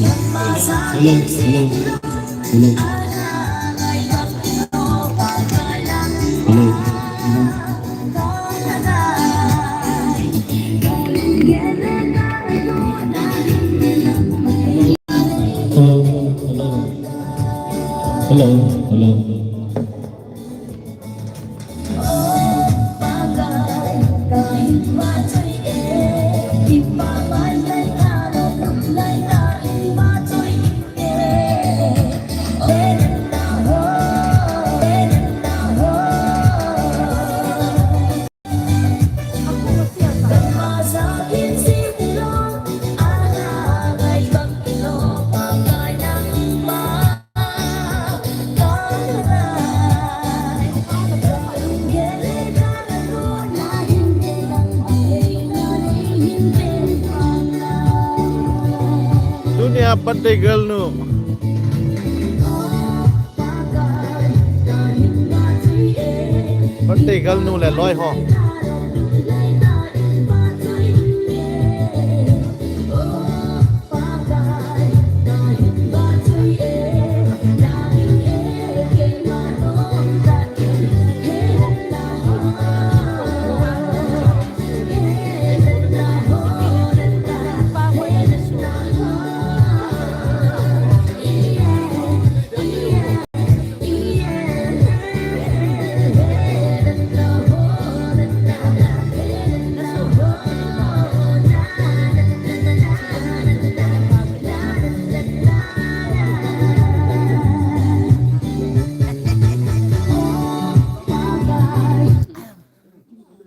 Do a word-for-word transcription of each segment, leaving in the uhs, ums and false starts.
Hello, hello, hello. Hello. Hello, hello. Hello, hello. Tunia birthday girl nu. Birthday girl nu le loi ho.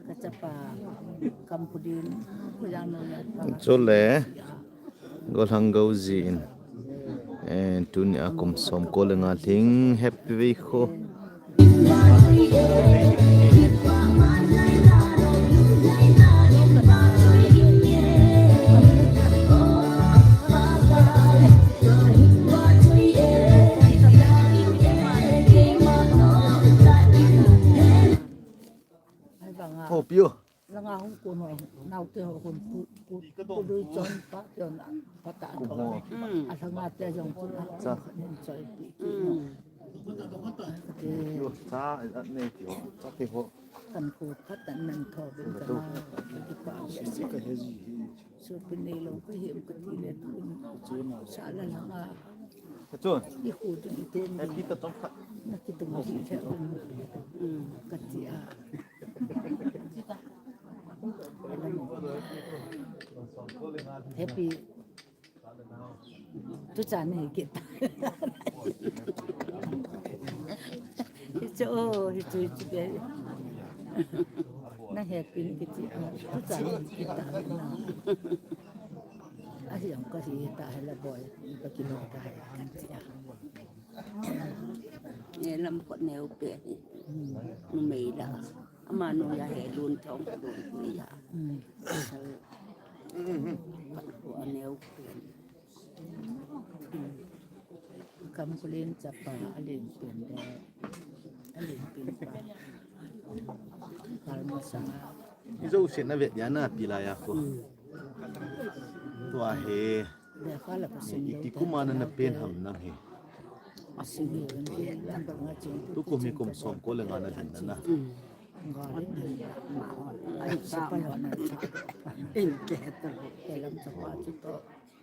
Kachapa, Kampudin, Kuyang Nuna. Chule, Golhang Gauji in. Eh, tunia kum som ko le nga lhing happy vei kho. Ai banga. Ho piu. Langa hung kun ho, nau te ho kun pu, pu, pu lui chon pa, chon pa ta. Kum ho. Mm. A langa te jong kun a. Cha. Nin choi pi. Mm. Ke. Yo, cha, a ne ti ho, cha ti ho. Kan khu khat an nan tho bin ka na, ki pa. Ka he ji he. Sopin neilou kahi em kati le tun. Sa la langa. Kachun. I khu tun i tun. Happy ta tong khat. Na kitung hi the un. Mm, kati a. Happy. Tu chan hi kit. Hichu, hichu, hichu be. Na happy ni kiti. Tu chan hi kit ta na. Ahi ang ka hi ta hi la boy. Ka kilo ta hi kati a. Nge lam kot neo pe hi. Numei la. Ama nu ya he lun thong lun ya. Pat ko a neo pe. Kam kulin chapa a len pen de. A len pen pa. Kal ma sa. I jo se na vet ya na pi la ya ko. Tua he. Iti kum a na na pen ham nang he. Tukum hi kum som ko le nga na din na na.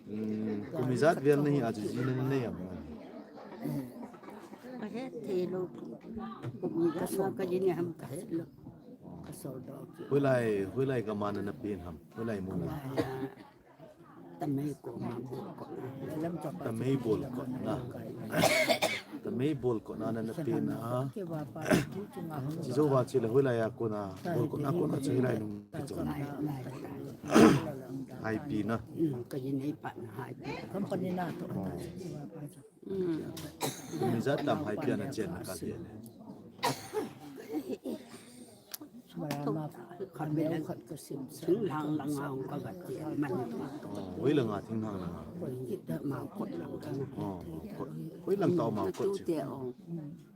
Mm, kum ijat vel na hi a ji ji na na nei am nang he. Ka he thei lou. Kum ijat na ka ji ni ham ka he lou. Ka sol do. Hoilai, hoilai ka ma na na pen ham. Hoilai mo na. Tamei ko ma bol ko na. Tamei bol ko na. Tamei bol ko na na na pe na. Chi jo va chi le hoilai a ko na. Bol ko na ko na chi lai nung ki chon. Hai pi na. Mm, ka ji nei pa na hai pi. Company na to. Mm. Mi jat tam hai pi na chen na ka pi ne. Khat be khat ka sim sa. Thing lang lang a hung ka gat ti man. Oh, hoilang a thing lang lang a. Koi kit da ma kot lang ka na. Oh, kot. Hoilang tao ma kot. Tu chi. Te ong.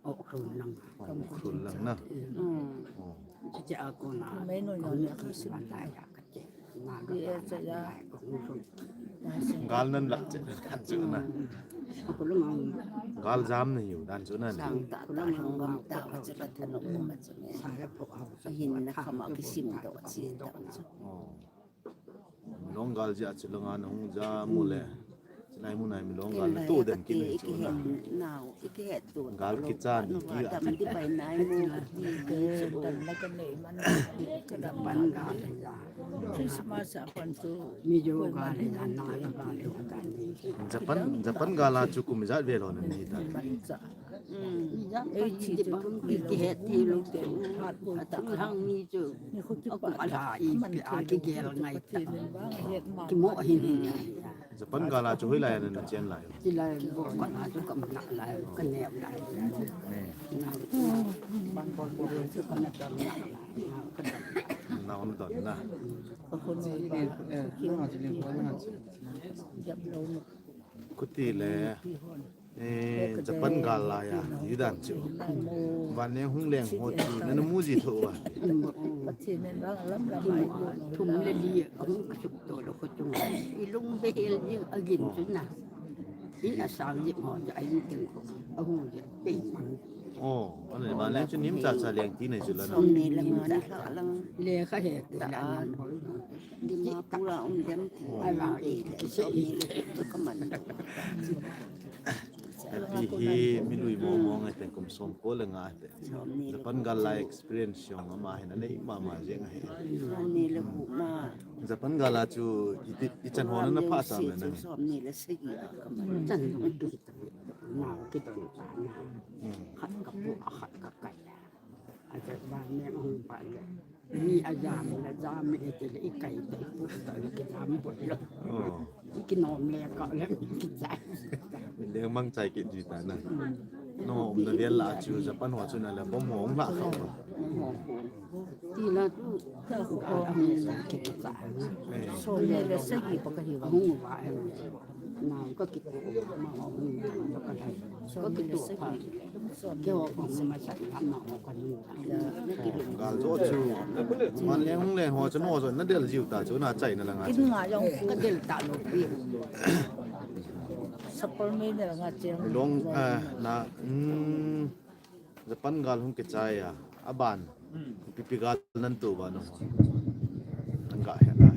Oh, khun lang. Oh, khun lang na. Mm. Oh. Chi a ko na. Mai no no ka sim. Lai ya ka che. Na ka. Ye cha ya. Ko khun. Gal nan lah chet dan chu na. Gal jam na hiu dan chu na. Sang ta ta hang gam ta chu la thanu ma chu ne. Ahin na khama kisim do chi ta chu. Oh. Milong gal jia chu langa na hung ja mu le. Chilai mun a hi milong gal na to den kit na chu na. Nau, i kihet to. Gal kichan ni ki a. Dam di pai nai mu. Christmas a pan chu. Mizo gal na na gal. Japan, Japan gal a chu kum ijat vel ho na nei ta. Ei chi chu kum ki het thei lou te u. Athum lhang ni chu. Akum alha i pe a kigel ngai ta. Kimo hin hin. Japan gal a chu hoilai a na chen lai? Chilai bo ka na chu ka na lai, ka nep lai. Ban bol bol chu ka na don na. Na on don na. Kuti le. Eh, Japan gal lai a, i dan chu. Van le hung leng ho ti, na na mu ji tho a. Thum le li, ahung ka suk to lo ko chung. I lung behel ji agin chu na. I na sang ji ho ja ai ting ko. Ahung ji pe. Oh, ane van le chu nim cha cha leng ti nei chu la na. Som ni le nga ni kha lang. Le kha he la. Dimapur a um dem ti. Ai va e, ki se i. Ka man. Pi hi milui mong mong ai te kum som ko le nga te. Japan gal lai experience jong ama hin anei mama jeng ahi. Som ni le gu ma. Japan gal a chu i ti, i chan ho na na pha sa me na. Som ni le sagi a ka man. Chan ni ki ta. Na ki ta. Hmm. Khat ka pu, khat ka kai. Aja ba me hung pa le. Mi ajam le jam le te le i kai te pu ta le ki jam pu le. Oh. I ki nom le ka le ki chai. Le mang chai ki ji ta na. Hmm. No, um na vel la chu Japan ho chu na le bom ho hung la kha. Ti la tu ka ko ni sa ki ki sa. Eh. Som ni le sagi pa ka hi wa. Hung wa. Na ka ki ma hung ka ka. Ka ki tu pa. Ke ho ko ma sa ma ho ka ni. Gal jo chu. Man le hung le ho chu no jo na del jiu ta chu na chai na la nga. Kin chu. Nga jong ka del ta lo pi. Sapal me ne la nga cheng. Long, ah, na, mm. Japan gal hung kichai a, aban. Ipi ipi gal nan to ba no. Nan ga he na.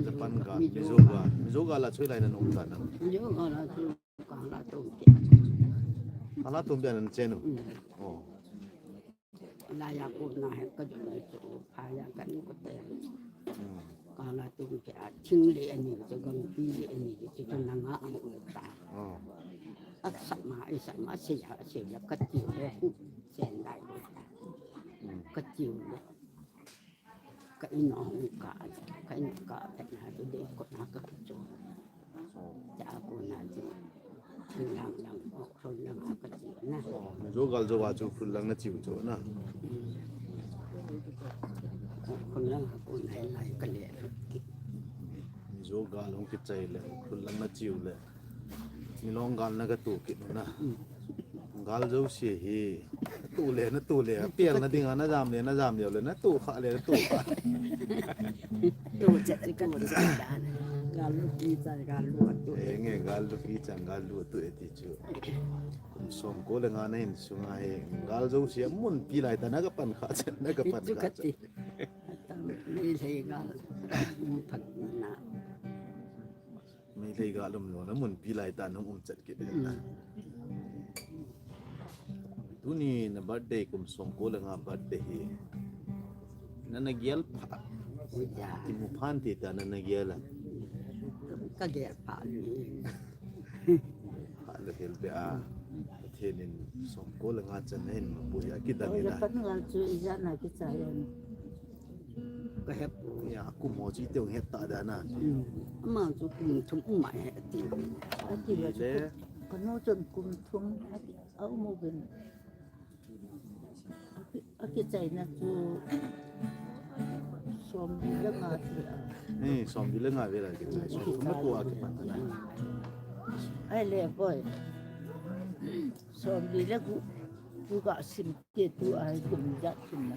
Japan gal, Mizo gal, Mizo gal a chu hoilai nan um ta na. Mizo gal a chu ka la to ke. Ka la to be nan che no. Mm. Oh. La ya ko na he ka jo na chu, pha ya ka ni ko te. Mm. Ka la to ke a thing le ani chu, gangpi le ani chu, chu na nga a u ta. Oh. A sa ma, i sa ma, se ya, se ya, ka tiu le, sen dai le. Mm. Ka tiu le. Ka in a hung ka, ka in ka, ka na de de ko na ka chu. Oh. Ja ko na chu. Lang lang, oh, khul lang ka chu na. Oh, Mizo gal jo wa chu khul lang na chiu chu na. Khul lang ko na lai ka le. Mizo gal hung kichai le, khul lang na chiu le. Milong gal na ka tu kit na. Mm. Gal jouse hi, tu le, na tu le, pial na ding a, na jam le, na jam le, na tu kha le, na tu kha. Tu chat, tu chat dan. Gal lu ki chan, gal lu tu. Eh, nge, gal lu ki chan, gal lu tu e ti chu. Kum som ko le nga na hin sunga hi, gal jouse mun pi lai ta na ka pan kha chan, na ka pan kha chan. Ni le gal, mu phat na. Meitei gal um lou na mun pi lai ta nung um chat kit na. Mm. Tuni na birthday kum som ko le nga birthday hi. Na na gial pha. Ui ya. Ki mu phan ti ta na na gial a. Ka gial pha ni. Pha le hel be a. Thenin som ko le nga chan hin pu ya ki dang na. Pan ngal chu i ja na ki cha yan. Ka he pu. Ya, kum ho chi teu het ta da na. Hmm. Ama chu kum thum um mai he ti. A ti le chu ka no chun kum thum a ti, a um u ben. A ki, a kichai na chu som le nga ti a. Eh, som le nga ve la kichai. Som thum ko a kipat na. Ai le koi. Som le gu, gu ga sim te tu ai kum ja kum na.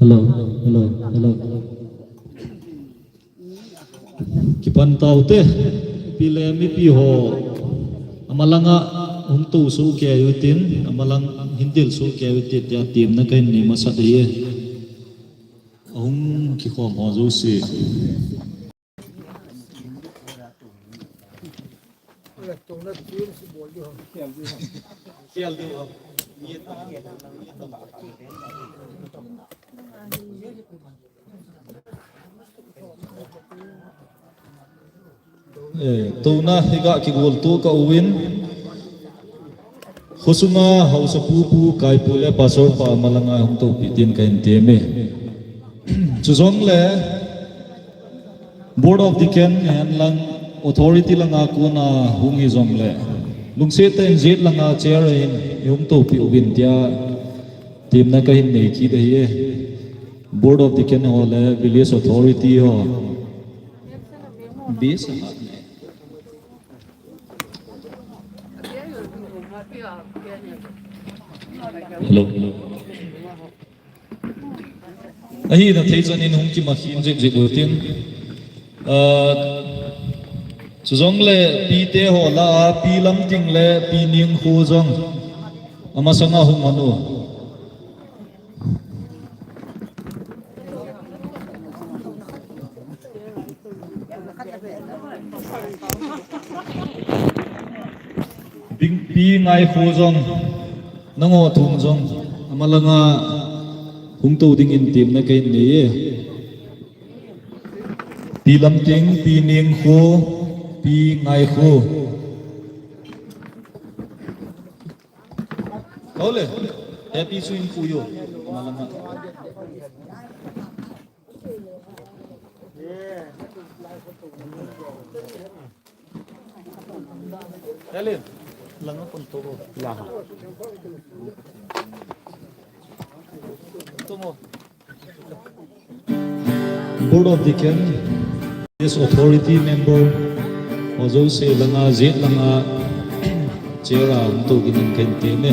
Hello, hello, hello. Kipan taute, pi le mipi ho, amalanga hung tou soh kei utin, amalang hin dil soh kei utin, tia temna kahin nei masat ahi. Ahung kikhom ho jouse. Eh, touna hi ga kigol to ka uvin. Khosunga haosapu pu, kaipu le pastor pa amalanga hung toupi tin kahin teme. Chujongle Board of Deacon hen lang authority langa kona hung hijongle, lungset tah in jet langa chair a hin hung toupi uvin tia temna kahin nei kit ahi e. Board of Deacon ho le village authority ho. Bisa. Hello. Ahina thei chan in hung kimakhin jep jep utin. Ah, chujongle pi te ho lah a, pi Lamting le pi Ningkhu jong amasanga hung manu. Pi Ngaikhu jong, nangho thum jong, amalanga hung tou dingin temna kahin nei e. Pi Lamting, pi Ningkhu, pi Ngaikhu. Kau le, happy swing for you. Amalanga. Helen, langa pun to. Langa. Tumo. Board of Deacon, yes, authority member, ho jouse langa, jet langa, chair a hung tou dingin kahin teme.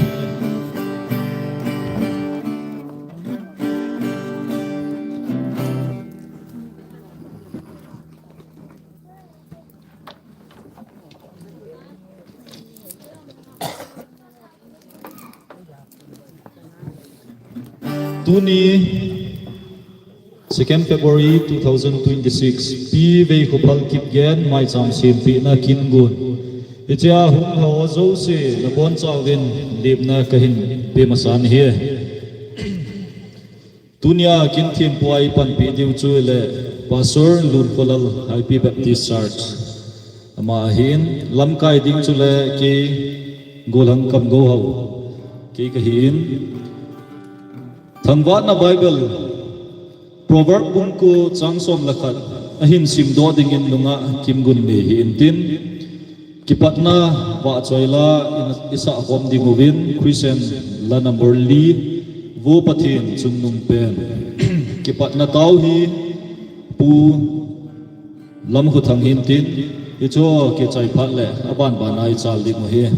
Tuni, second February two thousand twenty-six, Pi Veikhophal Kipgen maicham sempehna kin gon. Hichea hung ho jouse nabonchauvin lemna kahin pe masan ahi. Tunia kin thempu a eipanpi diu chu le Pastor Lunkholal Haipi Baptist Church. Ama ahin, lamkai ding chu le kei Golhang Kamgou Hao. Kei kahin. Thangvahna Bible, Proverb bung ko chang som le khat, ahin simdoh dingin nungah Kimgun nei hi intin. Kipatna vahchoi la in, isah khom ding uvin, Christian la number li, Vo Pathen chungnung pen. Kipatna tao hi Pu Lamkhothang hi intin, hichu kichai phat le, aban ban a ichal ding u ahi.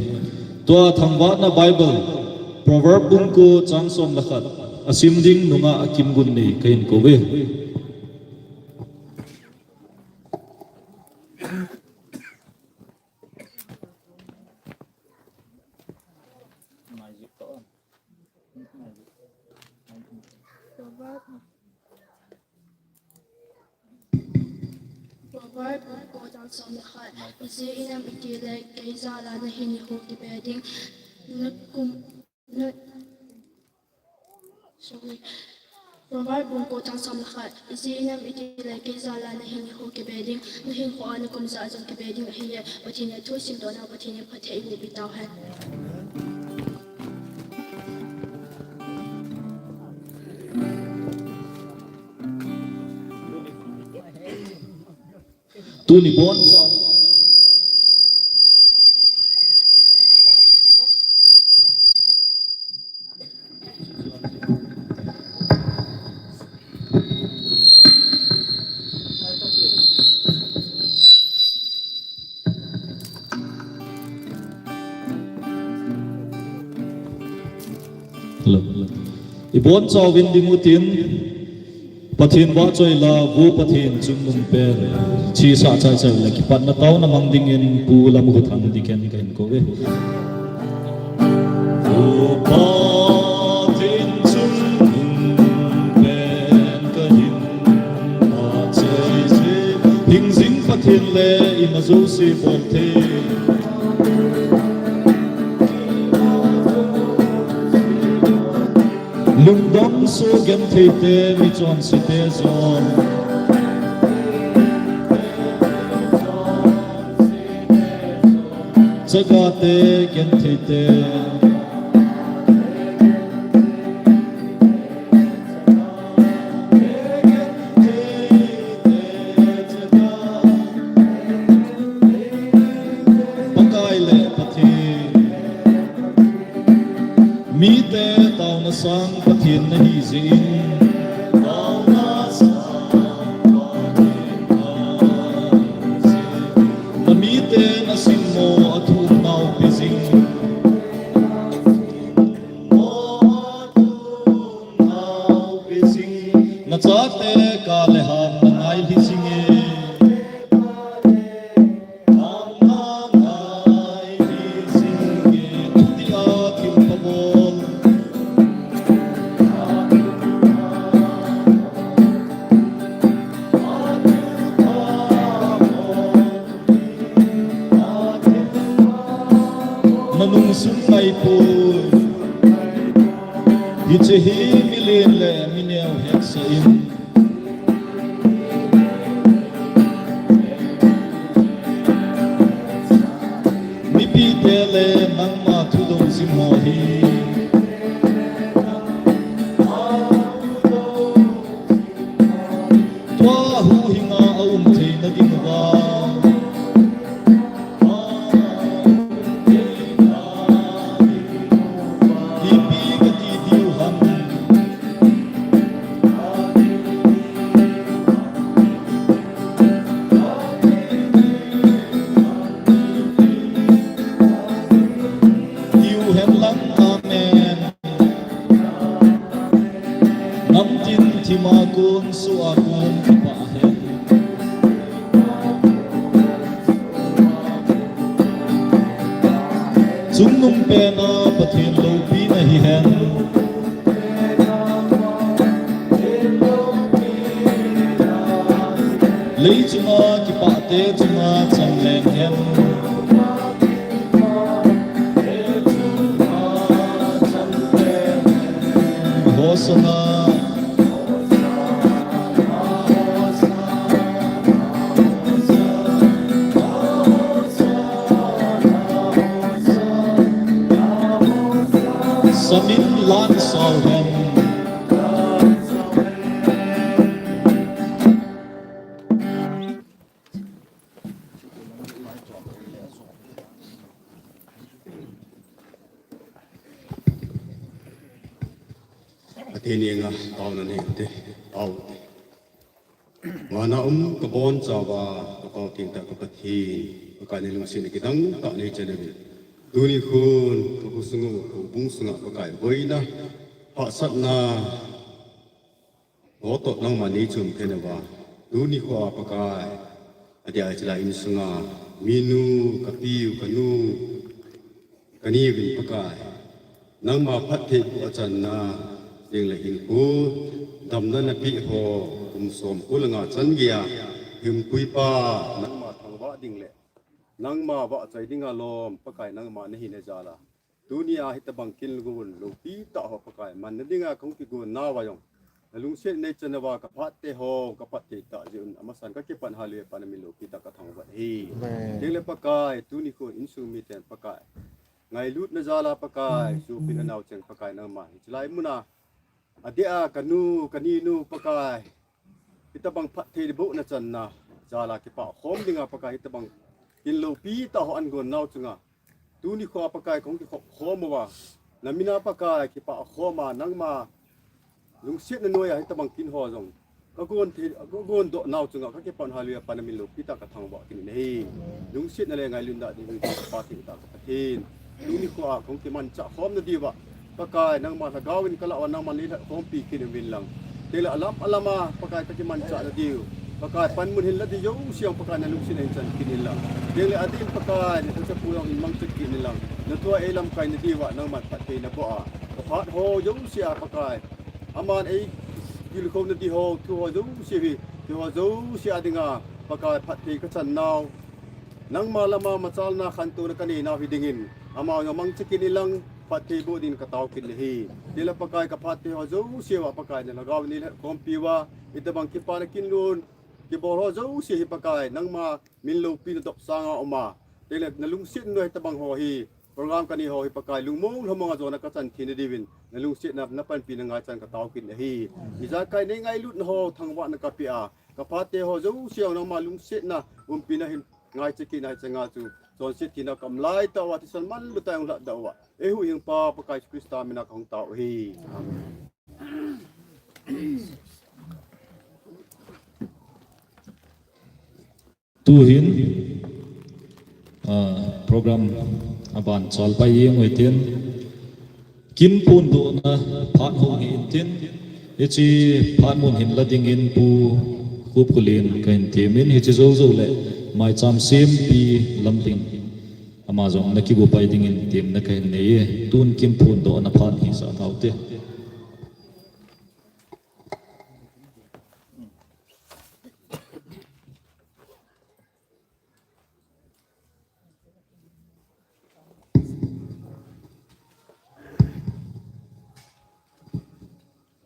Tua thangvahna Bible, Proverb bung ko chang som le khat, asim ding nungah Kimgun nei kahin kou ve. Proverb, Proverb ko chang som le khat. Ijeh inem itile kei jal a nahin nikho kipe ding. Nut kum, nut, sorry. Proverb bung ko chang som le khat, ijeh inem itile kei jal a nahinkho kibe ding, nahinkho a nakum ja jong kibe ding ahiye. Pathen in athu simdoh nau, Pathen in phatthei eiboh pi tauhen. Tuni bonchauva Hello. Ibonchauvin ding utin, Pathen vahchoi la, Pu Pathen chungnung pen, chesa chaichai le kipatna taona mang dingin Pu Lamkhothang Deacon kahin kouve. Pu Pathen chungnung pen kahin vahchoi e, hingjing Pathen le ima jouse bol thei. Lungdong soh genthei te, michonse te jong. Chaga te, genthei te. Pakai le Pathen. Mite taona sang Pathen nahi jeh in. Na mite na simmo a thu um nau pe jing. Na chate ka le ham na ngai hi jing e. Na nung sung ngai poi. Hiche hi milen le mineo hetsah in. Mipite le nangma thudou jing ho hi. Tua huhhinga aum theina diuva. Ipi kati diu ham. Hiu hen lang, amen. Namtin thima kon, soh a kon, kipah hen. Chungnung pena Pathen loupina hihen. Leichunga kipahte chunga changleng hen. Hosanna. Samin lan sao hen. Pathen henga taona nei ute, tao ute. Vana um kabonchauva, kapao tengtah ka Pathen, Pakai nalungsetna kidang tah nei chan uvin. Tuni khun, kakhosung u, kahoubung sunga Pakai boina, hahsatna, Hotoh nangma neichom thei nauva, tuni khoa Pakai, adia chule insunga, minu, kapiu, kanu, kaniuvin Pakai, nangma phattheiboh a channa, ding le hinkho, damna napeh ho, kum som ko le nga chan geiya, hinkho pa, nangma thangvah ding le, nangma vahchoi dinga lom, Pakai nangma nahi najal a. Tunia hitabang kin gon loupi tah ho Pakai, manna dinga kahung kigon nauva jong. nalungset nei chan uva kaphat te ho, kaphat te tah jeh un amasan kakipan hallelujah pan namin loupi tah kathangvah e. Amen. Tengle Pakai, tuni khun insung miten Pakai, ngailutna jal a Pakai, sopina nao cheng Pakai nangma hiche lai muna adeh a kanu, kaninu Pakai, hitabang phatthei bohna channa jal a kipah khom dinga Pakai, hitabang kin loupi tah ho angon nao chunga tuni khoa Pakai kahung kikhop khom uva, namin a Pakai kipah khom a nangma lungsetna noiya hitabang kin ho jong kagon thei, kagon doh nao chunga kakipan hallelujah pan namin loupi tah kathangvah kit in ahi. Lungsetna le ngailutna ding hi kapha thei tah ka Pathen, tuni khoa kahung kimanchah khom nadiuva Pakai, nangma lhagao in kalah uva nangman neilhat khompi kit uvin lang. Tengle alam alam a Pakai kakimanchah nadiu, Pakai, panmun hin la ding jouse jong Pakai nalungsetna in chan kit in lang. Tengle adeh in Pakai, nalhacha pu jong hin mangcha kit in lang. Nathua eilamkai nadiuva nangman phatthei naboh a, kaphat ho jouse a Pakai, aman eitilkhou nadi ho, thu ho jouse hi, thu ho jouse a dinga Pakai, phatthei kachan nao, nangma lama machalna khantouna kanei nao hi dingin, ama jong mangcha kit in lang, phatthei boh dingin katao kit in ahi. Tengle Pakai, kaphat te ho jouse uva Pakai, nalhagao in neilhat khompi uva, hitabang kipana kin lun kibol ho jouse hi Pakai, nangma min loupina dop sanga uma, tengle nalungsetna noi hitabang ho hi, program kanei ho hi Pakai, lungmong lhamong a jona kachan thei nadiuvin nalungsetna napanpina ngaichan katao kit in ahi. Ijakai neingailutna ho thangvahna kapeh a, kaphat te ho jouse jong nangma lungsetna umpina hin ngaicha kit in ahi changa chu chonset thina kaum laitah uva thisan manlu tah a hung lhatdoh uva eihuhhingpa Pakai Jesu Christa mina kahung tao ahi. Amen. Tuhin, ah, program aban chalpai jeng u hitin, kin phondohna phat hung hi intin, hiche phat mun hin la dingin Pu Khupkholen kahin temin, hiche jou jou le maicham sempi Lamding ama jong nakigo pai dingin temna kahin nei e. Tun kin phondohna phat hi sa taute.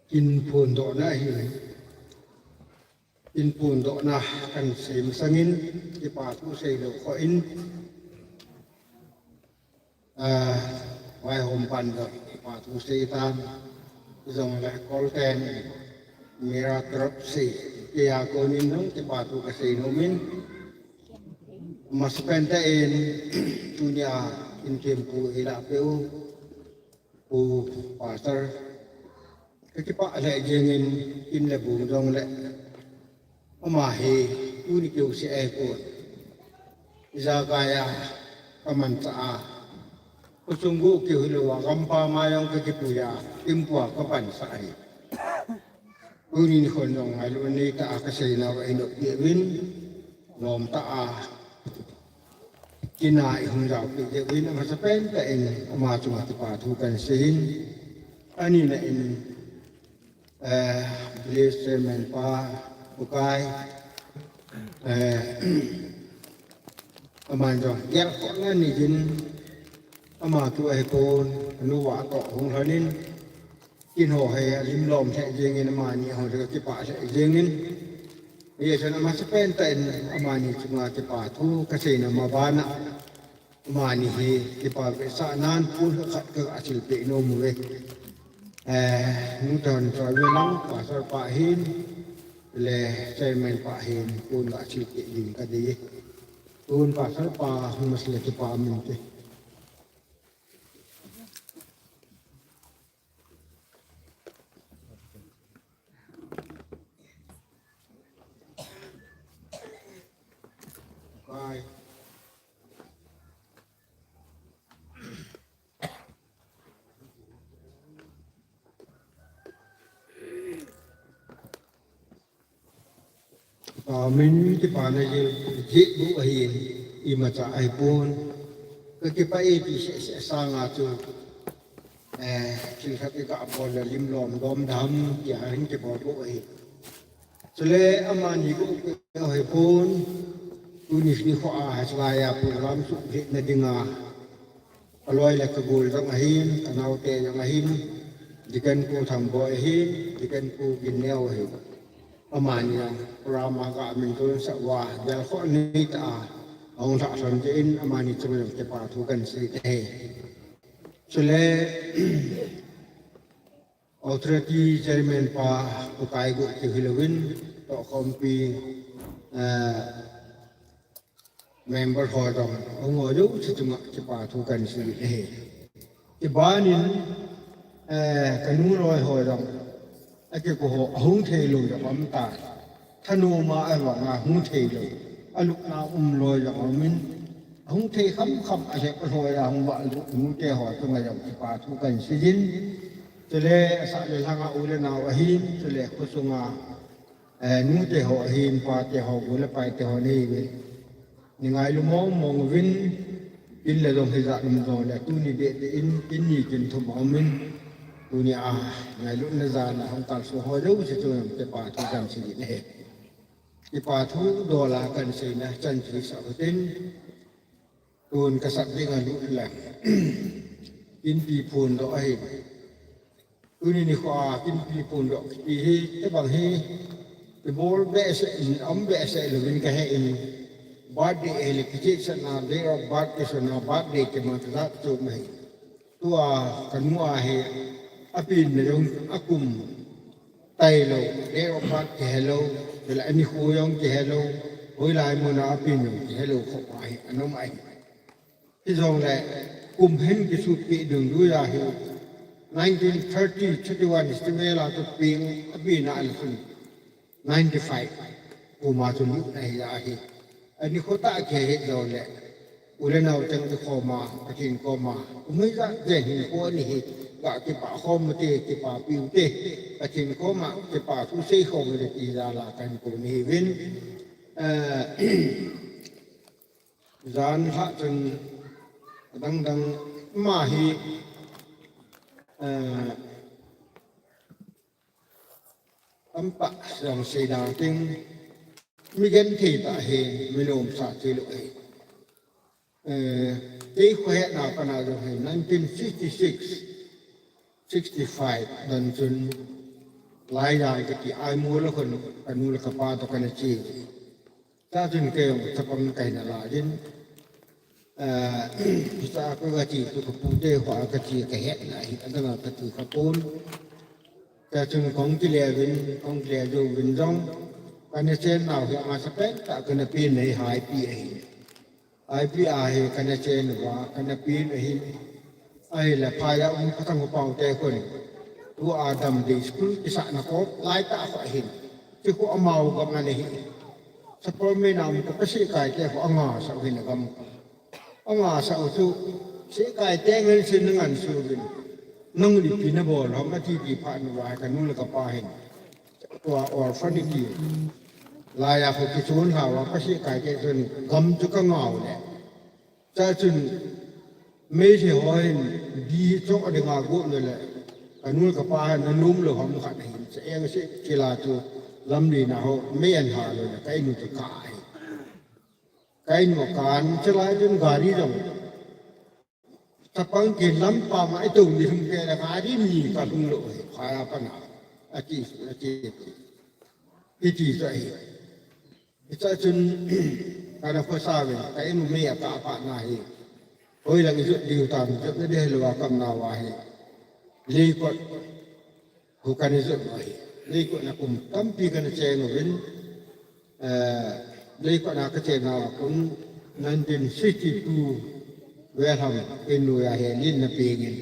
Kin phondohna hi, kin phondohna kahin sei masangin, kipa thu seilou khoh in, ah, vaihom pan jong kipa thu sei tan, jongle Kolten, Mira Trop sei, keiya konin jong kipa thu kasei nomin, amasapen tah in, tunia kin thempu eilahpeh u, Pu Pastor, kakipah lheh jengin, kin le bung jongle, ama hi tuni keu seh ahipon, ijakai a kamanchah a, khosung gu keu hilouva, gampam a jong kakipui a, kimpua kapansah ahi. Tuni nikhon jong ngailutna neitah a kaseinauva einoppi uvin, nomtah a kin a eihung jaopeh jeh uvin, amasapen tah in ama chunga kipa thu kahin seiyin, anina in, eh, Village Chairman pa, Pu Kai, eh, aman jong gelkhohna neiyin, ama keu ahipon, anuva toh hung lhonin, kin ho hi alim lom lheh jengin, amani ho hi kakipah lheh jengin, hijeh chun amasapen tah in amani chunga kipa thu kaseina mabana, amani hi kipa vetsahnan phone khat kaga thilpeh nom uve. Eh, nungton choi ve lang, Pastor pa hin, le Chairman pa hin, phone ga thilpeh ding kadei. Tun Pastor pa hung masa le kipa um inte. Bye. Amen. Kipana jeh, jeh bu ahin, imacha ahipon. Kakipah e ti seh seh sanga chu, eh, thil khat iga bol le lim lom lom dam, tia hin kibol bu ahi. Chule amani gu ahipon, tuni nikho a hiche laiya program suhbitna dinga, kaloi le kagol jong ahin, kanaote jong ahin, Deacon Pu Thangboi ahin, Deacon Pu Ginneo ahin. Amani a program a ka min tonsah uva, jalkhoh neitah a ahung lhahsam jeh in amani chunga jong kipa thu kahin sei ahi. Chule Authority Chairman pa Pu Kaigo chu hilouvin, tohkhompi, eh, member ho jong, ahung ho jouse chunga kipa thu kahin sei ahi. Kibanin, eh, kanu loi ho jong, akiko ho, ahung thei lou jong aum tai. Thanom a ahivanga hung thei lou, alupna um loi jong aumin, ahung thei khamkham a lhep loi a hung vah lou nute ho chunga jong kipa thu kahin seijin. Chule asah le lhanga u le nao ahin, chule khosunga, eh, nute ho ahin, pate ho, u le paite ho neiuvin, neingailu mongmong uvin, kin le jong hijat um jongle tuni deh deh in kin ni kin thum aumin, tunia ngailutna jal a hung kalsong ho jouse chunga jong kipa thu kahin seijin ahi. Kipa thu dola kahin seina chan chu hisah uhitin, tun kasap dinga lut le, kinpi phondoh ahi. Tuni nikhoa kinpi phondoh kiti hi, tobang hi, ibol behseh in, um behseh louvin kahe in, birthday ahile kichehsahna, date of birth kisona, birthday kiman kajat chu ahi. Tua kanu a hi, apenna jong akum tailou, date of birth kihelou, chule anikho jong kihelou, hoilai muna apen jong kihelou khop ahi, anom ahi. Hijongle kum hin kisutpeh dungjuiya hi, nineteen thirty, thirty-one festival a chu peng apenna ahile chun, ninety-five kum a chu lut ahi ahi. Anikho tah kihe hih jongle, u le nao cheng kikhoma, Pathen koma, kum hijat jen hinkho ani hi, ga kipah khom ute, kipapi ute, Pathen koma kipa thu seikhom ute ti jal a kahin kou nahiuvin. Eh, jan lhah chun adangdang ama hi, eh, tamtah jong seida ting, mi genthei tah hi, mi nomsa thei lou ahi. Eh, kei khohetna pana jong hi nineteen sixty-six, sixty-five dan chun Laijang kati Aimol a khun kanu le kapa toh kana che. Chua chun kei jong chapang kahina laijin, eh, hichea kache chu kapute hoa kache kahetna hi adanga kati khapon. Chua chun kahung kile uvin, kahung kile jouvin jong, kana chennau hi amasapen tah kana penna hi Haipi ahi. Haipi a hi kana chen uva, kana pen ahin. Ahile phai a um Pathanghu Paote khun, tua Damdei school kisahna kop laitah khu ahin. Chukhu amau gam ana hi. Sapormeina um kapa Sehkaite khu angasah u ahin agam. Angasah u chu, Sehkaite ngansen nanganse uvin, nangni ipi nabol ham ati ti phat uva kanu le kapa hin, tua orphanage laiya khu kichon lhauva, pa Sehkaite chun gam chu kangau le. Chua chun Meitei ho hin di choh dinga got le, kanu le kapa hin nanom lou ham khat ahin, cha eng se kila chu lamlina ho mei ahin lha lou le, ka inu chu ka ahi. Ka inu a kan chelai chun gari jong, chapang kin lampam a itong ni lhung kei le gari ni kalhung lou ahi, phai a pana. Ati, ati, ati. Hiti chu ahi. Hichea chun kana khosa uvin, ka inu mei a ka phatna hi, hoilang ijot diu tam, jotna ding hilou a kamnauva hi, Leikot khu kana jot u ahi. Leikot a kum tampi kana cheng uvin, eh, Leikot a kachennauva khun nineteen sixty-two vel ham kei noiya hi len ana pengin.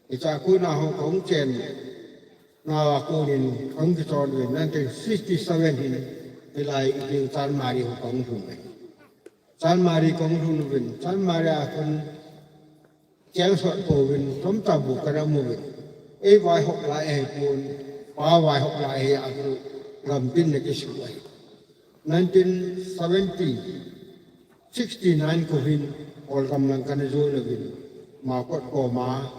Hichea kona ho kahung chennauva konin kahung kichon uvin, nineteen sixty-seven hin hilai Chanmari ho kahung lhung uve. Chanmari kahung lhung uvin, Chanmari a khun cheng sot pouvin, chomcha bu kana um uvin. Ei vaihop lai ahipon, pa vaihop lai ahi a chu gam tin ana kisu ahi. Nineteen seventy, sixty-nine kou hin Kolgam lang kana jon uvin, Makot koma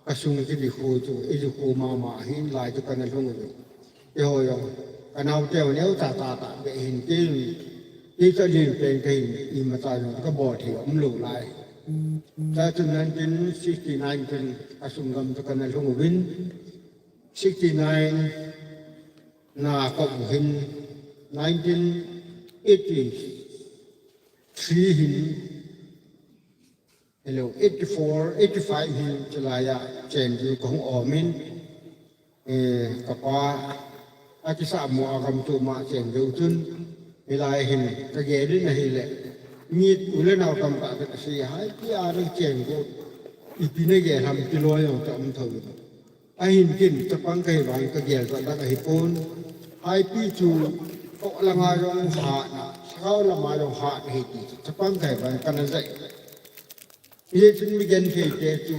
kasung chu dikhu chu, ijikhu mama ahin, lai chu kana lhung uvin. Keiho jong, kanaote ho neocha cha tahbeh ahin, kei, kei chu alen pen kahin, imacha jong kabol thei umlou lai. Chua chun nineteen sixty-nine chun asunggam chu kana lhung uvin, sixty-nine na kop hin, nineteen eighty-three hin, hello, eighty-four, eighty-five hin chulai a chen diu kahung umin, eh, kapa akisah mo a gam chu ma chen diu chun, hilai hin kagel in ahile, mi u le nao tamtah te kasei, Haipi a dang chen diu, ipi nagel ham ti loi jong chu um thou. Ahin ken chapang kahi vang kagel tah dang ahipon. Haipi chu, toh langa jong hatna, lhagao lama jong hatna ahi ti chu chapang kahi vang kana jai. Hijeh chun mi genthei te chu,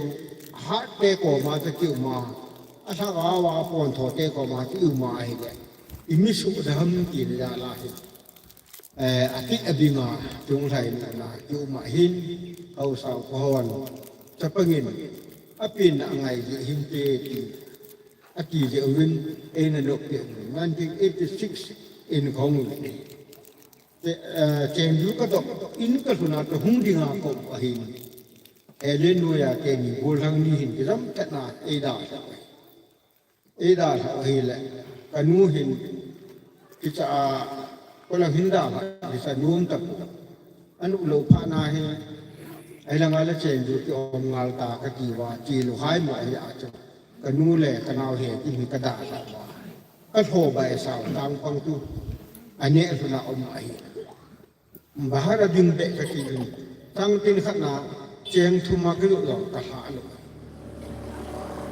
hat te koma chu kiuma, alhagao a pontho te koma chu kiuma ahile, imi suhda ham tina jal ahi. Eh, ati abinga, chunglhai na, na, kiuma hin, haosa u kahon, chapangin, apenna angai jeh hinte ti, ati jeh uvin, eina noppi uvin, nineteen eighty-six in kahung uvin. Che-, eh, chendiu kadop in kalhun a kahung dinga kop ahin. Helen noiya keini gollhang ni hin kijam tah na eidalhah u ahi. Eidalhah u ahile, kanu hin kicha a, kolang hin dalhah kicha nom tapon. Anu lou phat na hi, ahilanga le chendiu kium ngal ta kati uva, che lou hai mo ahi a chu. Kanu le kanao he ti hi kadalhah uva. Kalhobai sao tangpang chu, aneh lhun a um ahi. Bahar a ding beh kati in, changtin khat na cheng thum a kajot lou kalhah lou.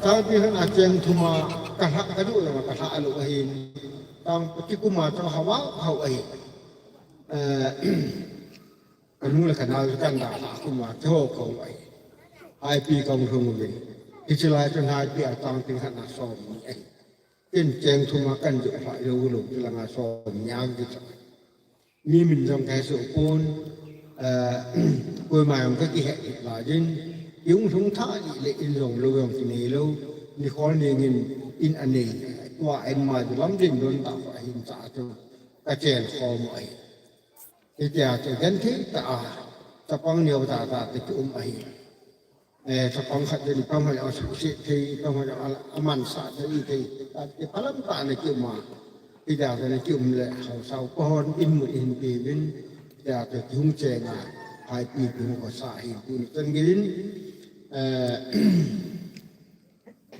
Changtin khat na cheng thum a kalhah, kajot lou kalhah lou ahin. Tang kikum a chu hao hao ahi. Eh, kanu le kanao chu kan dalhah kum a kiho kahung ahi. Haipi kahung lhung uvin. Hiche lai chun Haipi a changtin khat na som ni ahi. Ken cheng thum a kan jot lhah lou lou chu langa som ni a kicha. Mi min jong kahe soh pon, eh, koima jong kakihe lou jin, i hung lhung tha lih le in jong lou jong kinei lou, nikhol ningin in anei, tua in ma chu lam din don tah kho ahin cha chu, kachen khom u ahi. Hitia chu genthei tah a, chapang neo tah tah te kium ahi. Eh, chapang khat le ni pang hoi a suhset thei, pang hoi a, amansah thei, thei. Ati phalam tah na kium a. Hitia chu na kium le, haosa u kahon in mun in peuvin. Hitia chu kihung cheng a, Haipi kihung khosa hi, tuni chan gei in. Eh,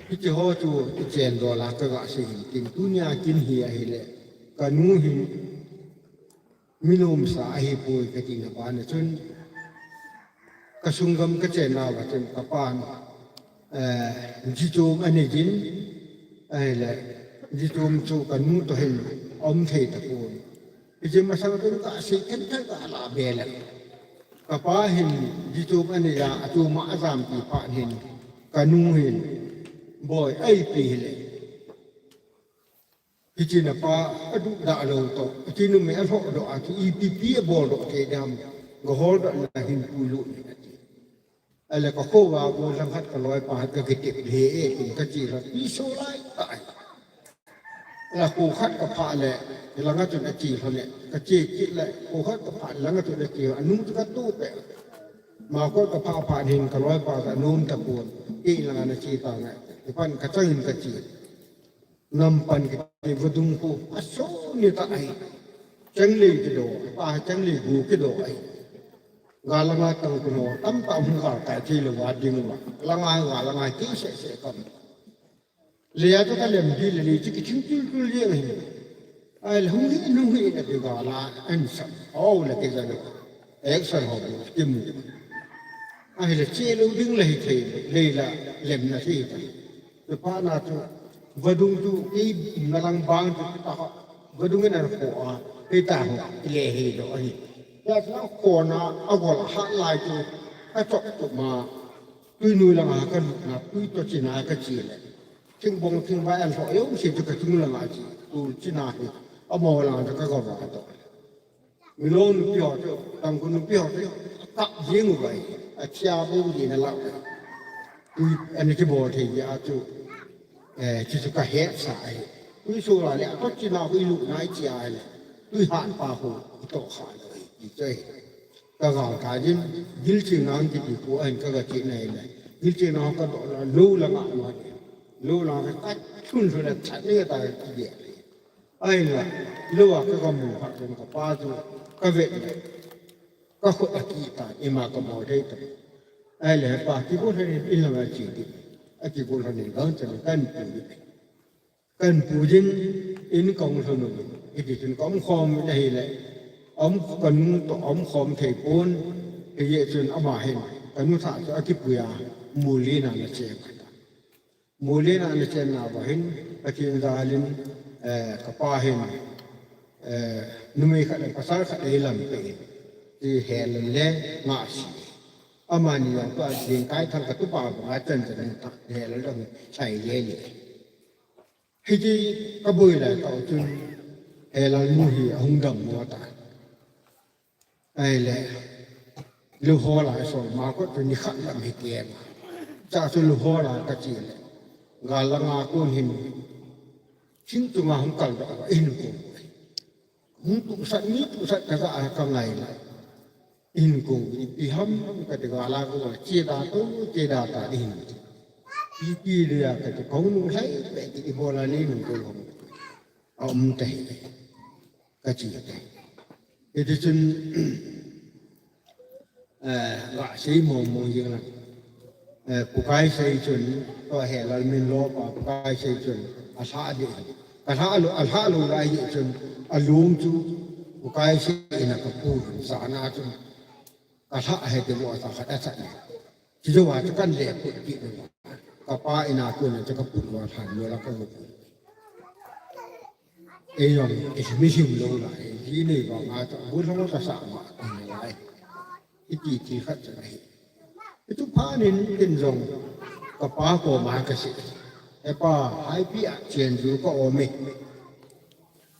hiti ho chu kichen dol a kaga sei hin tin, tunia kin hi ahile, kanu hin, mi nomsa ahipoi katina bana chun, kasunggam kachen nauva chun kapan, eh, jichom anei jin, ahile, jichom chu kanu toh hin aum thei tapon. Hiche masang chun kasei khen khen kalah be le. Kapa hin jichom anei a, achom a ajampi phat hin, kanu hin, boi, eipi hile. Hiche napa aduhdah lou toh, hiche numei alhohdoh a chu ipi ipi aboldoh thei dem, gaholdoh na hin puilut in ati. Ahile kakho uva gollhang khat kaloipa khat kakitep le e, tin kache lhon, twiso lai tah ahi. Ahile kho khat kaphah le, hilanga chun ache lhon e, kache kit le, kho khat kaphah le, langa chun ache lhon, anung chu katoh peh. Makot kaphah phat hin kaloipa chu anom tapon, kei langa nache tange, hipan kachang in kache. Nampan kiti vadung khu, aso ni tah ahi. Changlei kido, pa changlei gu kido ahi. Gal langa tang kuno, tamtah hung gal kai thei lou va ding uva. Langa gal langa kei seh seh kam. Lei a chu kalem di le lei chu kiching tul tul jeng ahi. Ahile hung hi, hung hi na ti gal a ansam. Aw le kijang. Action ho bu kimu. Ahile che lou ding le hithei, lei la lemna thei ta. Chuphat na chu, vadung chu, i umna lang bang chu, ta, vadung in ankho a, hita ho, ile heidoh ahi. Tia chu ankho na, agol a hat lai chu, achop tup ma, tui noi langa kalut na, tui toh china kache le. Thingbong thingvai anlhoh jouse chu kachung langa che, tu china hi, amaho langa chu kagava toh. Milong nupi ho chu, Tangkhul nupi ho chu, akap jing uva ahi, athia bou ding alah uva ahi. Tui ana kibol thei jeh a chu, eh, chuchu kahetsa ahi. Tui so la le, atoh china khu ilut na iche a le, tui hatpa khu itoh kha lou ahi, ti chu ahi. Ka gal ka jin, gilching nang kiti ko ahin ka ga che na le. Gilching nang ka do la, lou la nga ma. Lou la ka chun su la chat ni ta ki de. Ahin la, lou a ka ga mu ha ka pa chu ka ve. Ka khut a ki ta, ima ka mo dei ta. Ahile pa ki ko le in la ma chi di. A ki ko le ni gang chan kan pu di. Kan pu jin in ka hung lhun u. Hiti chun ka um khom in ahile. Um ka nu to um khom thei pon. Hijeh chun ama hin ka nu tha chu a kipui a. Muli na na che. Muli na na che na ba hin Pathen jal in, eh, ka pa hin, eh, numei khat le pasal khat le lam pe. Ti he lam le nga si. Amani ya pa jing kai thang ka tu pa ba chan chan ta. He lam sai le le. Hiti ka boi lai tau chun, he Lalnu hi ahung dam mo ta. Ahile, lu ho lai sol ma ko tu ni khat lam hi ti em. Cha chu lu ho lai ka chi le. Gal la nga kun hin, chin tu nga hung kal da in ko. Hung tu sat ni tu sat ka ga ka ngai la. In ko ipi ham ka te ga la ko che da to che da ta di hin. Ipi le ya ka te ko nu lai pe ti i bola ni nu ko hom. A um te. Ka chi te. Iti chun eh, ga sei mo mo jing la. Eh, Pu Kai Sei chun, to he Lalminlo pa Pu Kai Sei chun, a lha di. Ka lha lo, a lha lo lai di chun, a lung chu, Pu Kai Sei in a ka pu sa na chun, ka lha he te mo ta khat a chat ni. Chi jo wa chu kan le pu ki ni. Ka pa in a ku na chu ka pu wa lha lo la ka pu. Ei jong, ei mi sim lo la, ei ji nei ba nga ta, bu lo ta sa ma, ei lai. Iti ti khat cha hi. Itu pha nin kin jong, ka pa ko ma ka si. E pa, hai pi a chen ju ka om e.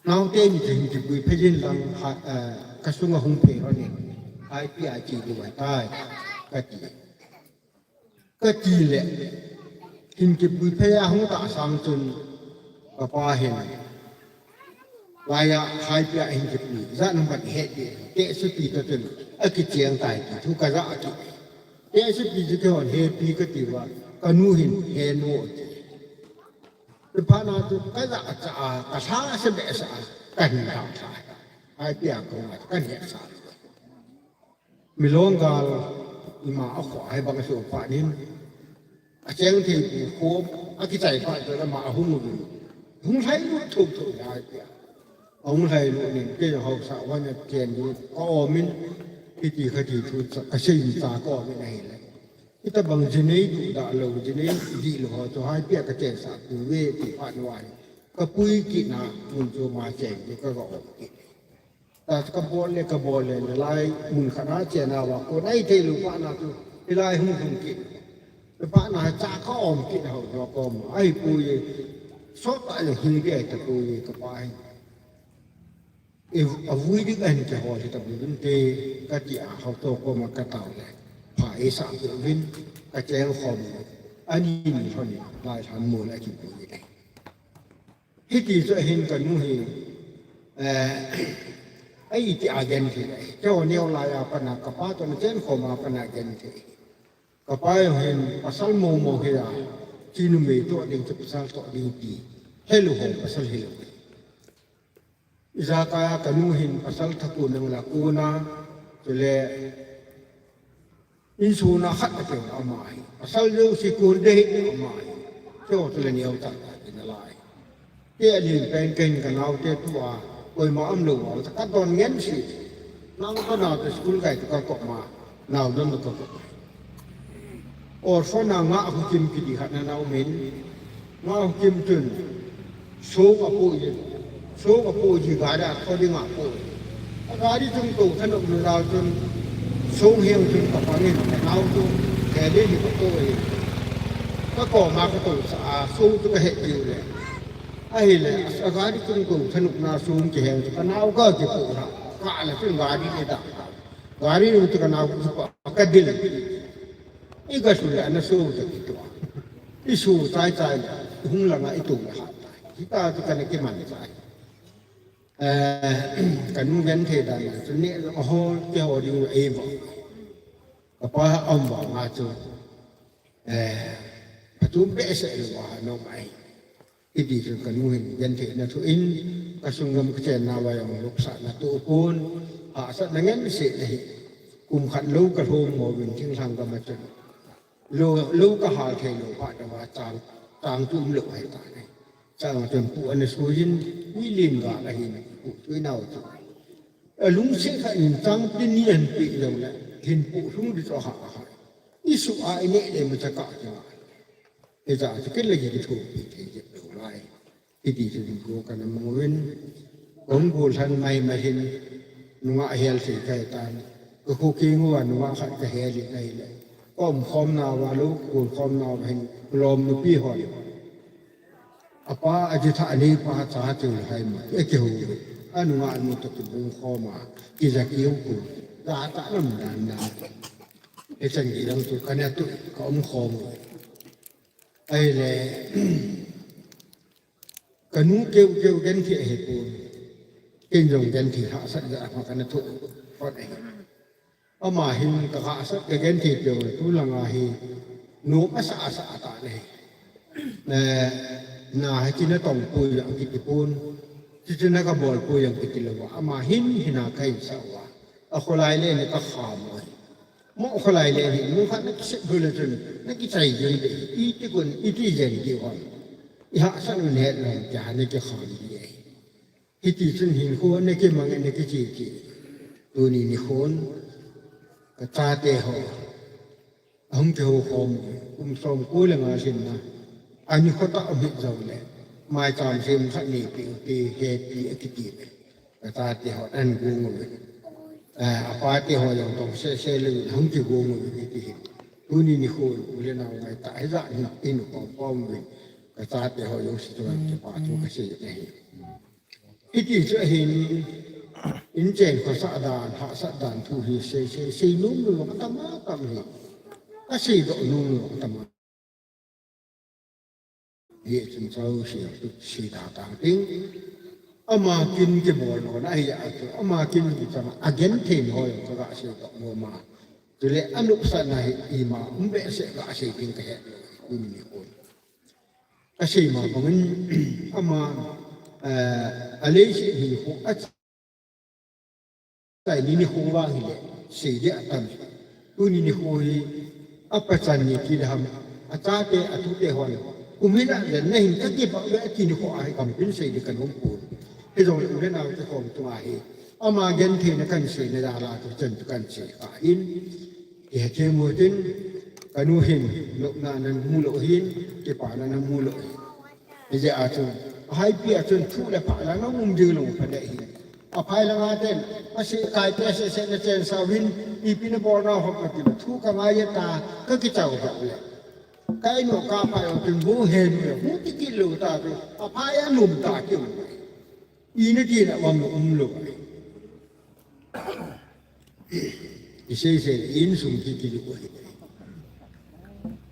Nau te ni jing ti bui phe jin lang ha, eh, ka sunga hung phe ro ni. Hai pi a chi ju wa tai, ka ti. Ka ti le, hin kipui phei a hung ta sang chun, ka pa hin. Lai a, hai pi a hin kipui, za nang ban he ti, te su ti ta chun, a ki chiang tai ti, thu ka za a ki. Te su ti chu ke hon he pi ka ti wa, ka nu hin he nu ti. Te pha na chu ka za a cha a, ka sa se be sa, ka hin ta sa. Hai pi a ko ma, ka he sa. Milong gal ima a kho hai bang su pa nin. A cheng thei pu kho a kichai pa chu lama a hung u. Hung lai lu thum thum lai pia. A hung lai lu nin ke hausa wan a chen lu ka omin. Hiti khati thu cha ka sei cha ka omin ahi le. Hita bang jinei du da lo jinei di lo ho chu hai pia ka chen sa pu ve ti pa nu ai. Ka pui ki na mun chu ma chen du ka ga om ki. Ta chu ka bol le, ka bol le, le lai mun khat na che na wa, ko nai thei lu pa na chu, i lai hung hung ki. Le pa na cha ka om ki na ho jo ko ma, ai pu ye, so ta le hin ke ta pu ye ka pa hin. E, a vui dik an ke ho le ta vui dun te, ka ti a ho to ko ma ka tau le. Pa e sa pu vin, ka cheng khom. Ani ni hon, lai than mo le ki pu ye. Hiti chu ahin ka nu hi, eh, a iti a gen thei. Keo neo lai a pana ka pa to na chen khom a pana gen thei. Ka pa jong hin pasal mo mo hi a, chi numei to ding chu pasal to ding ti. Helu ho pasal helu. Ijakai a ka nu hin pasal thaku nang la kuna, chule, Insung a khat a keu ama hi. Pasal jouse kun dei hi ama hi. Keu chu le neo ta ta ti na lai. Te a lim pen ken ka nau te tu a. Koima um lo a. Ka don ngen si. Nau ka nau te school kai tu ka ko ma. Nau don ka ko. Orphan a nga hu kim ki di khat na nau min. Nga kim chun, song a po ji, song a po ji gari a tho ding a po. A gari chung to thanop na dau chun, song hiang chun ka pangin, ka nau chu, kei le hi ka po e. Ka ko ma ka to sa a, song chu ka he diu le. Ahile, a gari chung to thanop na song ki heng chu, ka nau ka ki po ra, ka la chun gari ni da. Gari ni chu ka nau chu pa, ka dil. I ka su le, ana so ta ki to. I su chai chai le, hung langa i tu le ha. Hita chu ka na ki man chai. Eh, kanu genthei dan chu neh ho kihou ding eivo. Kapa aum vanga chu, eh, phatum behseh louva aum ahi. Hiti chun kanu hin gentheina thoh in, kasung gam kachenna uva jong lupsahna toh pon, hahsatna ngen seh ahi. Kum khat lou kalhom mo uvin thinglhang gam a chun. Lou, lou kahal thei lou phat uva chang, chang chu umlou ahitai. Chang chun pu ana sui in, mi lim gal ahin, pu tui nau chu. Alungset khat in chang tin ni ahin peh jongle, hin pu lhung ding chu ahah ahah. Isuh a ineh le ma cha kah chu. Hijeh chun kei le kei kithopi thei jep lou lai. Hiti chun hinkho kana mang uvin. Kahung gollhan maimai hin, nungah hel thei kahitan. Kakho keng uva nungah khat kahel in ahile, kaumkhomna uva lou, kaumkhomna uva hin, lom nupi hon. Apa ajitha aneipa cha cheu le hai ma, akihou. Anungah nu toh kibung khom a, kija kiu khu. Katah lam dan dan. Hichan gei lang chu kana tu, kaumkhom u. Ahile, kanu keu keu genthei ahipon. Ken jong genthei hahsat jeh a kana thoh phot ahi. Ama hin kahahsat kagenthei peh u tulanga hi nom asah asah atan ahi. Eh, na hiche natong poi jong kiti pon. Hiche nakabol poi jong kiti louva. Ama hin hina kahinsah uva. Akholai le ni kakham u ahi. Mo kholai le ni, mo khat nakisep bol le chun, nakichai jeng le, iti kon, iti jen ti hon. Ihahsat un het lom tia nakikham ji ahi. Hiti chun hinkho nakimang in nakiche che. Tuni nikhon, kachate ho. Ahung kihou khom, kum som ko le nga lhinna. Anikho tah um hih jongle. Maicham sem khat neipeh u te, hepi akiti le. Kachate ho ahin gong uve. Eh, apate ho jong tong seh seh le ahung kigong uve kiti hin. Tuni nikhon u le nao ngaitah hijat hin tin u khom khom uve. Kachate ho jouse chunga kipa thu kasei ahi. Hiti chu ahin, inchen khosah dan, hahsat dan thu hi sei, sei, sei nom nom atam atam hi. Asei doh nom nom atam. Hichun chau sei, sei da tang ting. Ama kin kibol lona hi a chu, ama kin kichang a genthei ho jong kaga sei doh nom a. Chule anopsahna hi ima um behseh gasei ding kahet lou, tuni nikhon. Asei ma bangin, ama, eh, aleiset hi khu a chai ni nikho vang hile, sei ding atam. Tuni nikho hi, apachan ni ti le ham, achate, atute hon. Kum hina le nahin kakipah uve ati nikho a hi kampin sei ding kanom pon. Hijongle u le nao te khom chunga hi. Ama gentheina kahin seina jal a chu chan chu kahin sei kha hin. Kihethem u hitin, kanu hin, nopna namu lou hin, kipana namu lou hin. Hijeh a chun, ahaipi a chun thu le pha la naum ding lou pha deh hin. Aphai langa ten, asei kai te seh seh nachen sau hin, ipi nabol nau ham kati le, thu kangai e ta, kakichau kha le. Ka inu kaphai u tin bu hen u, hu ti kit lou ta chu, aphai a num ta kit u. Ina tina vang um lou. Isei sei le insung kiti lou ahi.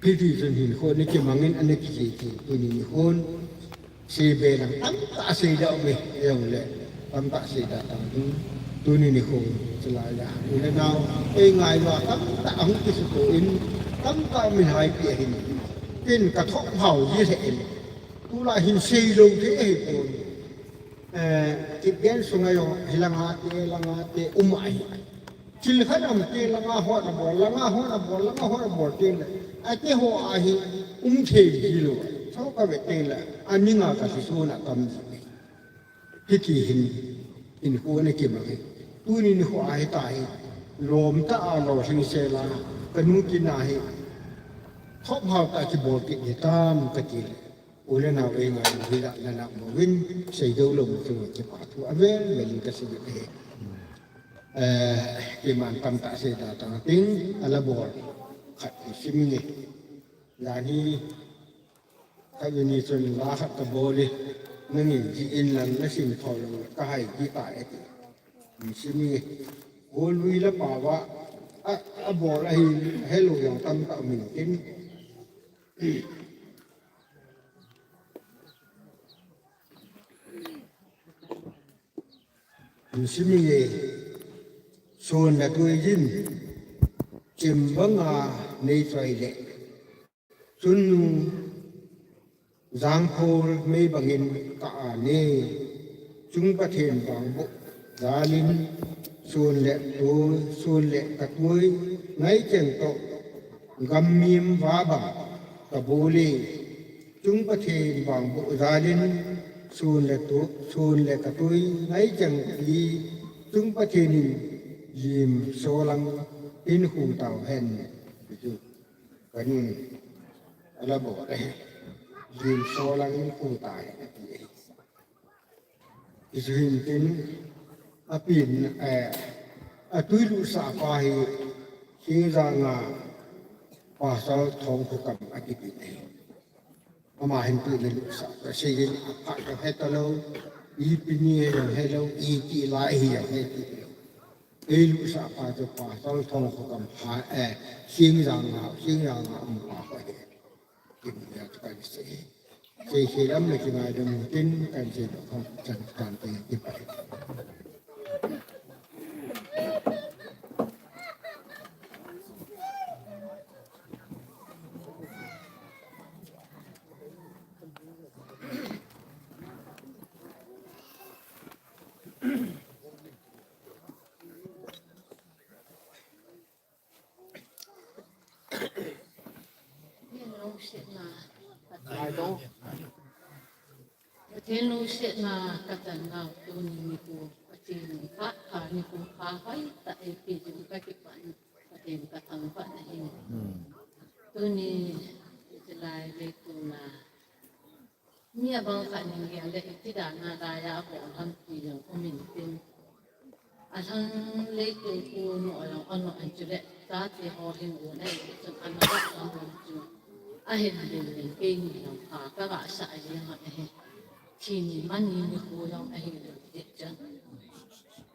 Hiti chun hinkho nakimangin anakiche che tuni nikhon. Sei be lang tamtah sei da ume, jongle tamtah sei da tang tu. Tuni nikhon chulai a u le nao eingai uva tamtah ahung kisuto in, tamtah min haipi ahin. Tin kathop hao ji lheh in. Tulai hin sei lou thei ahipon. Eh, kipgen sunga jong, hilanga te, langa te, um ahi. Thil khat um te, langa hon abol, langa hon abol, langa hon abol te le. Ati ho ahi, um thei ji lou. Tho kave te le, aninga kasei suna tam ji. Hiti hin, hinkho nakimang hi. Tuni nikho ahi tahi. Lom tah a lolhing sela, kanu kin a hi. Thop hao tah kibol kit hitam kati le. U le nao eingai u hi la, la, la, mo vin, sei dou lou mo, kei mo, kipa thu avel vel in kasei e. Eh, keiman tamtah sei da tang ting, ala bol. Khat sim nge. Lani, khat ni chun la khat kabol e. Nangin ji in lang nasim tho lou, kahai ji ta e ti. Sim nge. Golui la pa va, a, abol ahi, helou jong tamtah min tin. Simi nge, sun le tui jin, chim banga nei choi le. Chun nu, jangkhol mei bangin ka ane. Chung Pathen vangboh jalin, sun le tui, sun le ka tui, ngai cheng toh, gam mim va bang ka buli. Chung Pathen vangboh jalin, sun le tu, sun le ka tui, ngai cheng pi, Chung Pathen in lim solang in hu tau hen. Kanin, ala bo le, lim solang in hu tai, ati e. Isu hin tin, apin, eh, atui lusah pa hi, Singjang a, Pastor Thongkhokam akiti e. Ama hin tui le lusah, ka sei le, apha ka he ta lo, ipi ni he lo, he lo, iti lai hi he ti lo. Ei lusah pa chu Pastor Thongkhokam pa, eh, Singjang a, Singjang a um pa ko he. Kim ya tu kan sei. Sei sei lam le kingai lam tin kan sei lo kan chan kan te ti pa. Pathen lungsetna, Pathen, Pathen lungsetna kachan nau tuni nikho, Pathen in phat pha nikho pha hoitah eipeh jeh un kakipah in, Pathen kathangvah in ahi. Tuni, hiche lai leitunga, mi abang khat in gel le iti dan a laiya abol ham ti jong um in tin. Alhang leitung khu noh jong anoh in chule chate ho hin u na i chun ana vah lam jong chu ahin lim lim, keini jong pha kavah sah jeng ahi. Thi ni man ni nikho jong ahi lim jeh chun.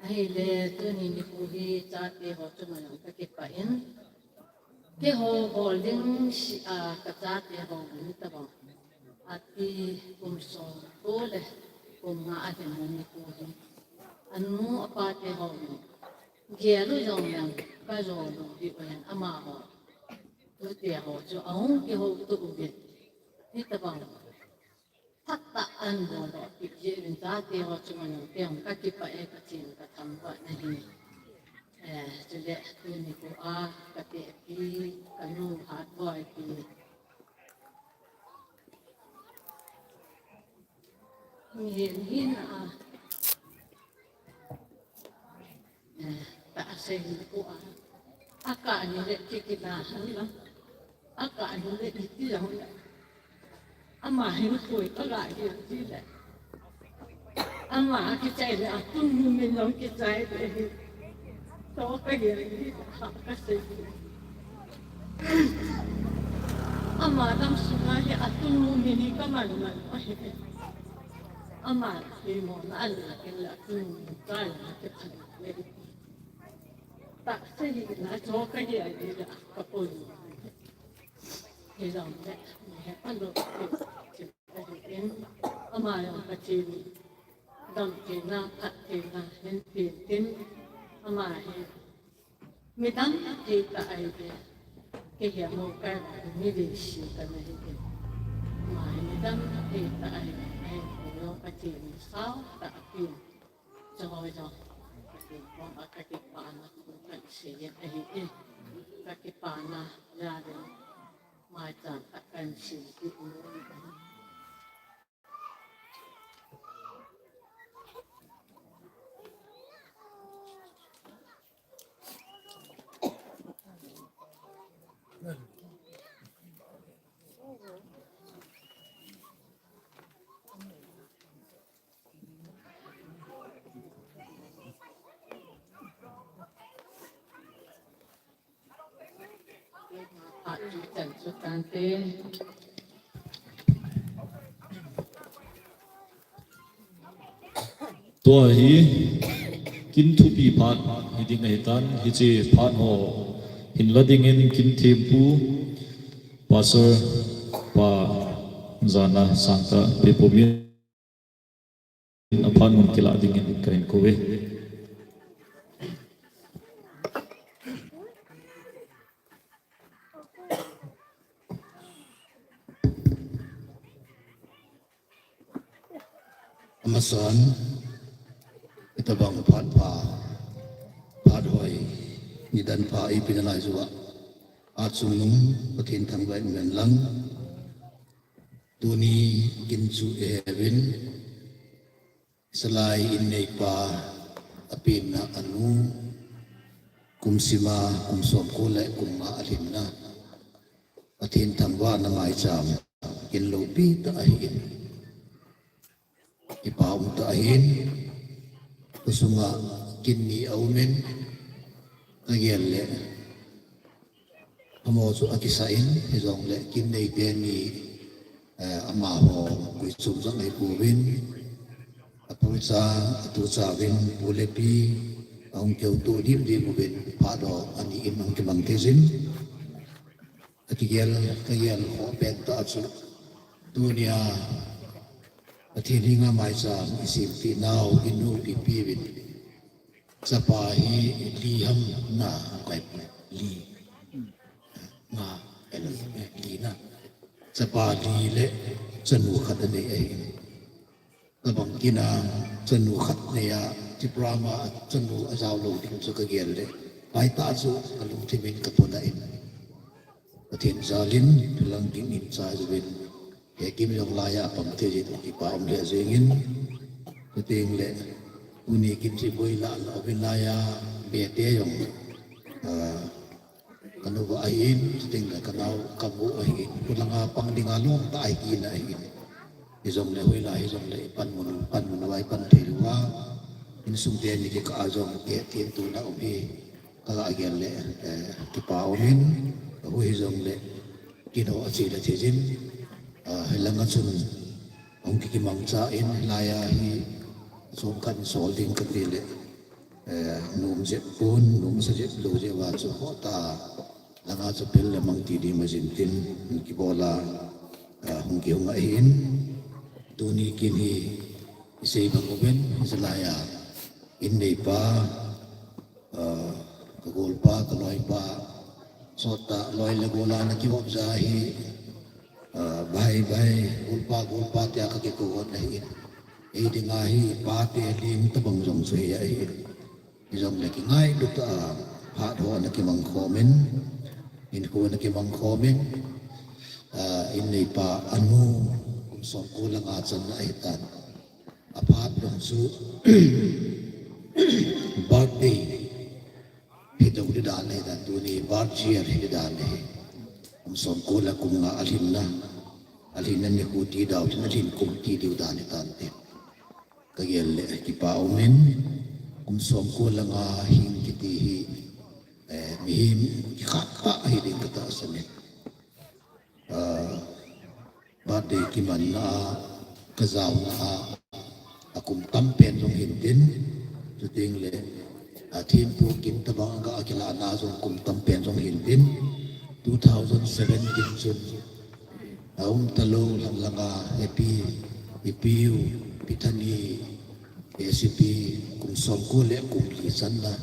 Ahile tuni nikho hi chate ho chunga jong kakipah in. Keiho bol ding seh a, kachate ho ni tabang. Ati kum som to le kum nga a hin ni nikho hi. Anu apa te ho ni. Gel u jong leng kajo lou diu ahin amaho. Tute ho chu ahung kihouto uvin. Ni tabang. Phatah a ahin bol doh peh jeh uvin chate ho chunga jong keijong kakipah e, Pathen kathangvah in ahi. Eh, chule tuni nikho a katehpi, kanu Hatboipi. Mihem hina a. Eh, tahsa nikho a. Akah ni le kikina han la. Akah ni le iti jong le. Ama hin koi kala hi ti le. Ama kichai le atunu min jong kichai le hi. Toh kagel hi ha kasei. Ama dam sunga hi atunu min hi kaman man ahi. Ama hi mo na ala kila atunu min kai na ke phan le. Tahsa hi na cho kagel hi la kapon. Hi jong le, hi alo. Ahin, ama jong Pathen in damtheina, phattheina hin pen tin, ama hi midang thei tah ahi ve. Kei hi amo kai va hi mi veisi kana hi ve. Ama hi midang thei tah ahi ve. Ahin, kei jong Pathen in sao tah apen. Choi jong Pathen koma kakipana thu kahin sei ahi e. Kakipana jal in maicham tah kahin sei kit nom e. Tua hi kin thupi phat hiding ahitan, hiche phat ho hin la dingin kin thempu Pastor pa jana sangtah pe pumin aphat mun kilah dingin kahin kou e. Amasan, hitabang phat pha, phat hoi, nidan pha eipeh nalai jeh uva, achungnung Pathen thangvah in lang. Tuni kin chu eiheuvin, Salai in neipa, apenna anu, kum sima, kum somko le kum nga alhinna, Pathen thangvahna maicham, kin loupi tah ahin. Kipa um tah ahin, khosunga kin ni aumin, kagel le, amaho chu akisah in, hijongle kin neite ni, eh, amaho koichom jong ahipouvin, apu cha, atu chauvin, pu le pi, ahung keuto dimdim uvin, phat ho ani in ahung kimang thei jin. Akigel, kagel ho pen tah chu, tunia, Pathen henga maicham isempeh nau, inu ipi uvin. Chapa hi li ham na, koi li. Nga, el, li na. Chapa li le chanu khat anei ahi. Tabang kin a chanu khat nei a, Tipra ma chanu ajao lou ding chu kagel le, paitah chu kalungthim in kapona in. Pathen jalin, pilang ding in cha juvin. Hekim jong laiya apang thei jin, kipa um lheh jengin. Chuteng le, tuni kin chu boi lah lah uvin laiya, bete jong, ah, kanuva ahin, chuteng le kanao, kabu ahin, khulanga pang dinga lom tah ahi kit ahin. Hijongle hoilai hijongle, panmun, panmun uva ipan thei uva. Insung teni kikah a jong, kihethemtona um hi. Kaga gel le, eh, kipa umin, ahu hijongle, kin ho ache le thei jin, ah, hilanga chun, ahung kikimangcha in, laiya hi, chomkhat in sol ding kati le, eh, nom jep pon, nomsa jep lou jeh uva chu hota, langa chu pel le mang ti ding ma jin tin, kibola, ah, hung kihung ahin, tuni kin hi, isei bang uvin, hiche laiya, in neipa, Ah, kagolpa, kaloipa, sottah, loi le gol a nakihop ja hi, ah, bhai, bhai, golpa, golpa tia kakikou hon ahin. Ei dinga hi, pate lim tabang jong chu hi ahin. Hijongle kingailut tah a, phat ho nakimang khomin, hinkho nakimang khomin, ah, in neipa anu, kum somko le nga channa ahitan. Aphat jong chu, birthday hi dou di dan ahi dan, tuni birth year hi di dan ahi. Kum somko le kum nga alhinna, alhinna nikho ti dau, alhin kum ti diu dan ahi tante. Kagel le kipa umin, kum somko le nga hing kiti hi, eh, mihem kikhat tah ahi ding katahsan in. Ah, birthday kimanna a, kajaona a, akum tampen jong hintin, chuteng le, ah, thempu kin tabang aga akilahna jong kum tampen jong hintin, two thousand seven kin chun, aum talou lang langa, ipi, ipiu, Pithani, A C P kum somko le kum li channa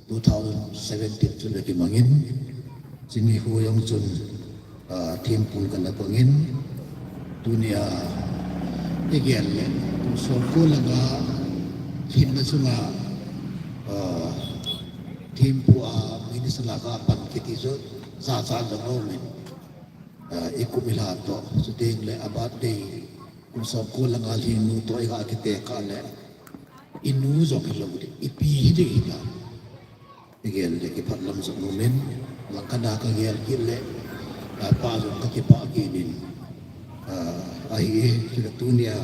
two thousand seventeen chun akimangin, chuni hu jong chun, ah, thempun kana pangin, tunia, igel le, kum somko le nga, hinna chunga, ah, thempu a, minister la kapan kiti chu, jacha jong aumin. Ah, ikum ilha toh, chuteng le a birthday, kum somko le nga lhingnu toh iga kitekah le, inu jong hilou ding, ipi hiding hita. Igel le kipah lam jong umin, langkhat a kagel kit le, ah, pa jong kakipah kit in, ah, ahi, chule tunia,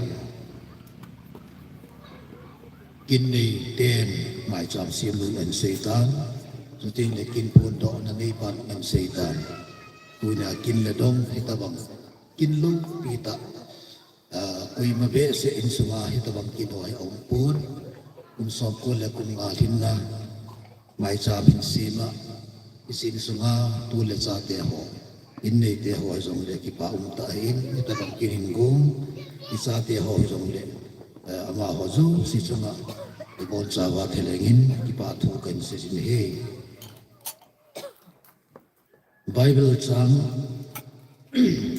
kin neiten, maicham semnu in aseitan, chuteng le kin phondohna neipan aseitan. Tunia kin le dong hitabang, kin loupi tah, ah, koima behseh insunga hitabang kin ho hi aumpon, kum somko le kum nga lhinna, maicham hin sema, isin sunga tu le chate ho, in neite ho jongle kipa umtah ahin, hitabang kin hin gong, ichate ho jongle, eh, amaho jouse chunga, ibonchauva thalhengin, kipa thu kahin seijin ahi. Bible chang,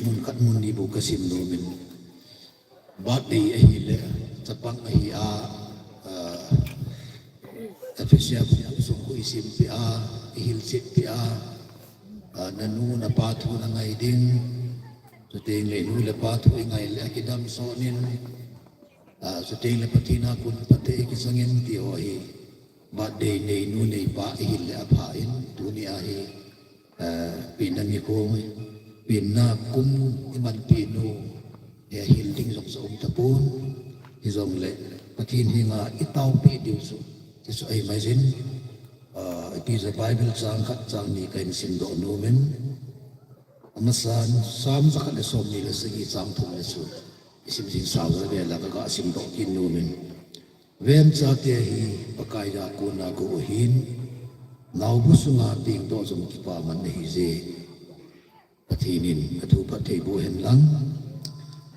mun khat mun ni bou kasim nomin. Birthday ahile, chapang ahi a, ah, Ephesia bung sung khu isim pia, ihil chit pia, ah, nanu napa thu nangai ding, chuteng le nu le pa thu ingai le akidam sonin, ah, chuteng le Pathen a kon phatthei ikisangin ti ho hi, birthday nei nu nei pa ihil le apha in, tuni a hi, ah, penna nikho, penna kum imanpi nu, hi ahil ding jong sa um tapon, hijongle, Pathen henga itaopi diu chu, ti chu ahi maijin, ah, ipi ja Bible chang khat chang ni kahin simdoh nomin, amasan, Psalm jakhat le somni le sagi chang thum le chu, isim jing sao ja vela kaga simdoh kit nomin. Ven chate hi Pakai a kona gou ahin, naobu sunga pengdoh jong kipaman ahije. Pathen in athu phatthei boh hen lang.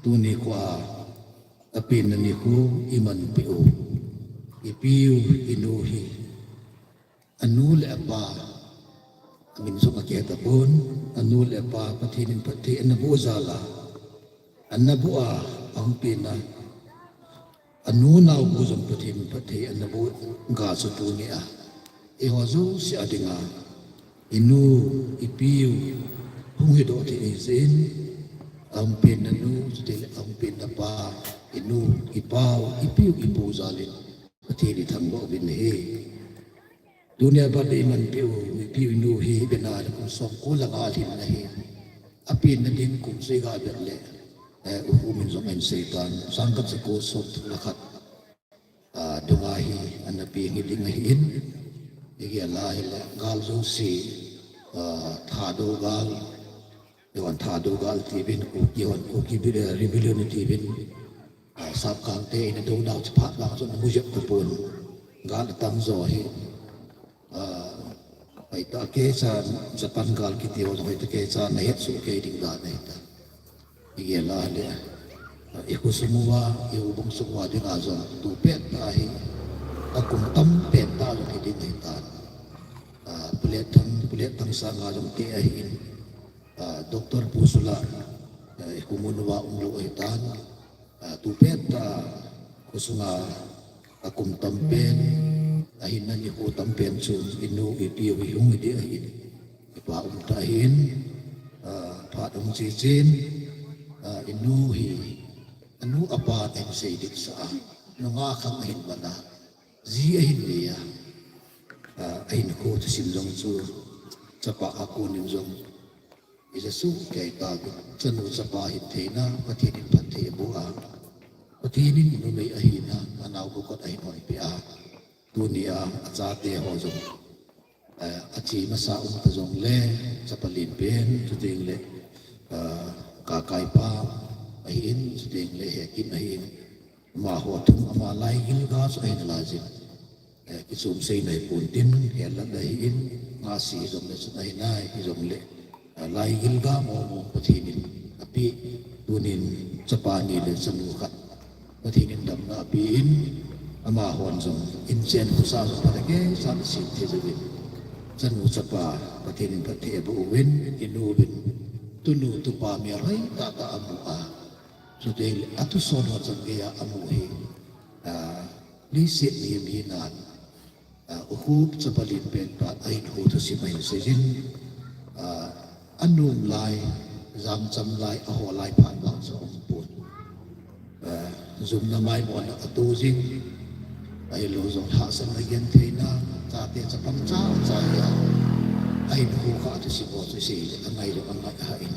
Tuni khoa apenna nikho imanpeh u, ipiu inu hi, anu le apa, amin jong akihe tapon, anu le apa Pathen in phatthei ana boh jal a, ana boh a, ahung penna, anu naobu jong Pathen in phatthei ana boh ga chu tuni a, eiho jouse a dinga, inu, ipiu, hung hidoh thei ahijeh in, ahung penna nu, chuteng le ahung penna pa, inu, ipau, ipiu, ipu jal in, Pathen ithangvah uvin ahi. Tunia birthday imanpeh u, ipiu inu hi, ipi na le kum somko le nga alhin ahi. Apenna ding kum chu iga vet le, eh, ukhu min jong ahin seitan, sangkhat jako somthum le khat, ah, dunga hi, ana peng hi ding ahin, igel a hile, gal jouse, ah, Thadou gal, Eiho Thadou gal tiuvin, Kuki hon, Kuki Rebellion tiuvin, ah, Sapkangte in adou nau chu phat vang chun amu jep tapon, gal atang jo hi, ah, hoitah keicha Japan gal kiti ho, hoitah keicha nahet soh kei ding dan ahitai. Igel a le, ah, ikhosung uva, ihoubung sung uva dinga jong tu pettah hi, akum tam pettah jong hiding ahitan. Ah, Pu Letthang, Pu Letthang sanga jong te ahin, ah, Doctor Pu Sula, ah, ikhomun uva umlou ahitan, ah, tu pettah khosunga akum tampen, ahinna nikho tampen chu inu ipiu hi hung hiding ahin, ipa umtah ahin, ah, phat hung chechen, ah, inu hi, anu apa ahin seiditsah a, nungah khang ahin man a, ji ahin nei a, ah, ahinkho thusim jong chu chapa a konin jong ija sohkei tauvin, chanu chapa hintheina Pathen in phatthei aboh a, Pathen in numei ahina anaobu kot ahin honpeh a, tunia achate ho jong, ah, ache masa um ta jongle, chapa lenpen, chuteng le, ah, Kakaipa ahin, chuteng le Hekin ahin, amaho thum ama laigil ga chu ahin laijin, eh, kichom seina hipon tin, helat ahin, ngahse hijongle chun ahinai, hijongle, ah, laigil ga mong mong Pathen in apeh, tunin chapa ni le chanu khat Pathen in damna apen, amahon jong inchen khosa jong phatah keisan asem thei jouvin, chanu chapa Pathen in phatthei aboh uvin, inu uvin, tunu tupa melhoi tahtah amu a, chuteng le athuson ho chan geiya amu hi, ah, leiset mihem hinan, ah, ukhup chapa lenpen pa ahinkho thusim ahin seijin, ah, anom lai, jangcham lai, aho lai phat vang chu aumpon. Ah, jumna maimona ato jing, ahilou jong hahsatna gentheina, chate chapang chacha hi a, ahinkho kha thusim ho chu isei le, angai jong angai hah in,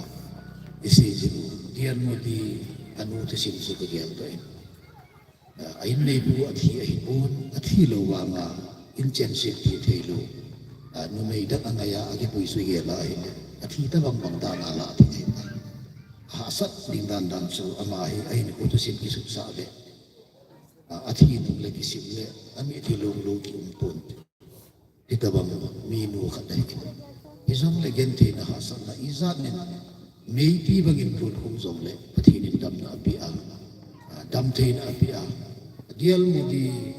isei jing u, Dian Modi anu thusim chu kagel doh in. Ah, a-in neipu athi ahipon, athi lou vanga, inchen sel ti theilou, ah, numei dang angaiya, akipui chu igel a ahile, athi tobang bang dan a lah athi thei tai. Ahahsat ding dan dan chu ama hi ahinkho thusim kisutsah le, ah, athi nung le kisim le, amitlhi longlou kium ponte. Hitobang minu khat ahi. Hijongle gentheina hahsatna ijat in meipi bangin lhun hung jongle Pathen in damna apeh a, ah, damtheina apeh a. Dial Modi,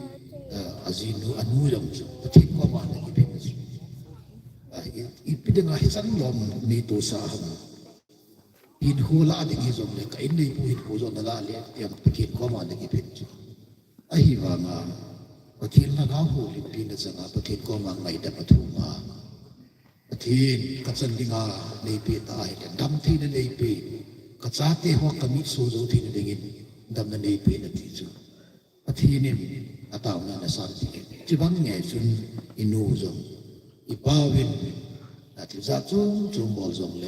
ah, ajinu anu jong chu Pathen koma ana kiphin chu. Ah, i, ipi dinga hichan lom neitohsah ham. Hinkho lah ding hijongle, ka-in neipu hinkho jong nalah le, ti ham Pathen koma ana kiphin chu. Ahivanga Pathen lhagao houlimpi na changa Pathen koma ngaidam athum a, Pathen kachan dinga neipeh ta ahile, damtheina neipeh, kachate ho kamit so jou theina dingin damna neipeh nati chu Pathen in ataona nasan ti. Chubang nge chun inu jong, ipauvin, athil jat chom chom bol jongle,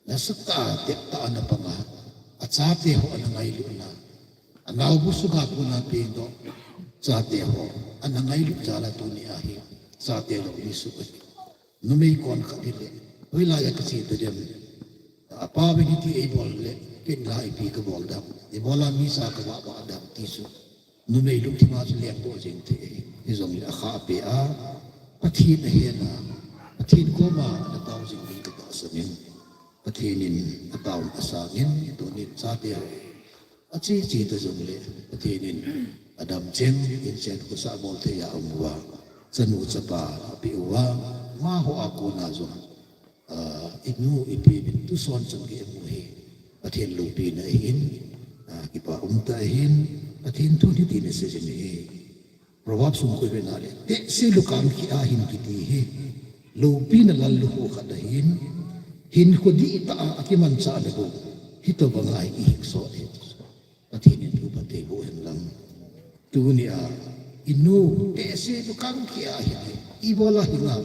nasatah a teptah a ana panga, achate ho ana ngailutna, anaobu sunga kona pengdoh chate ho ana ngailut jal a tunia hi chate lou ni suh ahi. Numei kon khat hile, hoilaiya kache tadem, apauvin hiti eibol le, ken la ipi kabol dam, ibola mi cha kavah vah dam ti chu numei lungthima chu lengdoh jeng thei ahi. Hijongle akhah peh a, Pathen ahen a, Pathen koma natao jing ding katahsan in, Pathen in ataona asangin, tunin chate ho ache che ta jongle, Pathen in adam cheng, inchen khosah bol thei a um uva, chanu chapa apeh uva, amaho a kona jong, inu ipi uvin tuson chang gei amu hi Pathen loupina ahin, kipa umtah ahin, Pathen thun hitin aseiyin ahi. Proverbs sung khu ivet na le, tehse lukang kheh a hin kiti hi loupina lallukhuh khat ahin, hinkho dihtah a akimanchah le bou hitobanga hi ihing sot hi. Pathen in thu phatthei boh hen lang. Tunia inu tehse lukang kheh a hin hi ibola hinga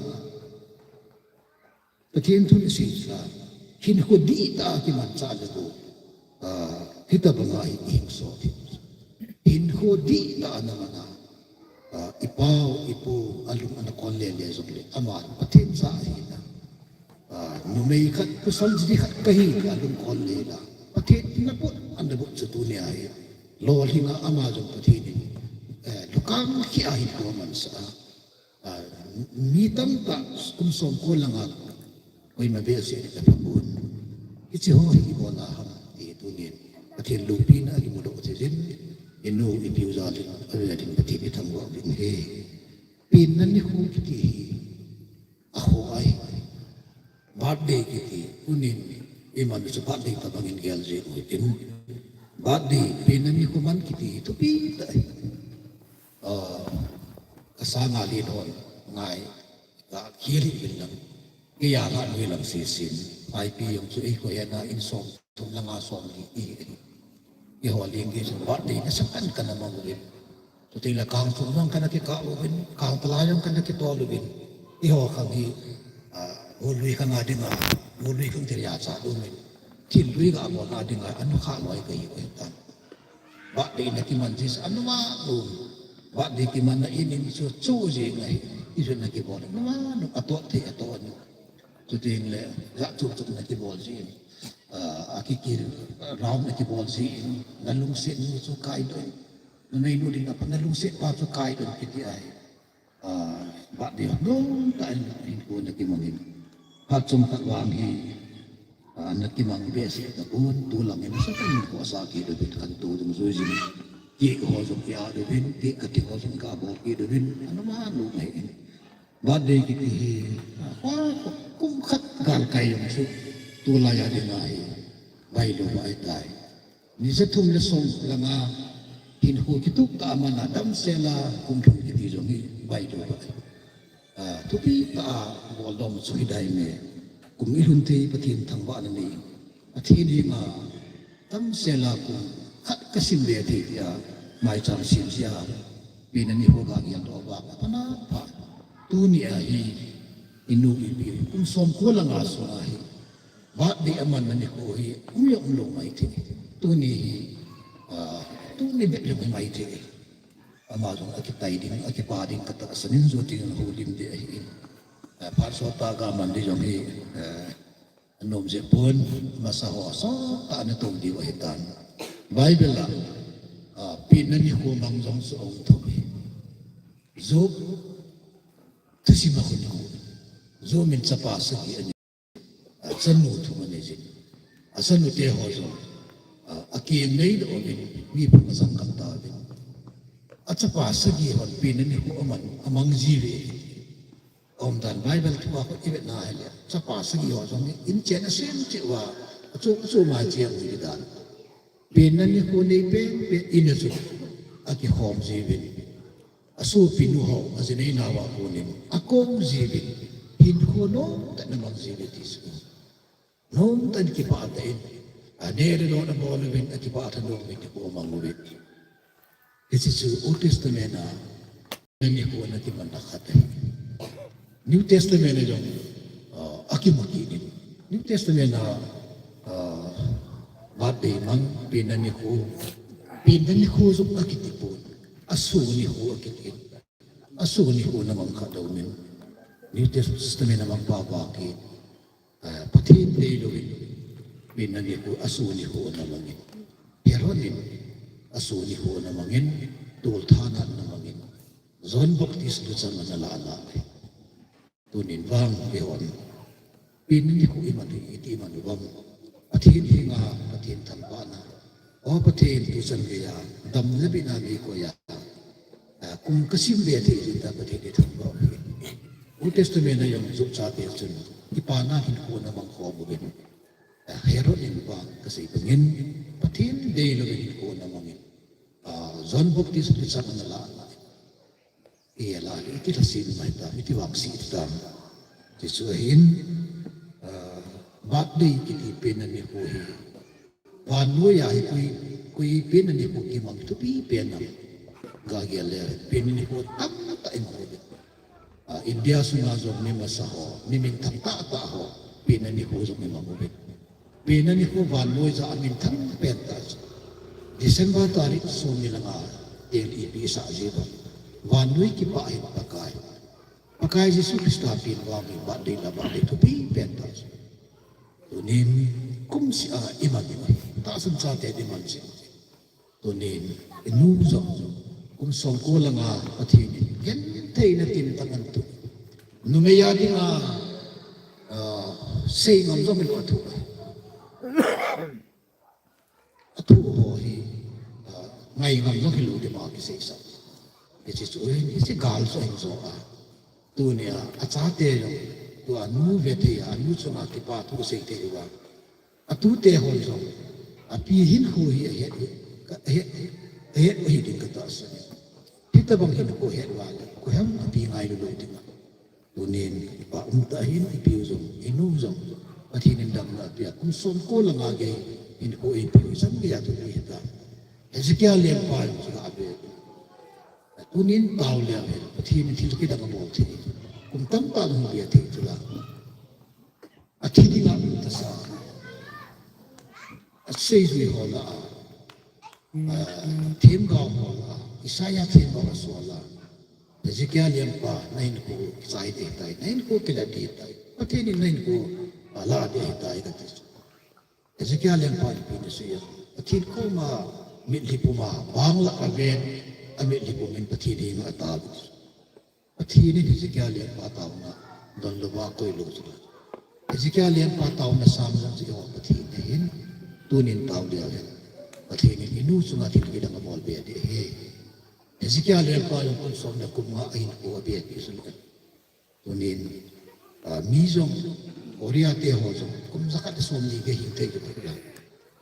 Pathen thun isei chu, hinkho dihtah a kimanchah le bou hitobanga hi ihing sot hi. Hinkho dihtah a namana, ipau ipu alung ana kon lele jongle, ama Pathen cha ahina, numei khat, pasal jili khat kahi tia alung kon lela, Pathen in apot ana bot chu tunia hi lolhinga ama jong Pathen in lukang kheh a hinkho amansah a, mi tamtah kum somko langa koima behseh ding apha pon. Hiche ho hi ibola ham ti tunin Pathen loupina akimudoh theiyin, inu ipiu jal in avel in Pathen ithangvah uvin ahi. Penna nikho kiti hi akhoh ahi. Birthday kiti tunin iman chu birthday tobangin gel jeng u hitin, birthday, penna nikho man kiti hi thupi tah ahi. Kasanga len hon ngai, kakhel hih uvin lang, keiya lhah noilang sesen, Vaiphei jong chu eikhohena in somthum langa somli ihi ahi. Eiho leng gei chun birthday nasatah in kana mang uvin, chutengle Kangchung jong kana kikah uvin, Kangpalai jong kana kitol uvin, eiho khang hi, golui khanga dinga, golui khang thil ijacha umin, thil lui gabolna dinga anukhah loi kahiu ahitan. Birthday nakiman jeh chu anuman um. Birthday kimanna in in chu chu jeng ahi. Ijat nakibol anuman um, atoh thei atoh ahi. Chutengle jat chom chom nakibol jeh in, akiki round nakibol jeh in, nalungset nu chu kaidoh in, numeinu dinga pat nalungset pa chu kaidoh in kiti ahi. Birthday nomtah in hinkho nakimangin, phat chomkhat vang hi nakimang behseh tapon, tulangin asatah in hinkho asah kit uvin, khantou jong juijin, cake ho jong kiat uvin, cake cutting ho jong gabol kit uvin, anuman um ahi. Birthday kiti hi kum khat galkai jong chu tulaiya dinga hi bailou ahitai. Ni jathum le som langa hinkho kitup tah a mana damsel a kum lhun kiti jong hi bailou ahi. Thupi tah a boldom chu hidai me. Kum ilhun thei, Pathen thangvahna nei, Pathen henga damsel a kum khat kasim be thei tia maicham sem jeh a, penna nikho gageldoh vang apha na pha. Tunia hi inu ipi kum somko langa sunga hi birthday amanna nikho hi um jong umlou maithei. Tuni hi, tuni bep jong hi maithei. Ama jong akitai ding, akipa ding katahsan in, joteng in houlim ding ahin. Phat sottah gaman ding jong hi anom jeh pon, amasaho sottah ana tou diu ahitan. Bible a penna nikho mang jong chu aum thou hi. Job thusim a khu nikho. Job in chapa sagi anei, achanu thum aneijin, achanute ho jong akeng neidoh uvin, mi phung ajang gam tauvin, achapa sagi hon penna nikho aman, amang jiuve. Aumdan Bible thua khu ivetna hile, chapa sagi ho jong in chen asem cheh uva, achom achom a cheng u hidan. Penna nikho nei penpen in a chu akikhom jiuvin, asopinu ho ajinei nauva konin akom jiuvin, hinkho nomtah in amang jiuve ti chu. Nomtah in kipah tah in, aneh le lon abol uvin, akipah tah in nikho amang uve. Hiche chu Old Testament a nikho ana kimanna khat ahi. New Testament a jong, ah, akimu kit in. New Testament a, ah, birthday mang, penna nikho, penna nikho jong akiti pon. Aso nikho akiti. Aso nikho ana mang kha deumin. New Testament a mang pa pa ki, ah, Pathen deilouvin penna nikho, aso nikho ana mangin. Herod in aso nikho ana mangin, tolthat ana mangin. John Baptist luchang ana la ana. Tunin vang eihon penna nikho iman hi iti iman uvem? Pathen henga, Pathen thangvahna, O Pathen, tuchan geiya damna le beina nei koi a, ah, kum kasim be thei jeh a Pathen ithangvah u hi. Old Testament a jong Job chate chun kipana hinkho ana mang khom uvin. Ah, Herod in vang kasei bangin Pathen deilouvin hinkho ana mangin, ah, John Baptist luchang ana la ana. Ilah le iti lhasim mai tam, iti vangset tam. Hichu ahin, ah, birthday kiti penna nikho hi, vannoiya hi koi, koi penna nikho kimang thupi pen ham? Gagel le penna nikho tamtah imang uve. Ah, India sunga jong mi masa ho, mi minthang tahtah ho penna nikho jong imang uve. Penna nikho vannoi jeh a aminthang pen tah chu December tarik somni le nga teng ipi isah jiu vem? Vannoi kipah hin Pakai, Pakai Jesu Christa pen vang hi birthday la, birthday thupi pen tah chu. Tunin kumseh a iman u hi, tahsan chate iman jing. Tunin inu jong kum somko le nga Pathen in gentheina tin tang ana tuh. Numei a dinga, ah, sei ngam jong hilou athuh. Athuh ho hi, ah, ngai ngam jong hilou ding ma kiseisah. Hiche chu ahin, hiche gal chu ahin jo a. Tunia achate jong, tua nu ve thei a, anu chunga kipa thu sei thei uva. Atute hon jong, api hinkho hi ahet u, ahet, ahet u hiding katahsan e. Hitobang hinkho ahet uva le, koiham api ngailu lou ding a. Tunin, ipa umtah hin, ipiu jong, inu jong, Pathen in damna apeh a, kum somko le nga gei hinkho eipeu, ichan geiya thu ihet a. Hezekiah lengpa jong chu ga ve. Tunin tao leu hen, Pathen in thil kidang abol thei. Kum tamtah hung be thei chu la. Athi dinga um tasa. Aseijui ho lah a, ah, themgao ho lah a, Isaiah themgao asol a, Hezekiah lengpa, nahinkho kichai ding ahitai, nahinkho kilah ding ahitai, Pathen in nahinkho, ah, alah ding ahitai kati chu. Hezekiah lengpa in ipi ana sei em? Pathen koma mitlhi puma bang lah aven, amitlhi pumin Pathen henga atao. Pathen in Hezekiah lengpa taona donlouva koi lou chu. Hezekiah lengpa taona sang jong chu Pathen ahin, tunin tao leu hen. Pathen in inu chunga thil kidang abol be ding ahi. Hezekiah lengpa jong kum som le kum nga ahinkho abe pi chu. Tunin, ah, mi jong, Korea te ho jong, kum jakhat le somni gei hing thei kit uve.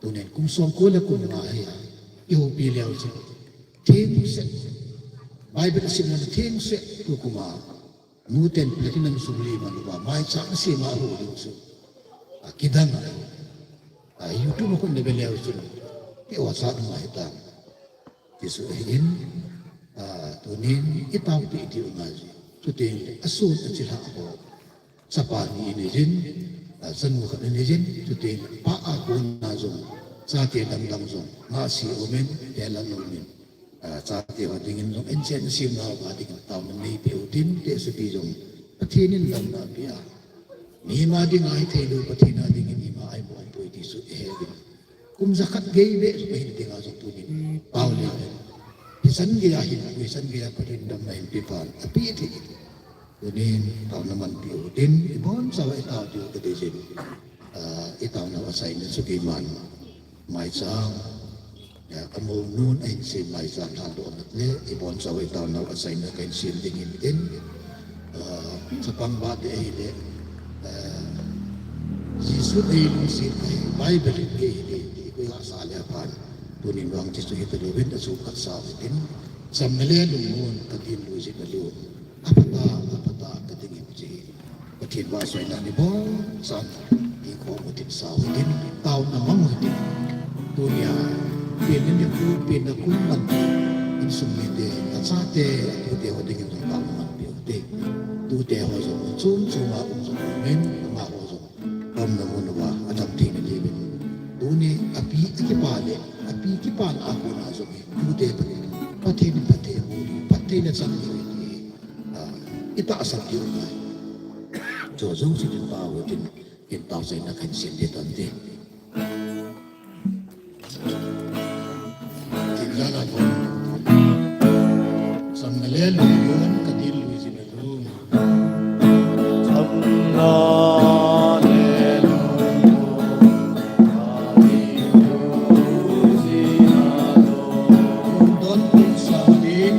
Tunin, kum somko le kum nga hi a, ihoupi leu chun, thengset, Bible simna thengset, tukum a, nu ten platinum jubilee man uva, maicham asem a hou ding chu, akidang a, ah, YouTube a kon na ve leu chun, kei o cha ngai ta. Ti chu ahin, ah, tunin itaopi diu ngai. Chuteng le asun achilhah ho. Chapa ni inei jin, ah, chanu khat inei jin, chuteng le pa a kona jong, chate dang dang jong, ngahse umin, helang umin. Ah, chate ho dingin jong, inchen sem nau va dingin taona neipe utin, tehsepi jong, Pathen in damna apeh a. Mihem a dinga hithei lou, Pathen a dingin ima ahi mo ahi poi ti chu ihe uvin. Kum jakhat gei beh chu kahin dinga jong tunin tao leu hen. Hichan geiya hin, hichan geiya Pathen damna hin pe pan ape thei. Tunin taona manpi utin, ibonchauva itao diu kadei jin. Ah, itaonau achaina chu keiman maicham, ah, kamounun ahin sem maicham lhandoh nat le, ibonchauva itaonau achaina kahin sem ding ahin tin. Ah, chapang birthday ahile, ah, Jesu eilungset ahi, Bible in gei hile, ti koi hahsa le aphan. Tunin vang Jesu hita luvin achu khat sa utin. Chamna le lungmon kadin lui jing nalou. Aphatah, aphatah kading in chi. Pathen vahchoina ni bou chan, ding khom utin, sa utin, taona mang utin. Tunia, pen in nikho, pen na kum man, insung mite, achate, atute ho dingin jong taona mang peh ute. Tute ho jong, chom chom a um jong, men, amaho jong, umna mun uva, adam thei na diuvin. Tuni, api, akipa le, api kipana a kona jong, tute pa le, Pathen in phatthei boh, phatthei na chan diu, ti, ah, itahsan diu ngai. Chu jouse din tao tin, in tao chaina khan sin di tan te. Tin la la ko. Chamna le lungmon kadin lui jing nalou. Chamna le lungmon kadin lui jing nalou. Don tin sa din.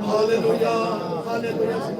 Hallelujah, hallelujah.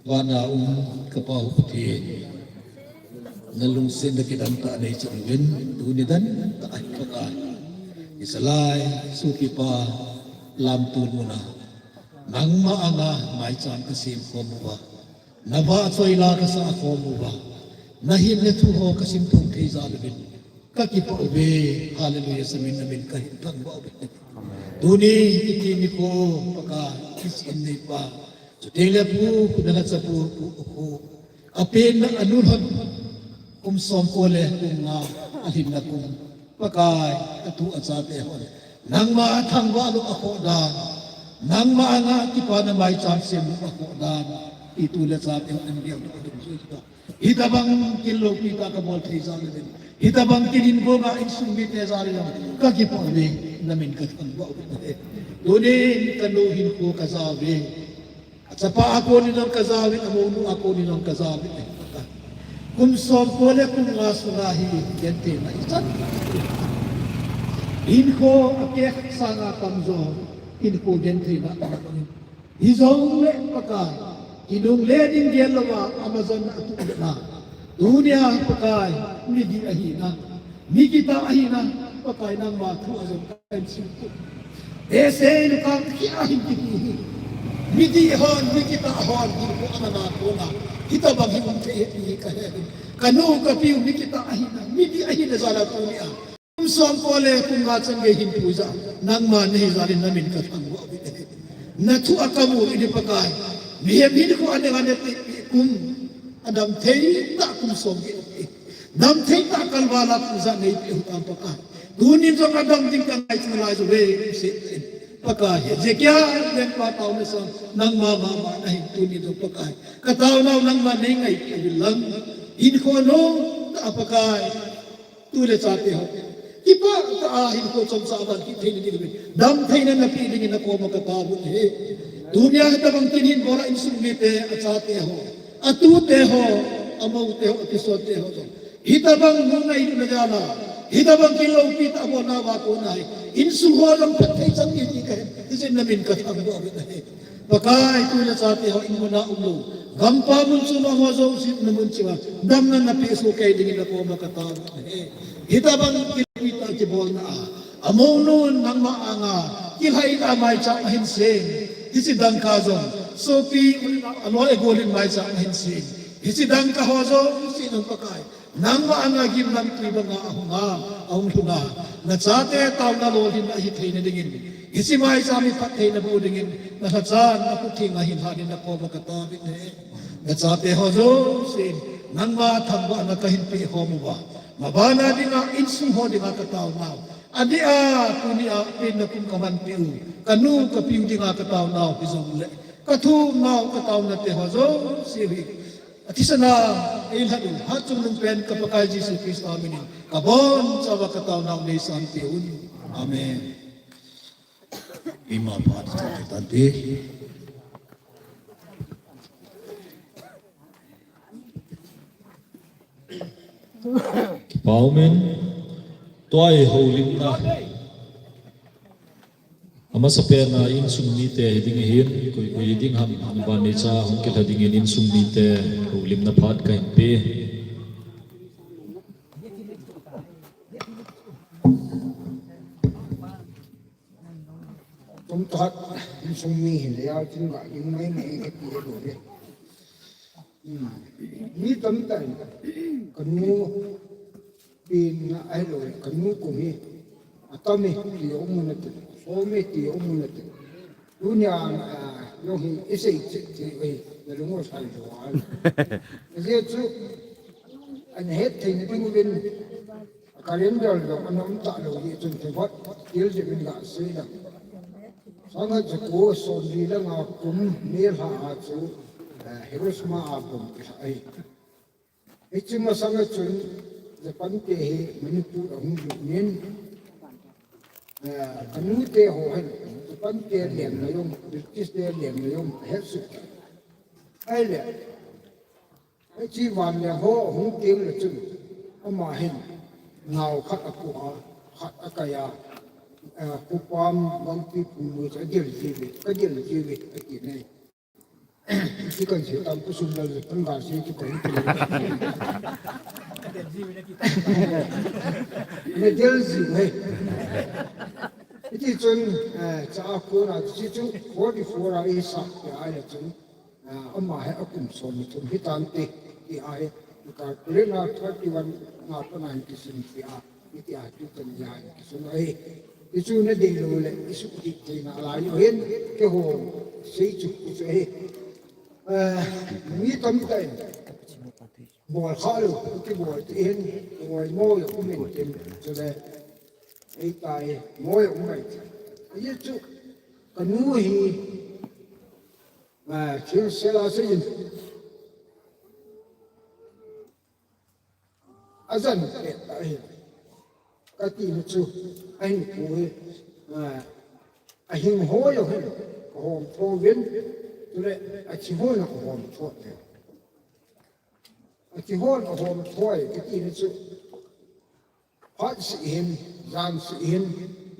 Vana um ka Pa u Pathen, na lungsetna kidang tah nei chan uvin, tuni dan tah ahi Pakai. Isalai, sopi pa lamto muna nangma anga maicham ka sem khom uva, na vahchoi la ka sa khom uva, na hinna thu ho ka simthum thei jal uvin ka kipah uve. Hallelujah, sa min na min ka hin thangvah uve. Tuni iti nikho Pakai, Christian neipa, chuteng le pu, pu na la cha pu, pu, pu, a penna a nu lhon, kum som ko le kum nga a lhinna kum, Pakai, a tu a chate hon nangma a thangvah lou a khoh dan, nangma anga kipana maicham sem lou a khoh dan, i tu le chate hon an gel lou a ding jui ta. Hitabang kin loupi tah ka bol thei jal uvin, hitabang kin hin bol a insung mite jal uvin, ka kipah uve, na min ka thangvah uve. Tunin ka nu hinkho ka ja uve. A chapa a konin jong ka ja uvin, a mounu a konin jong ka ja uvin. Kum som ko le kum nga sunga hi gentheina i chan. Hinkho a keh sanga tam jo, hinkho gentheina a tam. Hijongle Pakai, kinungle ding gel louva Amazon a tuh le na. Tunia Pakai, midih ahina, mi kitah ahina, Pakai nangma thu a jong ka insung tu. Ese nu kang ki ahin kiti hi. Midih hon, mi kitah hon, hinkho a mana kona. Hitabang hi um thei hi ka he. Ka nu ka piu mi kitah ahina, midih ahina jal a tunia. Kum som ko le kum nga chan gei hin puija, nangma nahi jal in na min ka thangvah uve. Na thu a ka mu uve Pakai. Mihem hinkho a neng a ne kum, a dam thei tah kum som gei. Dam thei tah kalval a puija nei pe u tam Pakai. Tunin jong a dam ding ka ngai chung lai jo ve se. Pakai, Hezekiah lengpa taona sang nangma mama nahi tunin jong Pakai. Ka taonau nangma nei ngai pe uvin lang. Hinkho nom tah Pakai. Tu le chate ho. Kipah tah a hinkho chomcha a van kit theina ding uvin, dam theina na pe dingin na koma ka tao u ahi. Tunia hitabang kin hin bol a insung mite a chate ho, a tute ho, a moute ho, a kisonte ho jong. Hitabang nu ngailutna jal a, hitabang kin loupi tah a bolna uva kona hi insung ho jong phatthei chang in ti ka he. Hijeh in na min ka thangvah uve. Pakai, tu le chate ho in mun a um lou, gampam mun chom a ho jouse na mun cheh uva damna na pe soh kei dingin na koma ka tao u ahi. Hitabang kin loupi tah a kibolna a, a mounun nangma anga kilhaina maicham ahin sem, hiche dangka jong Sopi, aloi agol in maicham ahin sem. Hiche dangka ho jouse jong Pakai, nangma anga gimnamtui banga ahung a, ahung lhun a, nachate taona lolhinna ahi theina dingin, hiche maicham hi phattheina boh dingin, nalhacha, nakhutheng a hin lhanin nakoma kataovin ahi. Nachate ho jouse, nangma thangvahna kahin peh khom uva, mabana dinga insung ho dinga kataonau, adeh a, tunia, penna kum kamanpeh u, kanu kapiu dinga kataonau hijongle, kathumnau kataonate ho jouse hi, athisana eilhat u, hatchungnung pen ka Pakai Jesu Christa minin, kabonchauva kataonau neisanpeh un. Amen. Ima pa ti tante. Kipa umin, tua hi houlimna. Amasapen a insung mite hiding ahin, koi koi hiding ham, vannoiya hung kilha dingin insung mite houlimna phat kahin pe. Tum tah, insung mi hin, ya, tin ga, in mai mai ka ti lo le. Hmm. Mi tamtah in, kanu, pin na ai lo, kanu kum hi, atam e, ti aum nate, som e, ti aum nate. Tunia, ah, jong hi, isei che, che, oi, na lungo sai lo, ah. Ajeh chu, ana het theina ding uvin, Calendar jong ana um talou jeh chun themkhat til jeh in gasei lang. Sangkhat jako somli le nga kum May lha a chu, eh, Hiroshima a bomb kilha ahi. Hiche masanga chun Japan te hi Manipur ahung lut in, eh, anute ho hin Japan te lenna jong, British te lenna jong ahet suh. Ahile, Hiche vanleng ho ahung teng le chun, ama hin nao khat apoh a, khat akai a, eh, Khupam Vangpi Phungnoi chu adel jiuve, kadel jiuve, ati nai. Hiche kan sei tam pu sum lal le pan ga sei chu kan ti. Nadel jiu ahi. Hiti chun, eh, cha a kona, hiche chu forty-four a eisah peh a ahile chun, Ah, ama hi akum som le thum hitante, ti ahi, tua Corinthians thirty-one nga pa nine kisim ti a, hiti a tu kan ya kisim ahi. Hichu nadei lou le, isuhthip theina lai lou hin, keiho sei chu, chu ahi. Ah, mi tamtah in, bol kha lou, kibol ti hin, bol mo ya um in tin, chule, ei tai, mo ya um mai. Hichu, kanu hi, Ah, thil sel a sei in. Ajan pet ahi. Kati na chu, ahin pu hi, ah, ahing ho jong hin, kahom tho uvin, chule, athi ho jong kahom tho uvin. Athi ho jong kahom tho e, kati na chu, Phat seh hin, jan seh hin,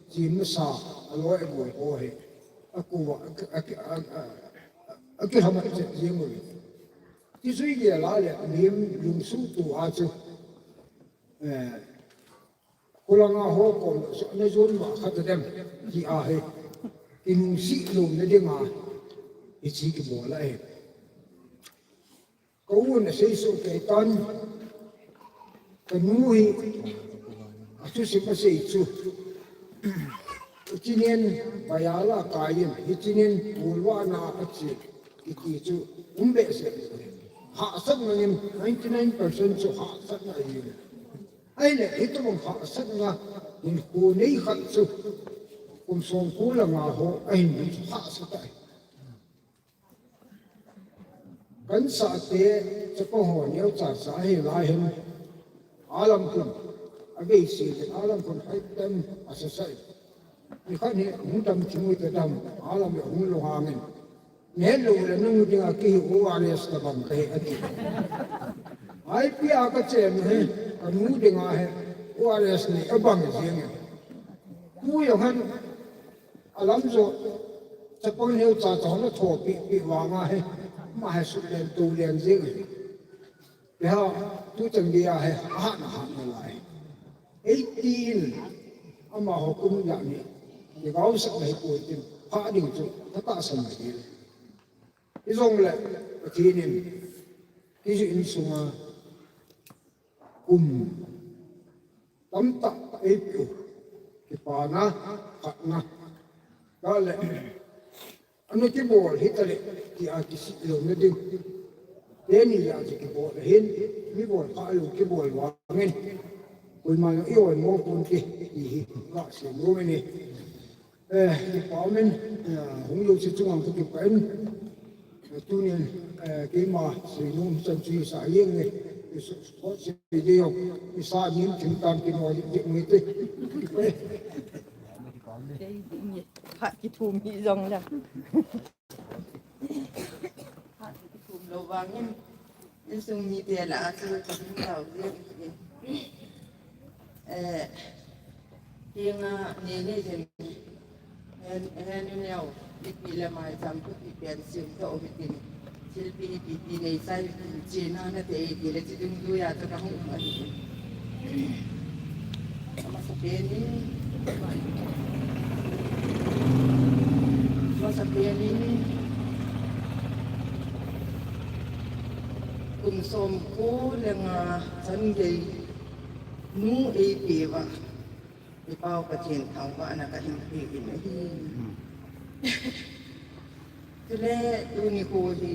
chi masa, aloi agol ho hi, akuva, a, a, a, a, akilhamat chet jeng uve. Kijui gel a le, mihem lungsuhto a chu, eh, khulanga ho kom, so, na jon va kha tadem, ti ahi, kinungsih lomna dinga, hiche kibol ahi. Ka u in asei soh kei tan, kanu hi, athusim asei chu. Hiche nin, vaiya la kai in, hiche nin, golvahna a che, kiti chu, um behseh. Hahsatna in, ninety nine percent chu hahsatna ahi. Ahile, hitobang hahsatna, hinkho nei khat chu, kum somko le nga ho, ahin chu hahsat ahi. Kan sahte, chapang ho neocha cha ahi lai hin, alam khun, abei se le, alam khun hoi tam asasai. Nikhat hi hung dam thim u te dam, alam le hung lunghang in. Nahet lou le nang dinga kei hi O R S tabang kahi ati. Ipi a kachen hi, kanu dinga hi, O R S nei abang jeng e. Tu jong hin, Alam jo, chapang neocha cha hon athopeh peh vang ahi, ama hi suhlen toulen jeng ahi. Hiche, tuchan gei a hi, ahat na hat nalai. Eighteen, amaho kum ja ni, kigaosah na hipoi tin, phah ding chu, katahsan na ding. Hijongle Pathen in kiju insunga kum tamtah eipeh u, kipana, khatna, kale, ana kibol hitaleh, tia kisih louna ding. Teni a chu kibol ahin, mi bol kha lou kibol vangin, koima jong i oimo ponte, ti hi kasei nom e. Eh, kipa umin, eh, hung lou se chunga ka kipa in. Eh, tunin, eh, keima seinom chan chu sa jeng e. Sport se de yo. Isa nim thim tam kino dik dik mai te. Phat kithum hi jong la. Phat kithum lou vangin. Insung mite lah a chu ka hung tao jeng in. Eh, hinga ni ni jin. Hen, hen ni neo. Ipi le mai cham tu pi pen sim to o hitin. Silpi ni pi pi nei sai pi china na te i ti le chi dung du ya to ka hung ma ni. Masapen in, masapen in, kum somko le nga chan gei nu eipeh uva, i Pau Pathen thangvahna kahin pe in ahi. Chule tuni kho hi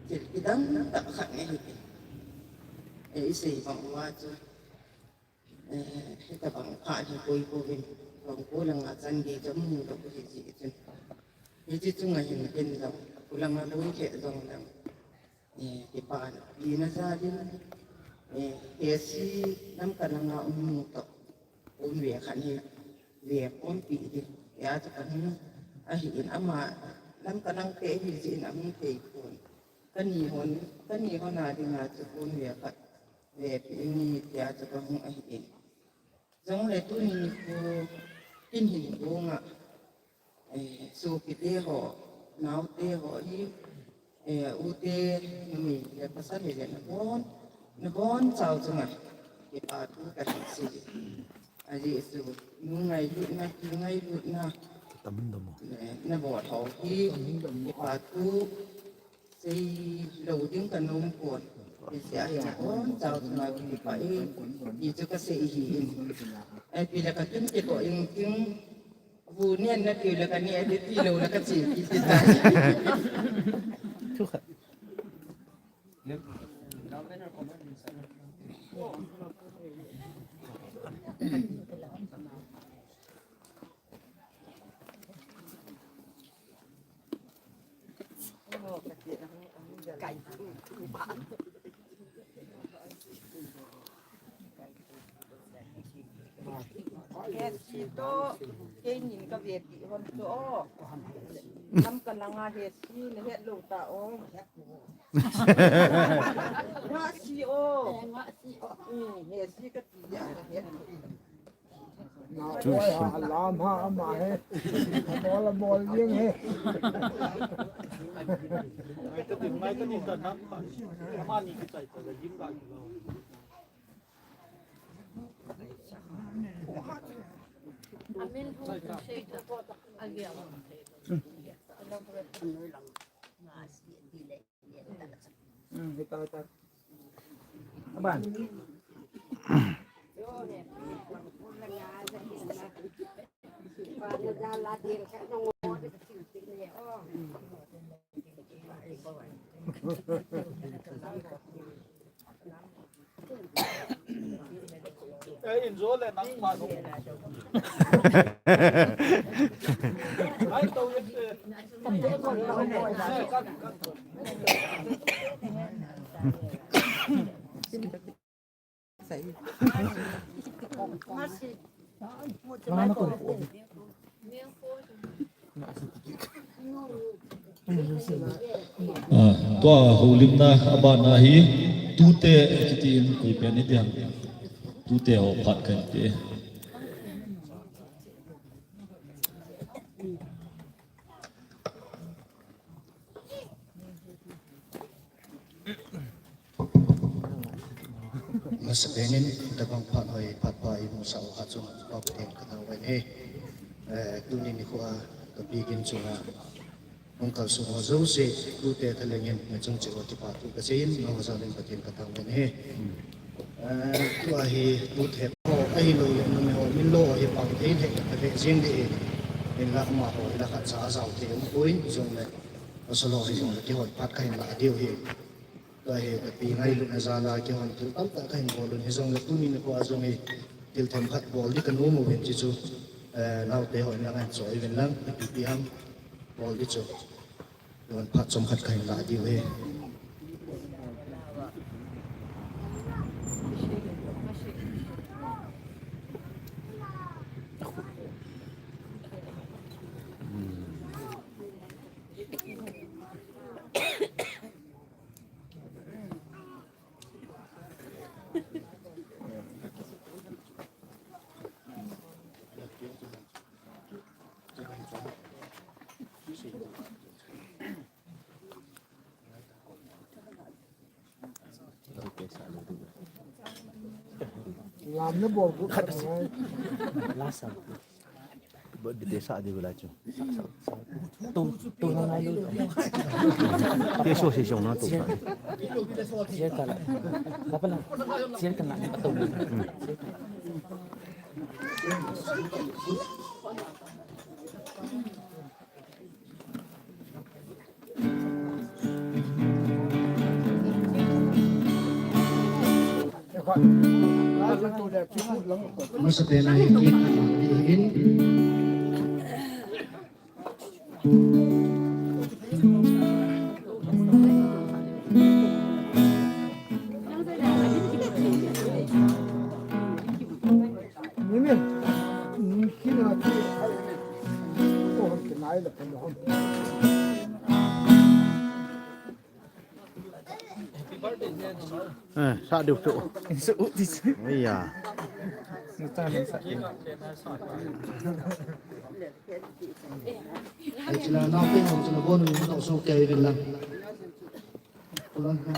thil kidang tah khat ahi. Eh, i sei bang uva chu. Eh, hitabang phat hi koi kouvin, somko le nga chan gei chu amu lou ahi jeh chun. Hiche chunga hin ken jong, kholanga loi khe jong lang. Eh, kipana pina jal in, eh, hesi Lamka langa um nu toh, um ve khat hi, ve khompi ding. Hia chu kahung ahi in ama, Lamka lang te ahi jeh in ahung thei pon. Kani hon, kani hon a dinga chu kon ve khat. Ve pi ni tia chu kahung ahi in. Jongle tuni nikho kin hin gonga, eh, sopite ho, naote ho hi, eh, ute, numei le pasal le nabon, nabon chau chunga kipa thu kahin sei. Ajeh chu nu ngailutna, pi ngailutna, eh, nabol ho hi kipa thu Sei lou ding kanom pon. Hiche a hin kon chau chunga kipa e, ti chu kasei ahi in. Ai pi le kakin kiko in kin, bu nen na pi le kani ati ti lou le kache kiti tai. Hesi toh, keinin kavepeh hon toh. Lamka langa hesi nahet lou ta o. Ngahsi o. Hmm, hesi kati a kahet. Oi, ha, lam ha, ama he. Bol, bol jeng he. Mai ka tin, mai ka ni ta na. Ama ni ki tai ta jim ba ki lo. Amen. Agi. Hmm, hita, hita. Aban. Eh, injo le nang ma no. Ai, to ye, eh. Ah, tua houlimna abana hi tute kiti in koi pen iti ham. Tute ho phat kan ti. Masapen in, tabang phat hoi, phat pha imusah u ha chunga, Pa Pathen kathangvah in ahi. Eh, tuni nikho a, ka bikin chunga, Hung kalsong ho jouse, tute thalheng in, nachung cheh uva kipathu kasei in, nangho jal in Pathen kathangvah in ahi. Eh, tua hi, tute ho, ahilou le, numei ho, min lo hi pang thei le, ka ve jing ding ahi. Hinla amaho, hinla khatcha ajao thei um poi, jongle, pasal ho hijongle, kihon phat kahin lah diu ahi. Tua hi, kapi ngailutna jal a, kihon thil tamtah kahin bol un, hijongle, tuni nikho a jong hi, thil themkhat bol ding kanom uvin, chuchu, eh, naote ho in lang ahin choi uvin lang, ipi ipi ham, bol ding chu. Tun phat chomkhat kahin lah diu ahi. Lamna bol bu khat ngai. Lasa. Birthday te sa di bela chu. Tu, tu na ngai lu. Ke so si song na tu. Siya ka la. Apa na? Siya ka na. Tu. Masapen a hi kit in. Eh, sa diu tu. Sa u ti si. Iya. Sa sa. Ai, chila na pe ho, chila bon, ni to so ke rin lang. Kulang ka.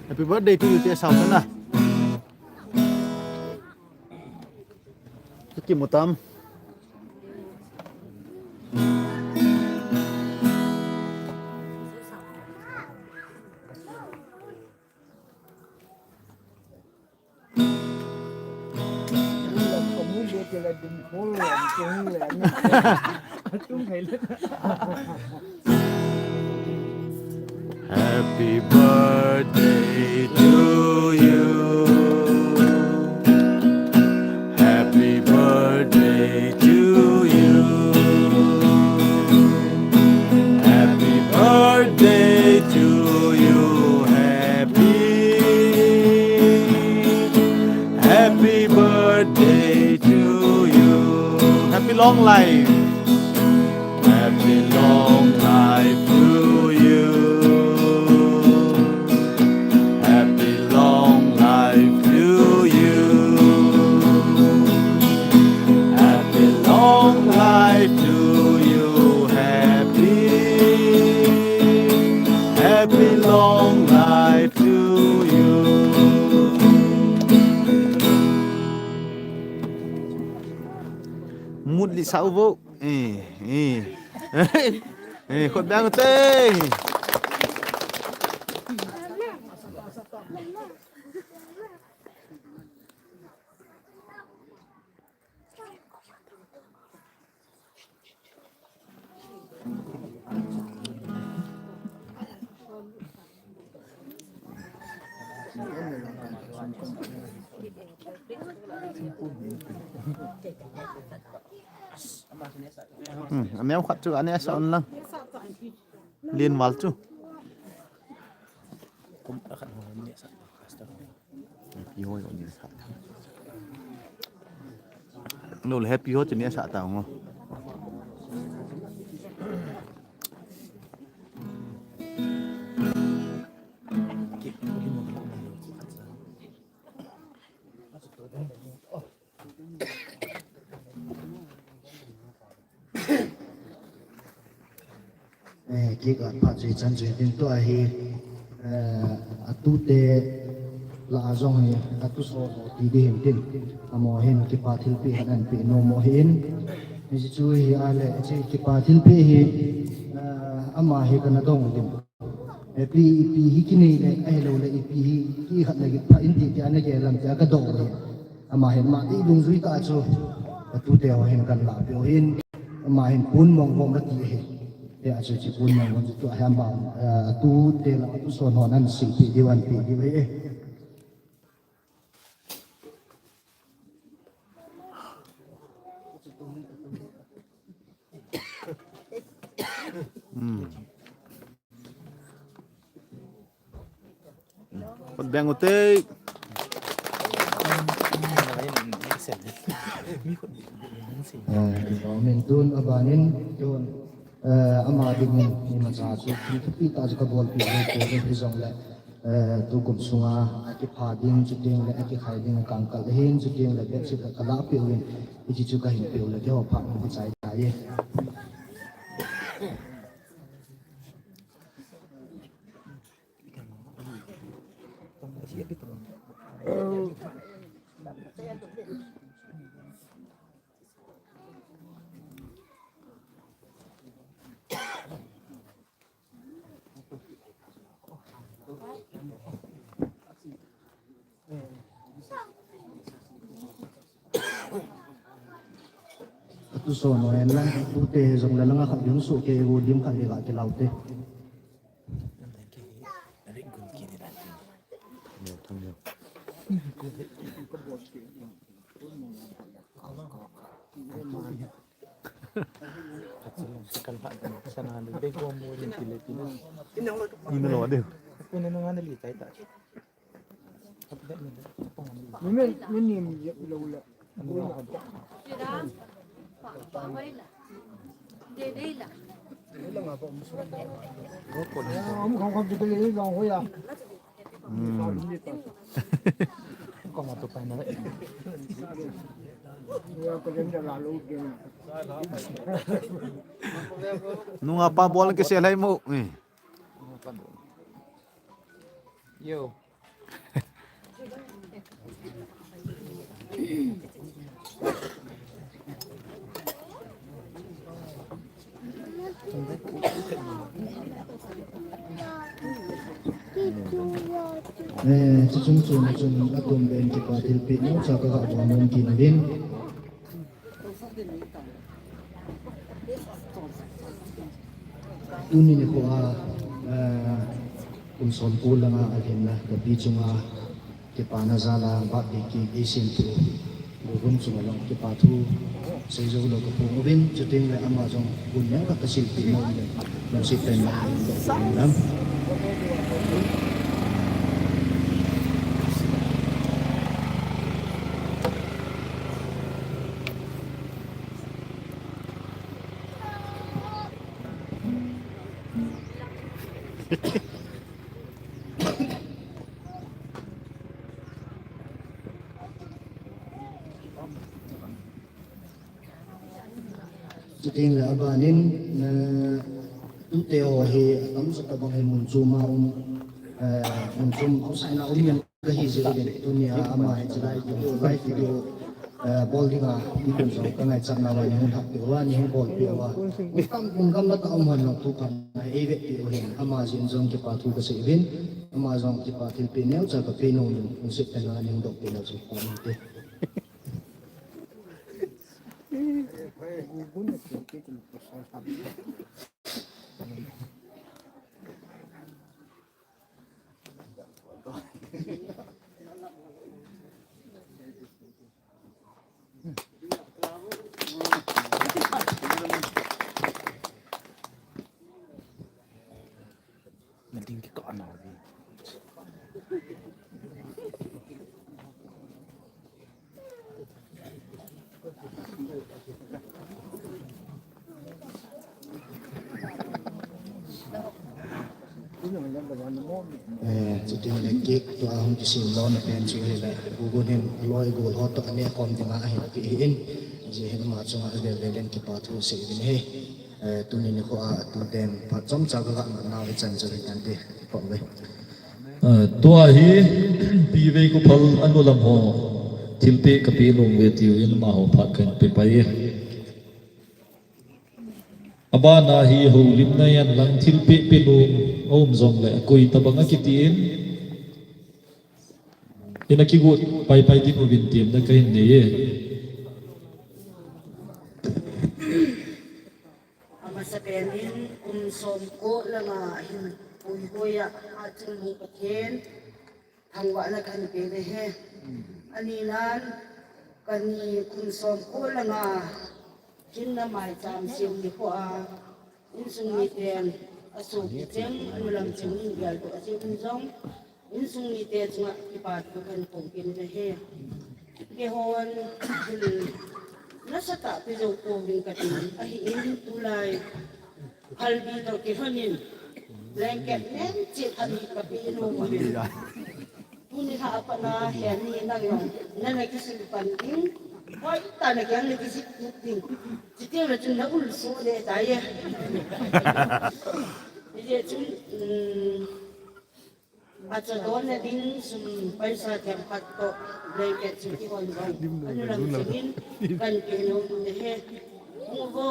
Happy birthday to you, Tia Sao Tan a. Kimu tam. Happy birthday to you. Happy birthday to you. Happy birthday to you. Happy, happy birthday to you. Happy long life. Happy long life to you. Happy long life to you. Happy long life to you. Happy, happy long life to you. Mut li sau vo. Eh, eh. Eh, khut beng u te. Hmm, aneo khat chu, aneo sa un lang. Lien val chu. Happy ho, ni sa. No, le happy ho chu ni sa ta ngo. Kik a phat jui chan jui tin tua hi, eh, atute lah a jong hi, atu so ti di hin tin. Amaho hin kipa thilpeh hin anpeh nom u ahin. Hiche chu hi ahile, hiche kipa thilpeh hi, eh, ama hi kana dong u din. Ipi, ipi hi kinei le, ahilou le, ipi hi kikhat le kipha in ti, ti ana gel lam ti a ka dong u hi. Ama hin ama dei dungjui tah a chu, atute ho hin kan lahpeh u hin, ama hin pon mong mong ati ahi. Tia chu hiche pon mong mong chu tua hi ama, eh, atute lah a atu son hon ahin silpeh diu ahin peh diu ahi. Hmm. Khut beng u te. Eh, amen. Tun abanin, tun, eh, ama dingin imacha chu, thupi tah chu kabolpeh lou poi, hijongle, eh, tukum sunga akipha ding, chuteng le akikhai ding akangkal ahin, chuteng le bedsheet ka lahpeh uvin, hiche chu kahin peh u le, keiho phat hung kichai tai. Atu son ho hen lang, atute hijongle langa khat ding soh kei u lim khat le ga kilau te. Nunga pa bol kisel hai mo. Eh. Yo. Eh, chuchung chun chun atum ben kipa thilpeh neocha kaga bol nom kit uvin. Tuni nikho a, eh, kum somko langa alhinna kapi chunga kipana jal a birthday cake eisempeh u, Gugun chunga jong kipa thu seijou lou kaphong uvin, chuteng le ama jong gun neo khat kasilpeh nom uvin, lungset tah in nahin doh uvin lang. Chuteng le abanin, eh, tute ho hi atamjo tabang hi mun chom a um, eh, mun chom outside a um jeng kahi jeh uvin, tunia ama hi chulai video, live video, eh, bol dinga, mi kum jong kangaichat nauva, neihung lhahpeh uva, neihung bolpeh uva. Kum kam, kum gamla tah a um hon jong tukam a eivetpeh u hin, ama jeh in jong kipa thu kasei uvin, ama jong kipa thilpeh neocha kapeh nom uvin, lungset tah in neihung dohpeh leu chun pha inte. Eh, chuteng le cake tua hung kisem lona pen chu hile, Gugun hin aloi agol ho toh aneh khom dinga ahin peh ahin, hijeh hin ama chunga avel vel in kipa thu sei uvin ahi. Eh, tuni nikho a, tuten phat chomcha ka ga na ve chan chu kan ti. Pom ve. Eh, tua hi, pi vei ku phal anu lam ho. Thilpeh ka pe nom ve tiu in amaho phat kan pe pai. Abana hi houlimna in lang thilpeh pe nom a um jong le, koi tabang a kiti in. Ina kigot pai pai ding uvin temna ka hin nei e. Amasa pen in kum som ko langa hin pui hoi a, a chung hung Pathen thangvahna kan pe ve he. Ani nan kani kum som ko langa hinna maicham siam nikho a, insung miten a sopi cheng, anu lam cheng in gel to a cheng in jong, insung mite chunga kipa thu kan phong kit na he. Keihon thil nasatah pe jou pouvin kati, ahin tulai phalbi toh kilhon in blanket nem cheh khat hi ka pe nom uve. Tuni lha a pat na hin ni nang jong nana kisil pan ding, hoitah na kiang na kisil ding. Chuteng le chun na ul so le tai e. Hijeh chun, um, acha donna ding sum paisa themkhat toh blanket chu kihon jong, anu lam cheng in kan pe nom uve he. Hung vo,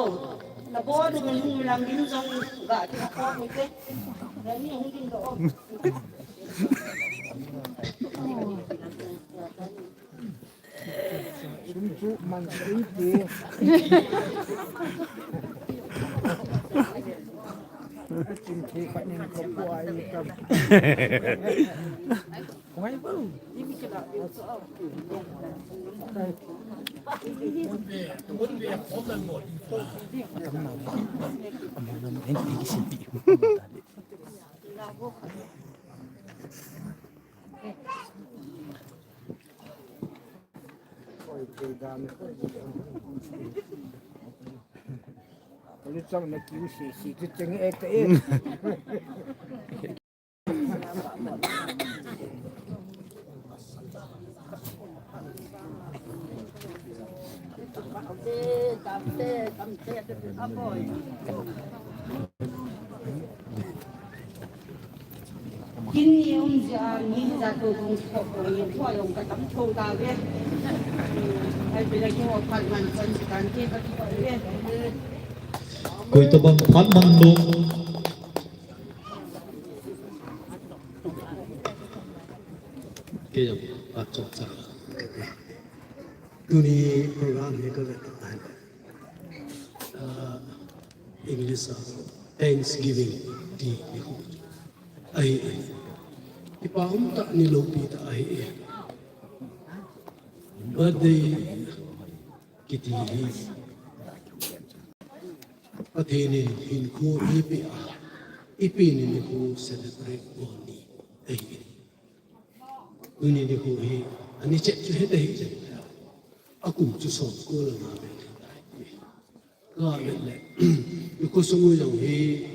na bo nu hung lang ding jong ga ti ko mu te. Na ni hung ding doh. Sum chu man sei ti. Chin thei khat nin ka pua i tam. Ngai bo. Kin ni um jeh a, ni jat to kong kho ko in, kho jong ka tam tho ta ve. Ai, pila keiho phat man chan si kan ke ka kho ve. Koi tabang phat man lo. Kei jong phat chomcha. Tuni program hi ka ve ta. Ah, English a Thanksgiving ti nikho ahi e. Kipa umtah ni loupi tah ahi e. Birthday kiti hi Pathen in hinkho eipeh a, ipi ni nikho celebrate bol ni ahi e. Tuni nikho hi ani chet chu hita hih jeng. Akum chu som ko le nga ve. Ka vet le, i khosung u jong hi,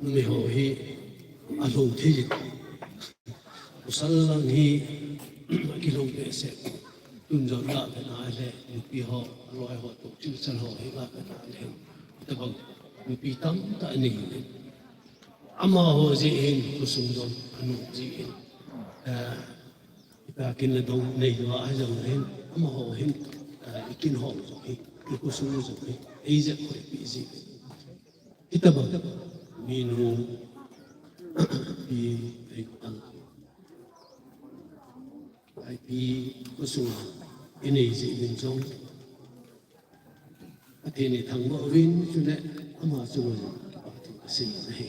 numei ho hi alhou thei jin. Pasal lang hi akilhou behseh. Tun jong ka vet na le, nupi ho, loi ho toh, chilchal ho hi ka vet na le, tabang nupi tamtah anei. Amaho jeh hin khosung jong anom jeh hin, eh, ipa kin le dong nei lou a jong hin, amaho hin, eh, i kin ho jong hi, i khosung jong hi, ei jeh khoi pi jeh hin. Hitabang minu, pi, ei, al. Ipi khosung inei jeh hin jong Pathen in thangvah uvin, chule ama chunga jong kipathu kasei ahi.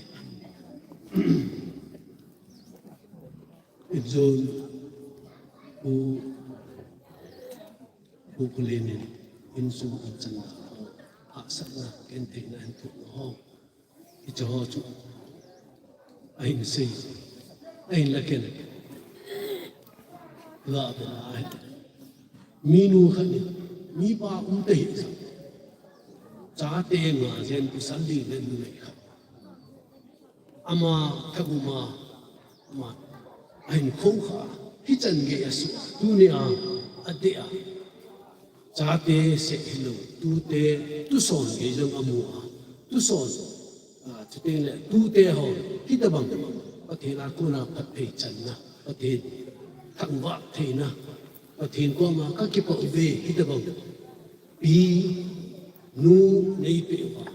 Injong u, u Kulen in insung in chan hahsatna, gentheina, henthohna ho. Hiche ho chu ahin sei, ahin la ken. La bena ahi. Minu khat in, mipa um tahih jong, chate nga jen pasal ding le numei khat. Ama thauma, ama ahin khoukhah, hichan gei asoh, tunia, adeh a. Chate seh hilou, tute, tuson gei jong amu a. thuson, a, chuteng le tute ho, hitobang Pathen a kona phatthei channa, Pathen thangvah theina, Pathen koma kakipah uve, hitobang pi nu neipeh uva,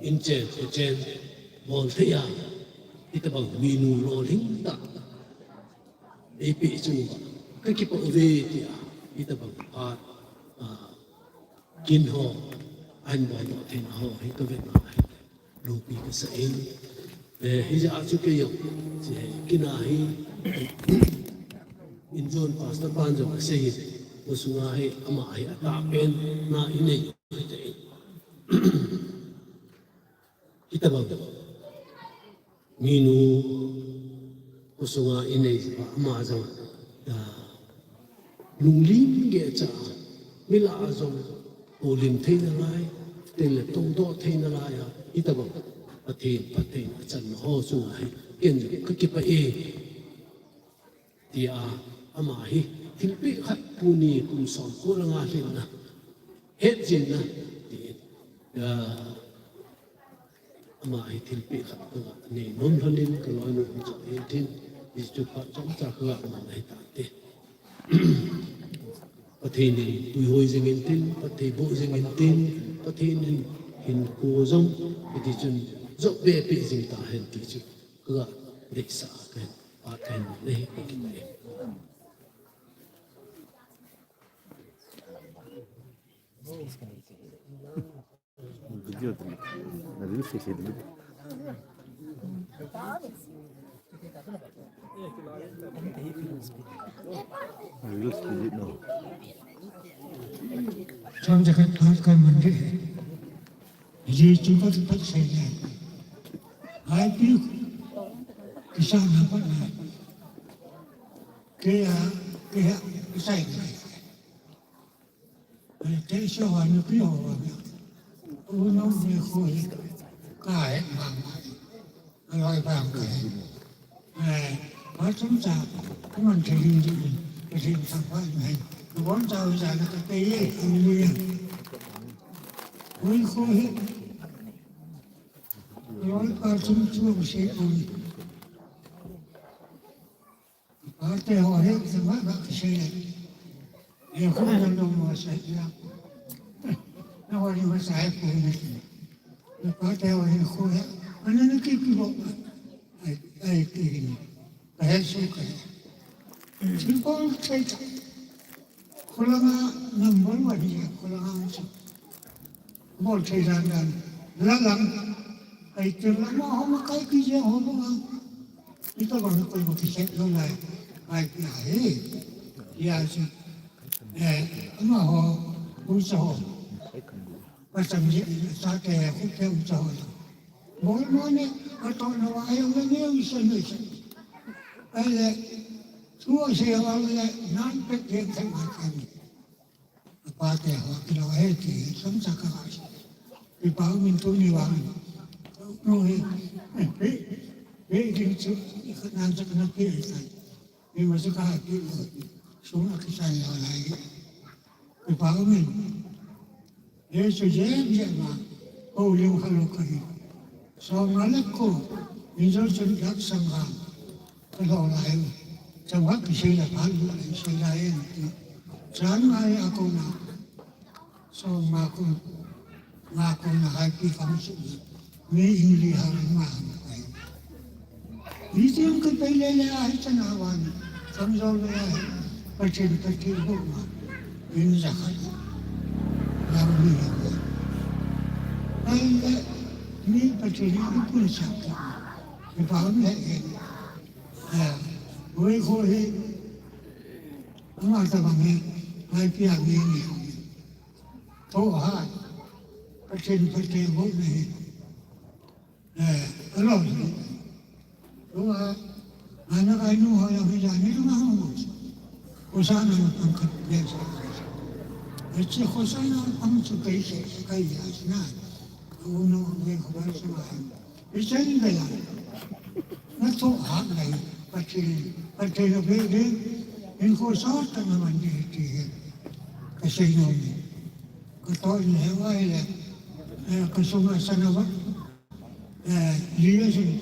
inchen, kho chen, bol thei a, hitobang minu lolhing tah eipeh chu uva, kakipah uve tia, hitobang phat, a, kin ho, ahin bol doh theina ho hi kavetna a hi loupi kasa in. Eh, hijeh a chu kei jong, hiche kin a hi, in jong pastor pan jong asei in, kho sunga hi ama hi atahpen na inei u hite in. Hitobang minu kho sunga inei uva ama jong, a, lunglim geh cha, mi lah a jong houlim thei nalai, chuteng le tongdoh thei nalai a, hitobang Pathen phatthei achanna ho chunga hi ken jong kakipah e. Tia, ama hi thilpeh khat puni kum somko le nga lhinna, hetjinna, ti, a, ama hi thilpeh khat ka nei nom lhonin kaloinu hung chang intin, hichu phat chomcha kaga mang ahitan te. Pathen in puihoi jing intin, phatthei boh jing intin, Pathen in hinkho jong hiti chun jop be peh jing tahen ti chu kaga deisah a kahin, phat kahin nei ahi. Video delete. Na reels ke delete. Na reels delete no. Chomcha khat phat kaman ding ahi. Hiche chu kakipat sei le, ipi kisahna pat na, kei a, kei a kisah na. Kei seiho nupi ho vang, u nung ni khu hi kahet mama. Aloi vang kahe. Eh, phat chomcha kaman thei ding, Pathen thangvah in ahi. Kabonchauva jana katei e, hallelujah. Ui khu hi, aloi phat chomcha kasei u hi. Pate ho hi, thangvah kasei e. Ye khu na lo mo sa ya. Na ho ni ma sa e khu ni. Pate ho hi khu hi, ana ni ki ki bo. Ai, ai, kihina. Kahe su kahe. Simple thei cha. Kholanga number one hi, kholanga chu. Bol thei dan dan. La lang. Ai, te la ma ho ma kai ki je ho ma. Ito ba ko mo ki se lo lai. Ai, ki hai. Ya chu. Eh, ama ho, u cha ho. Pacham ji, sa te, khu te u cha ho. Bol mo ne, atohna va jong le neo isan isan. Ahile, thu asei vang le, nan pet thei thei ma kani. Pate ho, kilo he ti, chomcha ka asei. Kipa umin tuni vang. No he, eh, pe, pe ding chu, i khat nan cha kana pe isan. Ima chu kapi lo, sung a kisan lou lai. Kipa umin. Jesu jem jem a, houlim khalou kahi. Som nga le ko, injol chun dak sang a, kalou lai. Chang ha kisei la pha lu lai, sei lai en ti. Chang nga le a ko na. Som nga kum, nga kum na hai pi kham su. Mi in li ha ma ha ma kai. Ni tiang ka pai le le a hi chana wan. Sam zo le a hi. Pathen, Pathen bo ma. In za kha. Yang mi ha ma. Ai le, mi Pathen ni pun sa ka. Ni pa mi he. Eh, wei ko he. Ma ta bang he. Hai pi a mi ni. Thoh hat, Pathen, Pathen boh na hi. Eh, alou hi. Thoh hat, ana kai nu ho ya hi ja ni ma ho. Hosanna na pang khat le sa. Achi Hosanna pang chu kai se, kai ya na. Uno ne ko ba sa ma. Ichang gaya. Na thoh hat lai, Pathen, Pathen a be be, in ko sa ta na man de ti he. Ka sei nom. Ka to in he wa he le. Eh, kasung a sana ba? Eh, liya sin,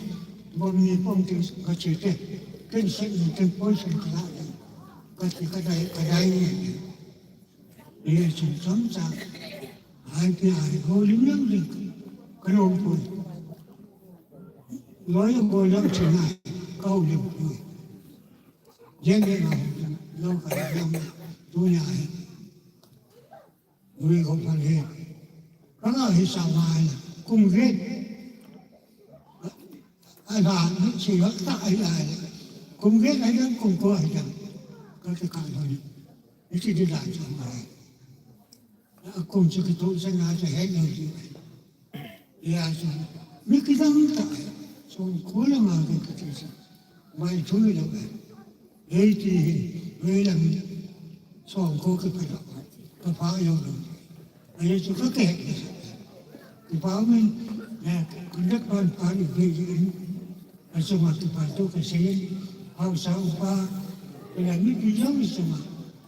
bom ni pom tin kache te. Ken se ni ken pon sin kala. Kati kadai, kadai ni. Liya sin chom cha. Ai pi ai ho lim yang din. Kalong pon. Loi ko yang chena. Kau lim pon. Yen yen ho lim. Lo ka lim. Dunia hai. Lui ko phan he. Kala hi sa mai. Kum get. Ai ba ni chi yo ta ai ai. Kum get ai yang kum ko ai yang. Ka te ka lo ni. Ni chi di la cha mai. A kum chi ki to sa na cha he no di. Ya, so, mi kidang ta, so, kula ma ke kati sa, mai thui lo eh. Ei ti hi, ei lam, so, ko ke pa lo, ka pa yo lo. Ai so ka ke, ka pa mi, ya, kun dak pan pan ke ji in, a so ma ki pa to ka se, ha sa u pa, ya mi ki yo mi so ma,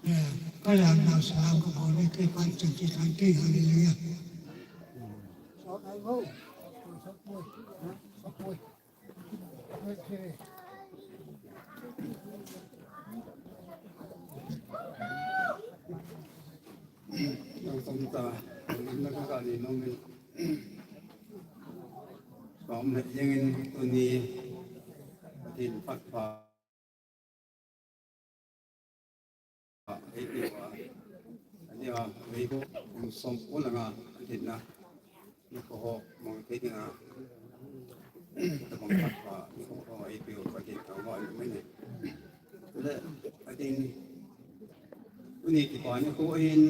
ya, ka ya na sa ka pa le ke pa chan ti san ti hallelujah. Som le jengin tuni Pathen phat pha ei pi uva. Ani a, ei ko, um, som ko langa, atin na. Ni ko ho, mong te dinga. Tabang phat pha, ni ko ho, ei pi uva, atin na, wa, ni mene. Le, atin, uni ki pa ni ko hin,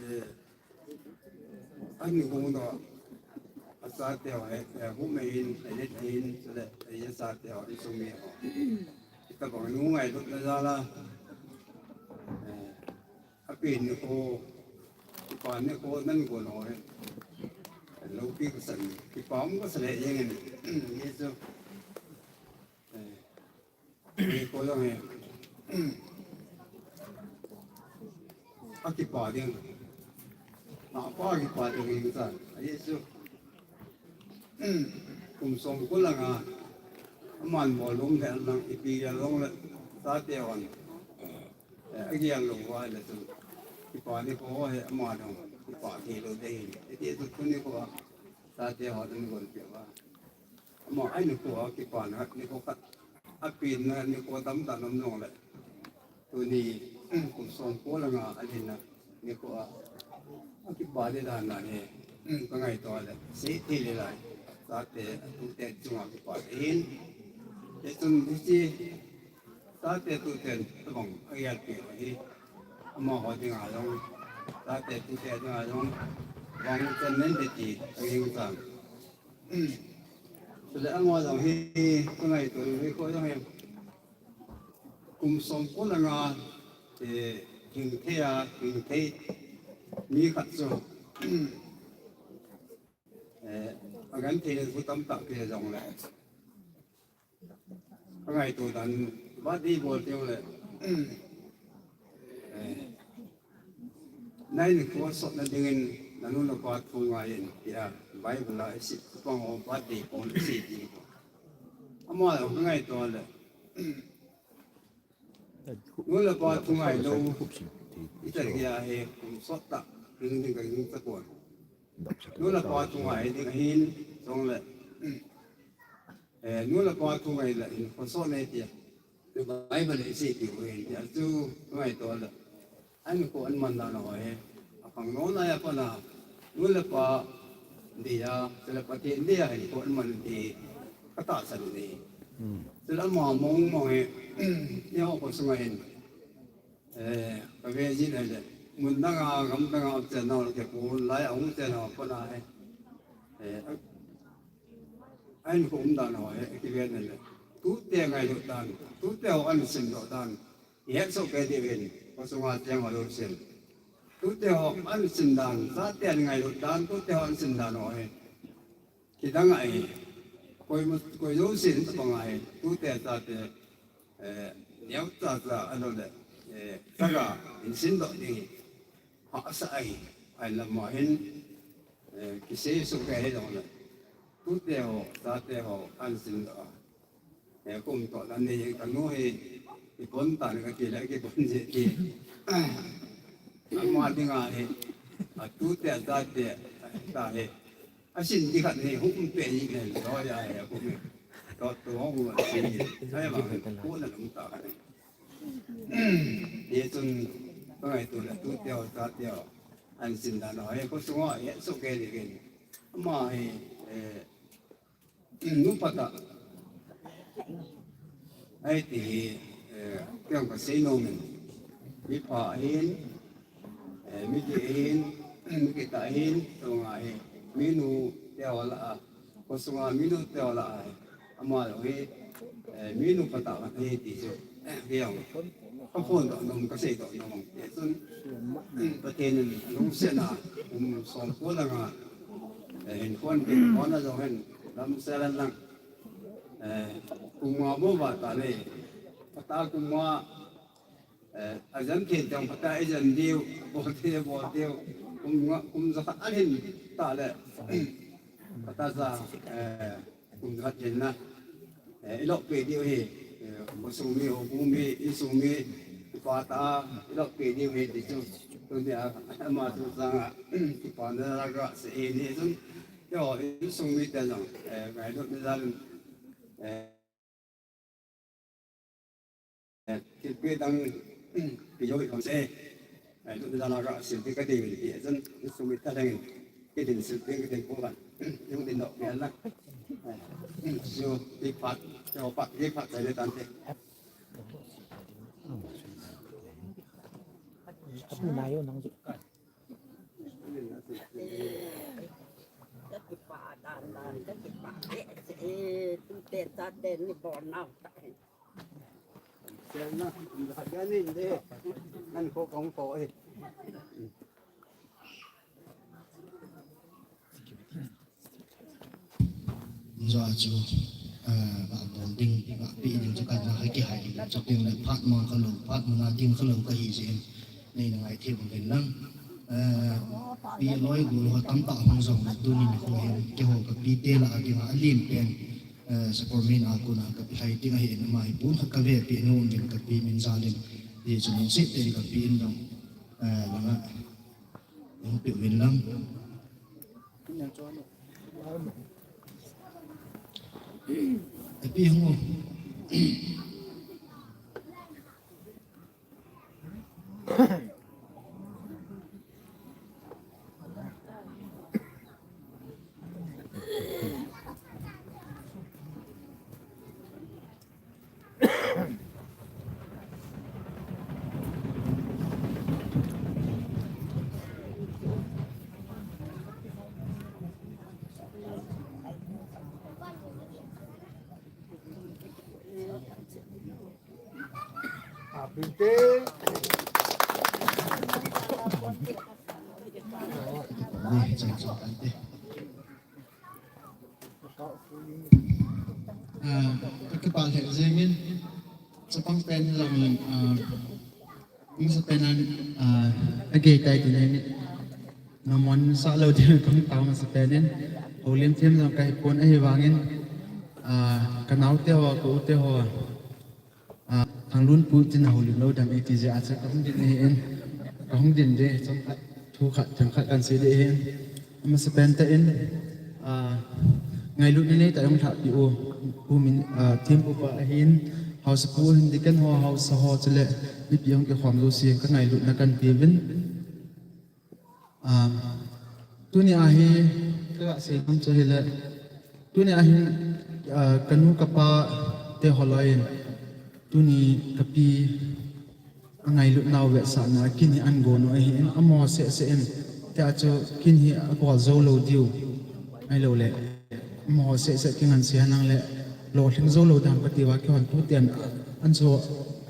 eh, Ani gong to, a chate ho, eh, eh, hu mei in, eh, let in, chule, eh, a chate ho, insung mi ho. Ita bang nu ngailut na jal a. Eh, a pen ni ko, kipa ni ko, nan go no, eh. Lo pi ko san, kipa um ko sa le jeng in, ni chu. Eh, Ko jong hi. A kipa ding. A pa kipa ding hi sa. A Jesu. Kum som ko langa. Aman bol lum le lang ipi ya long le. Sa te on. Eh, a gial lo wa le tu. Kipa ni ko he ama dong. Kipa ke lo de hi. Iti tu ni ko. Sa te ho tu ni ko pe wa. Ama ai ni ko kipa na ni ko khat. A pen na ni ko tam ta nom nong le. Tuni, kum som ko langa a lin na ni ko a. A kipa de dan na ni. Ka ngaito le. Se te le lai. Sa te, tu te chunga kipa de hin. Te chun di si. Sa te tu te tabang a yal pi hi. Ama ho dinga jong. Sa te tu te dinga jong. Wang chan nen de ti. A ging sang. Chule ama jong hi ka ngaito hi ko jong hi. Kum som ko langa, eh, hing thei a, hing thei mi khat chu, eh, a gan thei le hu tam tak te jong le. Ka ngaito dan, birthday bol teng le, eh, Nai ni ko sot na dingin, na nu na pa thu ngai in, tia, Bible a isi, pang o birthday bol isi ti ko. Ama lo ka ngaito le. Nu le pa thu ngai lo, ita kia he, kum sot ta, ding ding ka ding ta ko. Nu le pa thu ngai ding hin, song le. Eh, nu le pa thu ngai le, in ko sot ne tia. Bible le isi ti ko hin, tia, chu ngaito le. An ko an man dan ho hi. A khangnouna a pat a, nu le pa dia, chule Pathen dia hin ko an man ti ka tahsan u ahi. Hmm. Chule ama mong mong hi, ni ho ko sunga hin. Eh, ka ve jin ahile. Mun dang a, gam dang a, chen nau le ke pu lai a hung chen nau pat a hi. Eh, a, an ko um dan ho hi, ki ve ne le. Tute ngailut dan, tute ho an simdoh dan. I het soh kei diu hin, khosung a cheng ho jousen. Tute ho an sin dan, chate an ngailut dan, tute ho an sin dan ho hi. Kidang ahi. Koi mu, koi jousen tabang ahi. Tute chate, eh, neocha cha ahilou le, eh, chaga in sin doh ding hi. Hahsa ahi. Ahi lam a hin. Eh, kisei suk kei hi jong le. Tute ho, tate ho, an sin doh a. Eh, kum toh dan nei kanu hi, kibon tan kati le, kibon je ti. Ama dinga hi, atute, atate, ta hi. Asin di khat hi, hum pe ni le, lo ya hi, kum hi. To, to, hum, asin ni. Ai, ba, ko na lum ta khat hi. Hichun, ka ngaito le, tute ho, tate ho. An sin dan ho, hi, ko sunga, hi, suk kei ni kei. Ama hi, eh, nupa tah. Ahi ti hi, eh, kei jong kasei nom in. Mi pha ahin, eh, mi dih ahin, mi kitah ahin, tua hi, minu te ho lah a, kho sunga minu te ho lah a, ama jong hi, eh, minu pha tah ahi ti chu, eh, kei jong kaphondoh nom, kaseidoh nom. Hichun, Pathen in alungsetna, kum som ko langa, eh, hin khon kin, khon a jong hin, lam selan lang. Eh, kum nga mo ba ta le. Pata kum nga, eh, ajan kin jong pata ijan diu, bol diu, bol diu. Kum nga, kum ja khat ahin ta le. Pata ja, eh, kum ja khat hin na. Eh, ilou pe diu hi. Eh, khosung mi, houbung mi, insung mi, pata, ilou pe diu hi ti chu. Tunia, ama chu sanga, kipana la ga se ni chu. Yo, insung mite jong, eh, ngailutna jal in, eh, eh, thilpeh dang, peh jou hih lou se. Ngailutna jal a ga sil ding kadei uvin ti, chun insung mite leng in, kei din sil ding kadei pou van. Jong din lou pi la. Eh, so, pi phat, yo pat, pi phat, sai le tante. Apu na yo nang ju. Hijeh a chu, eh, vah bol ding, vah peh ding chu kana kihai ding chu, tin le phat mong khalou, phat mong a ding khalou kahi jeh in, neina ngaithei uvin lang. Eh, pi loi gol ho tamtah hung jong le tunin kho hin, keiho kapi te lah a dinga alen pen, eh, Sapormeina a kona kapi hai ding ahin, ama hi pon khat kave peh nom uvin kapi min jal in, hichu lungset tah in kapi in jong, eh, langa, hung peh uvin lang. Api hung o. Happy birthday. Ah, ka kipah lheh jeng in, chapang pen jong, ah, masa pen an, ah, agei tai ti nei ni. Namon sa lou ti kong tao masa pen in. Houlim thim jong kahi pon ahivangin, ah, kanaote ho, ka ute ho. Ah, Thanglunpu tin a houlim lou dam e ti jeh a chu kahung din ahin, kahung din ding, chomkhat, thu khat, themkhat kahin sei ding ahin. Amasapen tah in, ah, ngailutna neitah in hung lhahpeh u, Pu Min, ah, Thempu pa ahin, haosapu ahin, deacon ho, haosa ho, chule mipi hung kikhom jouse kangailutna kahin pe uvin. Ah, tuni a hi, kaga sei nom chu ahile, tuni a hin, ah, kanu kapa te holoi in, tuni kapi angailut nau vetsahna, kin hi ahin gon u ahin, amaho sehseh in, tia chu kin hi abol jou lou diu, ahilou le, amaho sehseh kingansei henlang le, lolhing jou lou dam kati uva, keihon tuten, an jo,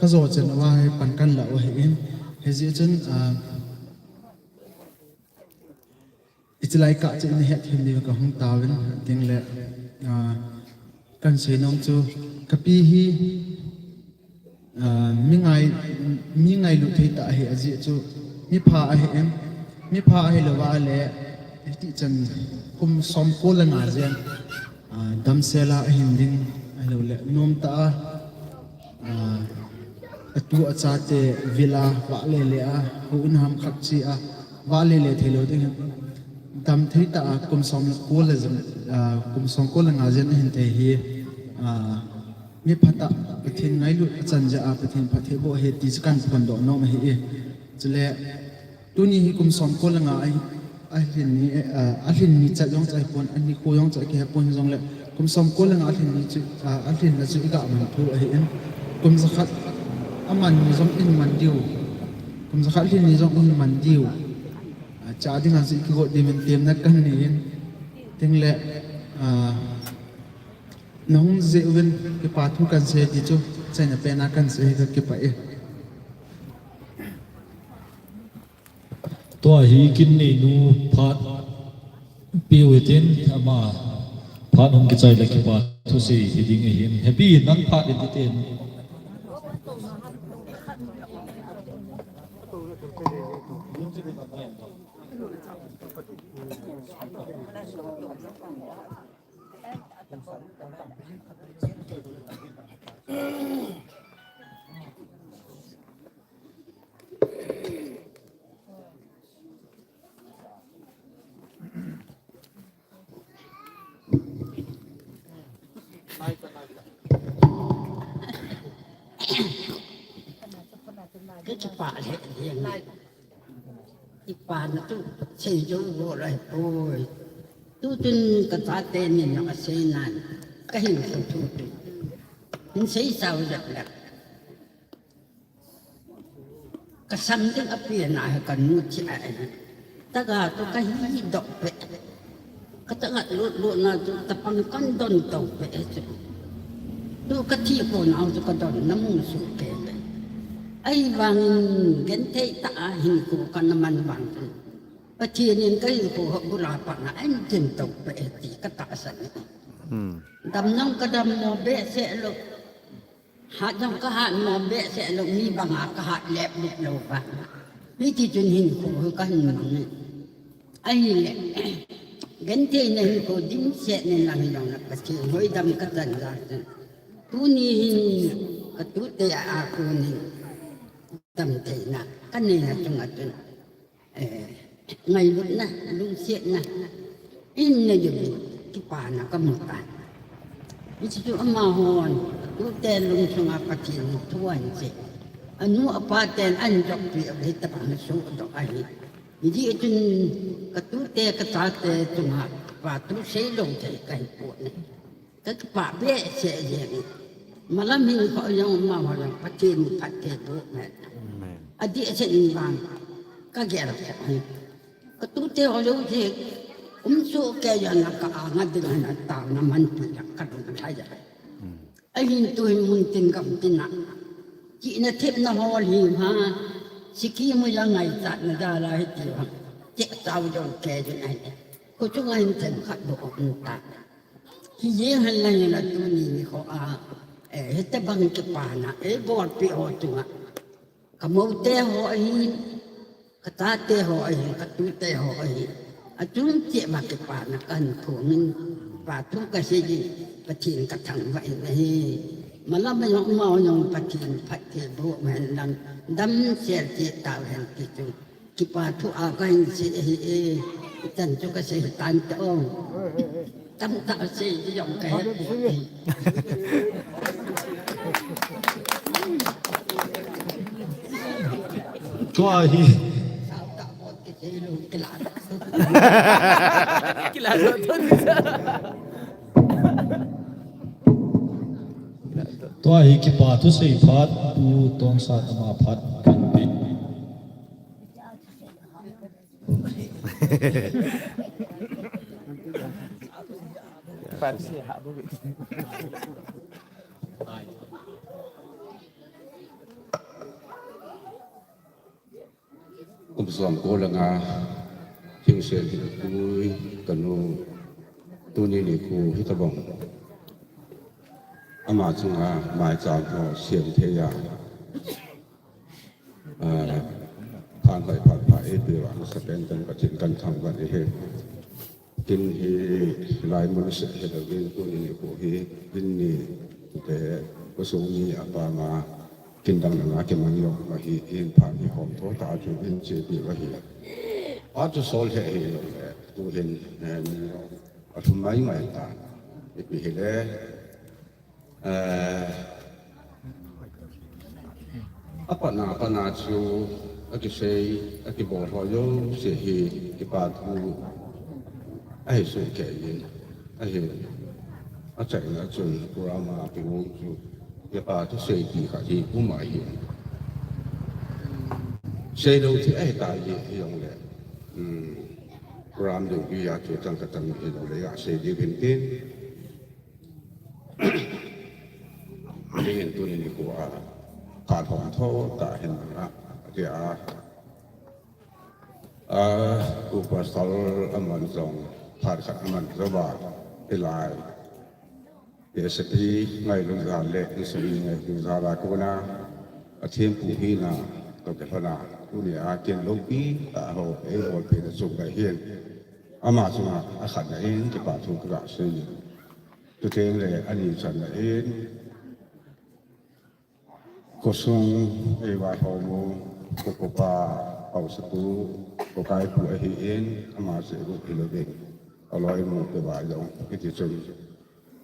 kajo chen uva hi pan kahin la u ahin, hijeh chun, ah, Hiche lai kah chu in het him diu kahung tauvin, tin le, ah, kahin sei nom chu, kapi hi, ah, mi ngai, mi ngailut thei tah ahi ajeh chu, mi pha ahin, mi pha ahilou va le, Ti chan kum som ko le nga jen, ah, damsel a ahin ding, ahilou le, nom tah a, ah, atu achate vil a, vale le a, houin ham khat chi a, vale le thei lou ding, dam thei tah a, kum som ko le jen, ah, kum som ko le nga jen ahin thei hi, ah, mi phatah, Pathen ngailut achan jeh a, Pathen phatthei boh ahi ti chu kahin phondoh nom ahi e. Chule, tuni hi kum som ko le nga ahi, alhin ni, eh, alhin ni chat jong chu ahipon, ani ko jong chu akihe pon hijongle, kum som ko le nga alhin ni chu, ah, alhin na chu iga man thu ahi in. Kum jakhat aman ni jong in man diu. Kum jakhat alhin ni jong in man diu. Ah, cha dinga chu ikigot diu in temna kahin nei in. Tin le, ah, nahung jeh uvin kipa thu kahin sei ti chu, achaina pen a kahin sei hi kakipah e. Tua hi kin neinu phat piu hitin ama phat hung kichai le kipa thusei hiding ahin. Happy nang phat in tin. Kakipah lheh jeng e. Kipana chu seijou lou ahipoi. Tuchun kachate nin jong asei nan, kahin suthu tu. Hin sei sao jep lep. Kasam ding apen ahi, kanu thi ahi. Taga chu kahidoh peh. Kachangat lutlut na chu chapang kahin don to peh chu. Tu kathi kon a chu kadon namu soh kei peh. Ahivangin genthei tah a hinkho kana man vang chu, Pathen in kahinkho ho bula pat na ahin tin to peh ti katahsan e. Hmm. Dam jong kadam mo behseh lou. Hat jong kahat mo behseh lou, mi banga kahat lep lep lou vang. Hiti chun hinkho hi kahin mang e. Ahile, gentheina hinkho dimset nin lang hijongle Pathen hoidam kachan jal chun, tuni hin katute a kon hin damtheina kaneina chunga chun, eh, ngailutna, lungsetna, in na jui, kipana kamu tai. Hiche chu amahon, tute lungsunga Pathen thu ahin sei. Anu apa ten ahin joppi u hitabang sohdoh ahi. Hijeh chun katute kachate chunga kipa thu seilou thei kahipon e. Kakipah behseh jeng e. Malam hinkho jong amaho jong Pathen in phatthei boh hen. Amen. Adeh seh in vang kagel kho hi. Katute ho jouse um soh kei jong le ka-anga ding hin ataona manpi jong kalung lhai jeng e. Hmm. Ahin tuhin mun tin gam tin a chihna thepna hol hi ma, sikhi mu jong ngaichatna jal a hiti vang cheh sao jou kei jong ahi. Kho chunga hin themkhat bou um ta. Hijeng hen lang in tuni nikho a, eh, hitabang kipana eibolpeh ho chunga, kamoute ho ahin, kachate ho ahin, katute ho ahin, achung cheh uva kipana kahin phong in, kipa thu kasei in, Pathen kathangvah in ahi. Malam a jong amaho jong Pathen phatthei boh hen lang, damsel cheh tauhen ti chu kipa thu a kahin sei ahi e. Chan chu kasei tante o. Tamtah sei jong kahe. Tua hi. Tua hi kipa thusei phat, Pu Tonsat ama phat kahin pe. Kum som ko le nga, hingsel hinkho kanu, tuni nikho hitabang ama chunga maicham ho sem thei a, ah, phat hoi phat pha eipeh uva, amasapen in Pathen kathangvah in ahi. Kin hi lai mun se he lo vin, tuni nikho hi kin ni te ko sung ni apa ma kin dang na ke man yo ma hi in pha ni hom tho ta chu in che bi wa hi. A chu sol he hi lo le tu hin ni a thum mai mai ta. Ipi hi le Eh, a patna, patna chu a kisei, a kibol ho jouse hi kipa thu ahi soh kei in, ahi a chaina chun program a kibol chu kipa thu sei ti kha hi um ahi. Sei lo thi ahi ta hi, hi jong le. Um, program ding hi a chu chang ka chang hi jong le a sei di bin tin. Dingin tuni nikho a, phat hom tho ta hin a, tia, a, Upa Sal aman jong, phat khat aman jong va, hilai. P S P ngailut jal le, insung ngailut jal a kona, a thempu hina, to ke hona, tuni a kin lopi, ta ho, ei bol pi na chung ka hin. Ama chunga, a khat na in, kipa thu ka ga sei. Chuteng le ani channa in, khosung ei vaihom u, ko kopa, haosapu, ko kaipu ahi in, ama seigu hi louvin. Aloimu pe va jong, hiti chun,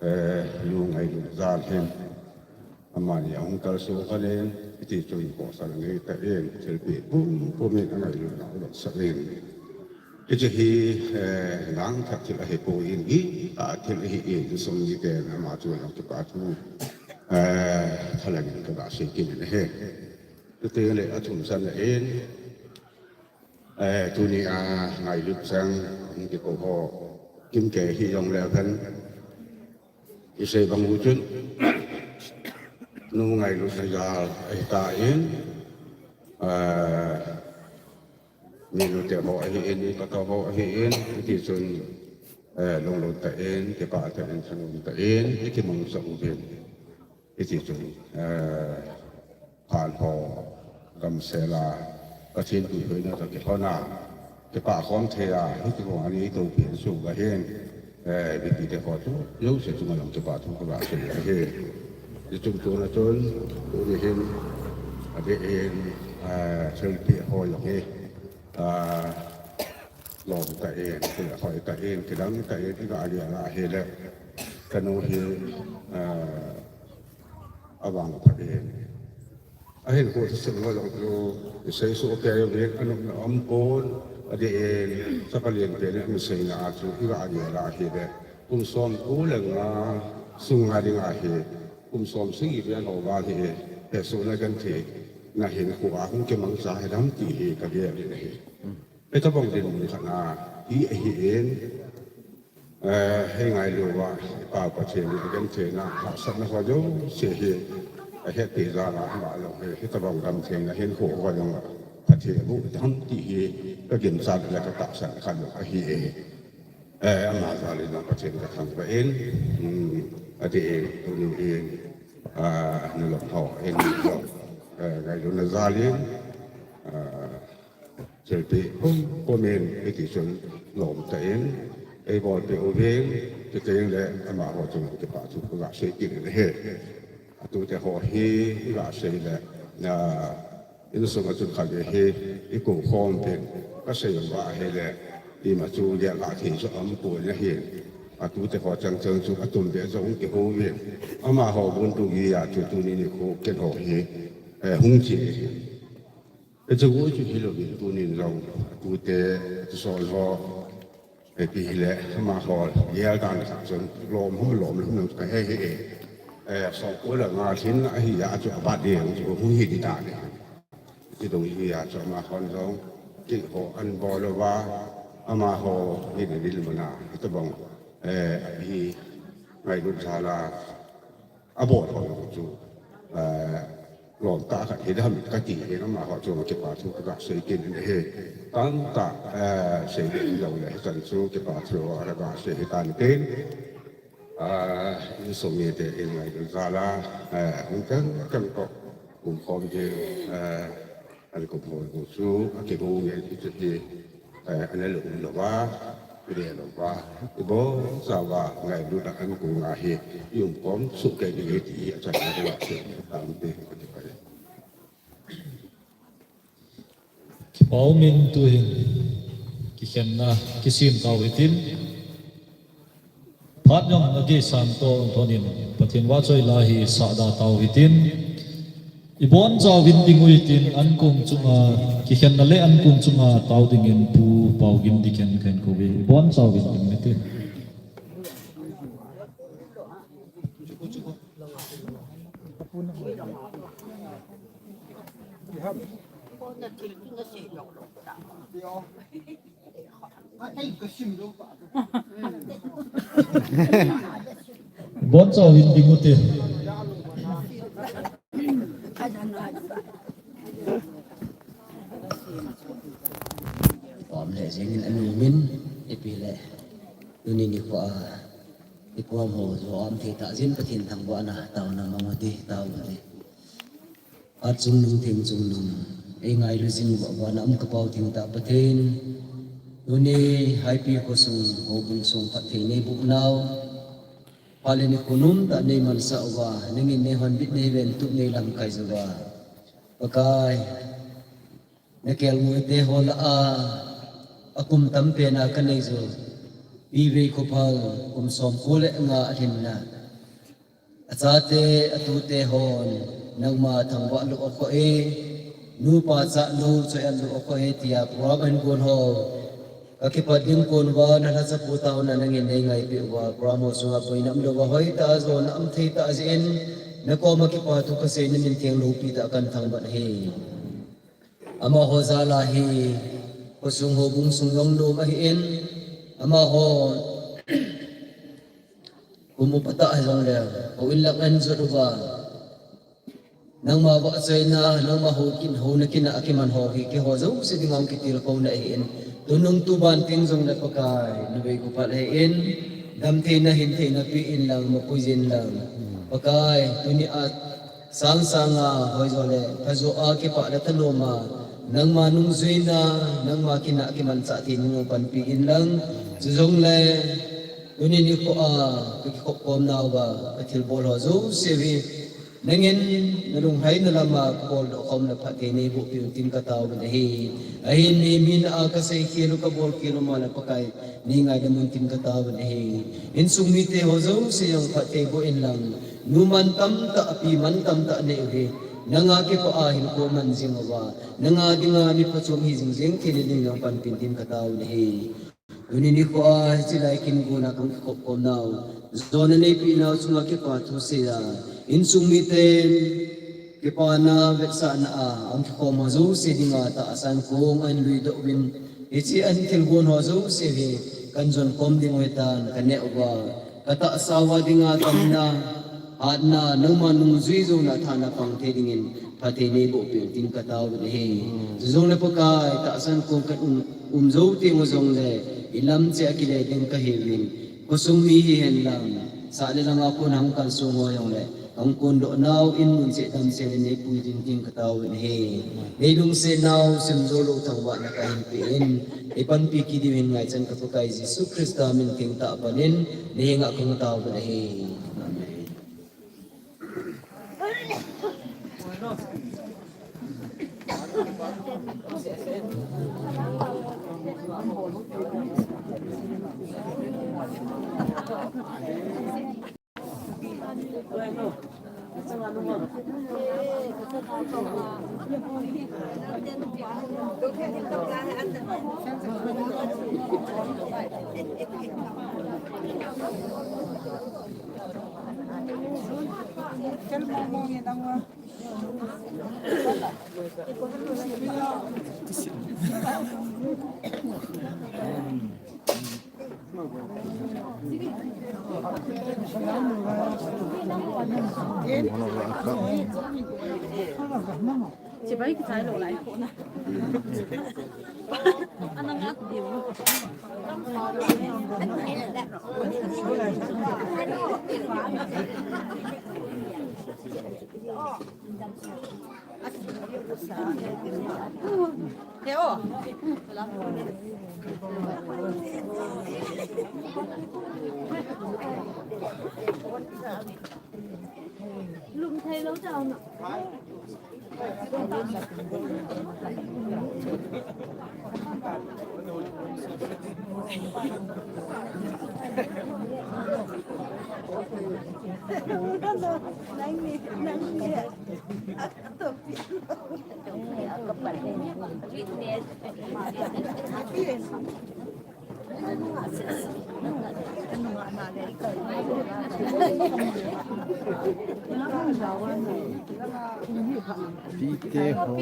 eh, lu ngailut jal hin. Amani ahung kalson kha len, hiti chun kosah nei ta in, thilpeh pumpum in angailutna u letsah in. Hiche hi, eh, nang thak thil ahi poi in, gitah thil ahi in, insung miten ama chu jong kipa thu, eh, thalang in ka ga sei kit in ahi. Chuteng le a thum channa in, eh, tuni a ngailut chang, hung kikou ho, kimkei hi jong le khan, i sei bang u chun, nu ngailutna jal ahi ta in, eh, Mi nute ho ahi in, mi pate ho ahi in, hiti chun, eh, lunglut tah in, kipah tah in, thanom tah in, i kimang sah uvin. Hiti chun, eh, phat ho, gamsel a, Pathen puihoina toh kilhon a, kipah khom thei a, hiti ho ani toh pen su ga hin. Eh, mipite ho chu, jouse chunga jong kipa thu ka ga sei ahi. Hichung chuna chun, tuni hin, adeh in, eh, thilpeh ho jong hi, ah, lom tah in, hoi tah in, kidang tah in, i ga gel a ahile, ka nu hi, ah, avangphat in. Ahin ko thusim ho jong chu, i sei soh kei uvin, anopna um pon, adeh in, sapa lenpen in, amin seina a chu, i ga gel a ahile, kum somko le nga sunga ding ahi, kum som sagi vel ho val hi, hesohna gentheina hinkho a hung kimangcha hi dam ti hi ka gel in ahi. Hitabang dinmun khat na hi ahi in, eh, hei ngailu uva, i Pa Pathen in agentheina, hahsatna ho jouse hi, ahetpeh jal a, ama jong hi, hitabang damtheina hinkho ho jong, Pathen bu dam ti hi, ka ginchat le ka tahsan khat jong ahi e. Eh, ama jal in jong Pathen ka thangvah in, um, adeh in, tuni in, ah, nalom ho in jong, eh, ngailutna jal in, ah, thilpeh pumpum in, hiti chun lom tah in, ei bolpeh uvin, chuteng le amaho chunga kipa thu ka ga sei kit in ahi. Atute ho hi i ga sei le, ah, insunga chun khatvei hi i kou khom pen, ka sei uva ahile, ima chu gel a thei chu aumpon ahi. Atute ho chang chang chu atum beh jong kihou vin. Amaho buntung geiya chu tuni nikho ken ho hi, eh, hung che ahi. Hichu chu hilouvin tunin jong, tute, tusol ho, ipi hile, amaho, gel dan khat chun, lom hum lom lom ka he he e. Eh, somko le nga lhin ahi a chu abat ding chu hung hi ding tan e. Chidong hi a chu amahon jong, kin ho an bol uva, amaho, hi ding mun a, hitabang, eh, hi, ngailut jal a, abol ho jong chu, eh, lom tah khat hi dam kati hin amaho chunga kipa thu ka ga sei kit in ahi. Tamtah, eh, sei ding lou le hichan chu kipa thu ka ga sei hi tan tin. Ah, insung mite in ngailut jal a, eh, hung kang kang toh kum khom ding, eh, An kum ho chu, akihou ngen hichu hi, eh, ana lung louva, Pi le lou va, ibon chauva ngailutna ankong a hi i umkhom soh kei ding ahi ti hi achan a ding a sei tam te. Kipa umin tuhin kikhenna kisem tau hitin. Phat jong nagei sang toh lhon in Pathen vahchoi la hi sahda tau hitin. Ibon chauvin ding u hitin ankong chunga, kikhenna le ankong chunga tao dingin Pu Paugim Diken kahin kou uve. Ibon chauvin ding u hitin. Ibon chauvin ding u hite. Pom le jengin anumin ipi le. Tuni nikho a ipi ham ho jo um thei tah jeh in Pathen thangvahna taona mang u hite, tao u hite. Phat chungnung, theng chungnung, eingailu jing uva vana um ka Pau thengtah Pathen, tuni Haipi khosung, houbung sung phatthei neiboh nau, phat le nikho nomtah neimansah uva, nangin neihonbit, neiventup, neilamkai uva, Pakai, nakelngoi te ho lah a, akum tampen a kanei jou Pi Veikhophal, kum somko le nga alhinna, achate, atute hon, nangma thangvah lou akhoh e, nupa chah lou, choi-at lou akhoh e, tia program ahin gon ho kakipat ding kon uva, nalhacha pu taona nangin neingaipeh uva, program ho sunga boina umlouva, hoitah a jona um thei tah jeh in, nakoma kipa thu kasei, namin theng loupi tah a kahin thangvah ahi. Amaho jal a hi, khosung houbung sung jong nom ahin, amaho kum upa tah hijongle, houin lang ahin jot uva, nangma vahchoina, nangma houkin, houna kin a akiman ho hi, keiho jouse dinga hung kitilkhouna ahin, tunung tuban teng jongle Pakai, na Veikhophal ahin, damtheina, hintheina pe in lang, mapui jin lang, Pakai, tuni a sang sanga, hoijo le phajo a, kipah le thanom a, nangma nungjuina, nangma kin a kimanchah thei ding panpi in lang, chujongle tuni nikho a kakikhop khom nauva kathilbol ho jouse hi nangin nalunglhaina lama kaboldoh khom le phatthei neiboh peh un tin katao uvin ahi. Ahin mi, mi na a kasei khel u, kabol khel u ma le Pakai, neingaidam un tin katao uvin ahi. Insung mite ho jouse jong phatthei boh in lang, nu man tamtah, pi man tamtah nei u hi, nanga kipah a hinkho man jing uva, nanga dinga mi phachom hi jing jeng thei ding jong panpi in tin katao uvin ahi. Tuni nikho a hiche lai kin gon a kahung kikhop khom nau, jona neipeh nau chunga kipa thu sei a, insung miten kipana vetsahna a ahung kikhom ho jouse dinga tahsan kong ahin luidoh uvin, hiche ahin thilgon ho jouse hi kahin jon khom ding u ahitan, kaneh uva, katahsa uva dinga damna, hatna, nangma nungjui jouna thana pang thei dingin phatthei neiboh peh un tin katao uvin ahi. Chujongle Pakai, tahsan kong kahin um, um jou teng u jongle, ilam cheh a kile ding kahiuvin, khosung mi hihen lang, sah le langa kon hung kalsong ho jongle, hung kondoh nau in mun cheh dam cheh le neipui ding tin katao uvin ahi. Neilungset nau simjou lou thangvahna kahin pe in, eipanpi kit diuvin ngaichan ka Pakai Jesu Christa min thengtah a pan in, nahenga kahung tao uvin ahi. Amen. Chibai kichai lou lai ko na. Ana nga tu dim. Pite ho.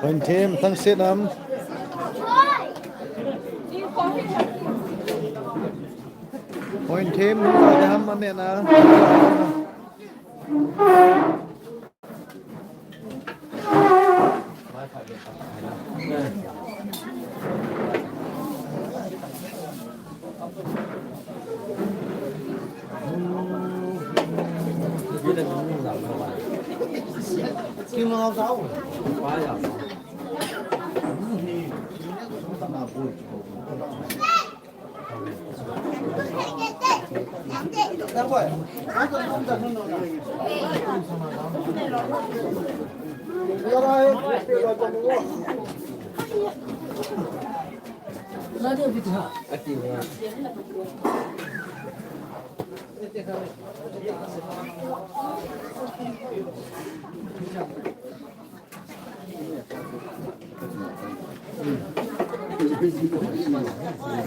Point them, thang sit nam. Point them, ham, amen, ah.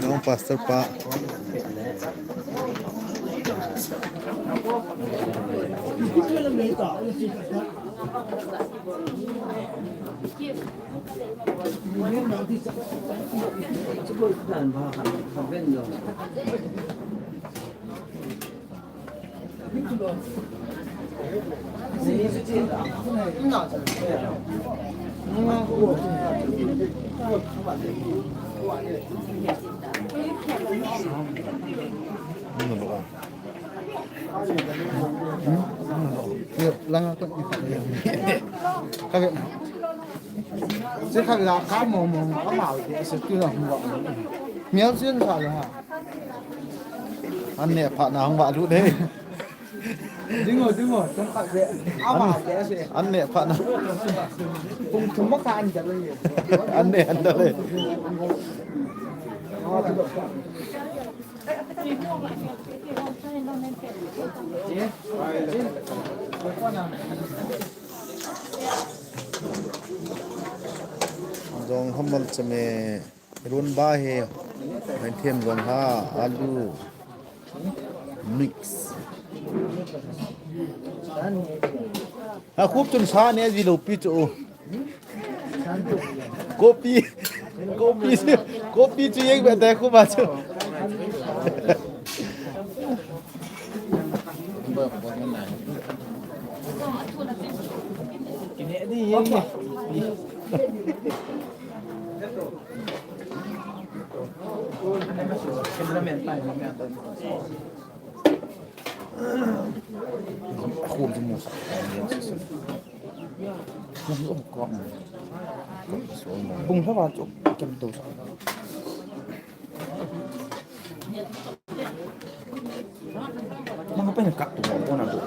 Nong pastor pa. Langa ko ni kha. Ka ve. Se kha la ka mo mo ka ma ke se tu la mo. Miao sin sa la ha. An ne pha na hung va lu de. Dingo, dingo, tong kha ve. A ma ke se. An ne pha na. Pung thum ma ka an da le. An ne an da le. Jong hamal chame run ba he, mai them jong ha, alu mix. Ha, khup chun sa ne ji lo pi chu. Copy, copy chu, copy chu yeng be tai khu ba chu. Khum chu mu sa. Bung hla va chu kem to sa. Manga pa na kap tu ko na tu.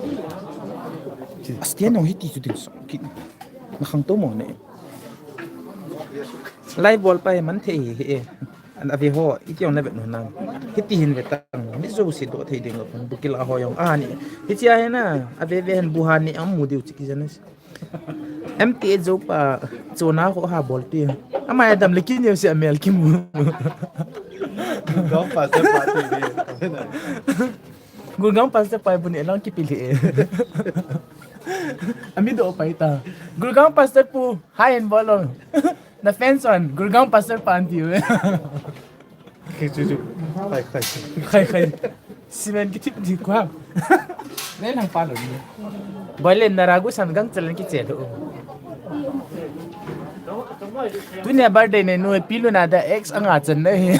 Astian nong hiti chu din sa. Ki na khang to mo ne. Lai bol pa he man the he he. An ave ho, iti jong na vet nu na. Hiti hin ve tang. Mi jouse doh thei ding lo pon, bu kila ho jong. Ah, ni. Hichea hi na, ave ve hin bu ha ni amu diu chi kijen. M T A jo pa, chona ho ha bol ti. Ama ya dam le kin yo se amel kimu. Gulgam Pastor pa ti ve. Gulgam Pastor pa bu ne lang kipi le. Ami do pa ita. Gulgam Pastor pu, hi and bol. Na fans on, Gurgaon Pastor pa an tiu. Khi chu chu. Khai khai. Khai khai. Simen ki tip di kwa. Nei lang pa lo ni. Boilen na ragu san gang chalan ki chelo. Tunia birthday nei nu pilu na da ex anga chan nei.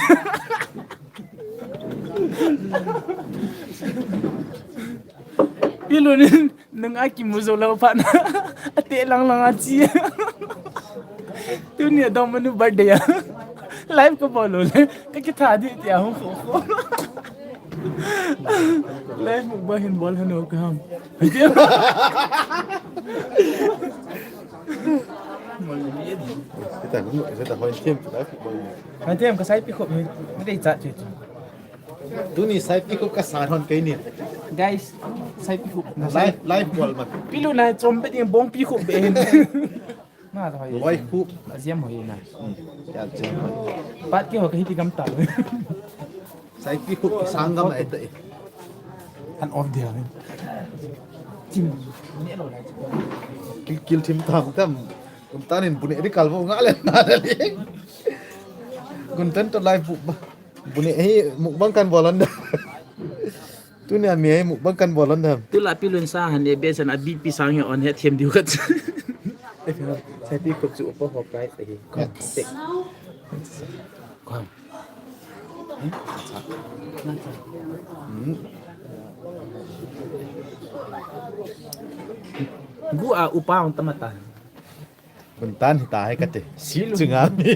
Pilu ni. Nung a kimu jou lou phat na. Ate lang lang a chi. Tunia dong manu birthday a. Live ka bol lou le. Ka kitha di tia hung kho kho. Live mukbang hin bol hanu ka ham. Seta, seta hoi tem tu live mukbang. Hoi tem ka saipi khup ni. Mei dei chat chu chu. Tuni saipi khup ka san hon kei ni. Guys, saipi khup. Live, live bol ma. Pilu na chom pe ding bong pi khup be hin. Na hoi. Loi khup. Ajiam hoi na. Hmm. Ya jiam hoi. Pat ki ho ka hiti gam ta. Saipi khup ki sang gam ai te. Han off dia ni. Tim. Ni lo lai. Kil kil tim tam tam. Kun tanin bu ne di kal bo nga le na le. Kun tan to live bu ba. Bu ne hi mukbang kan bol an da. Tunia mi hi mukbang kan bol an da. Tula pilun sa han e be san a B P sang ya on he them diu khat. Saipi khup chu upa ho price hi. Tek. Kom. Hmm. Gu a upa on tamata. Kun tan hita hai kate. Sil chunga mi.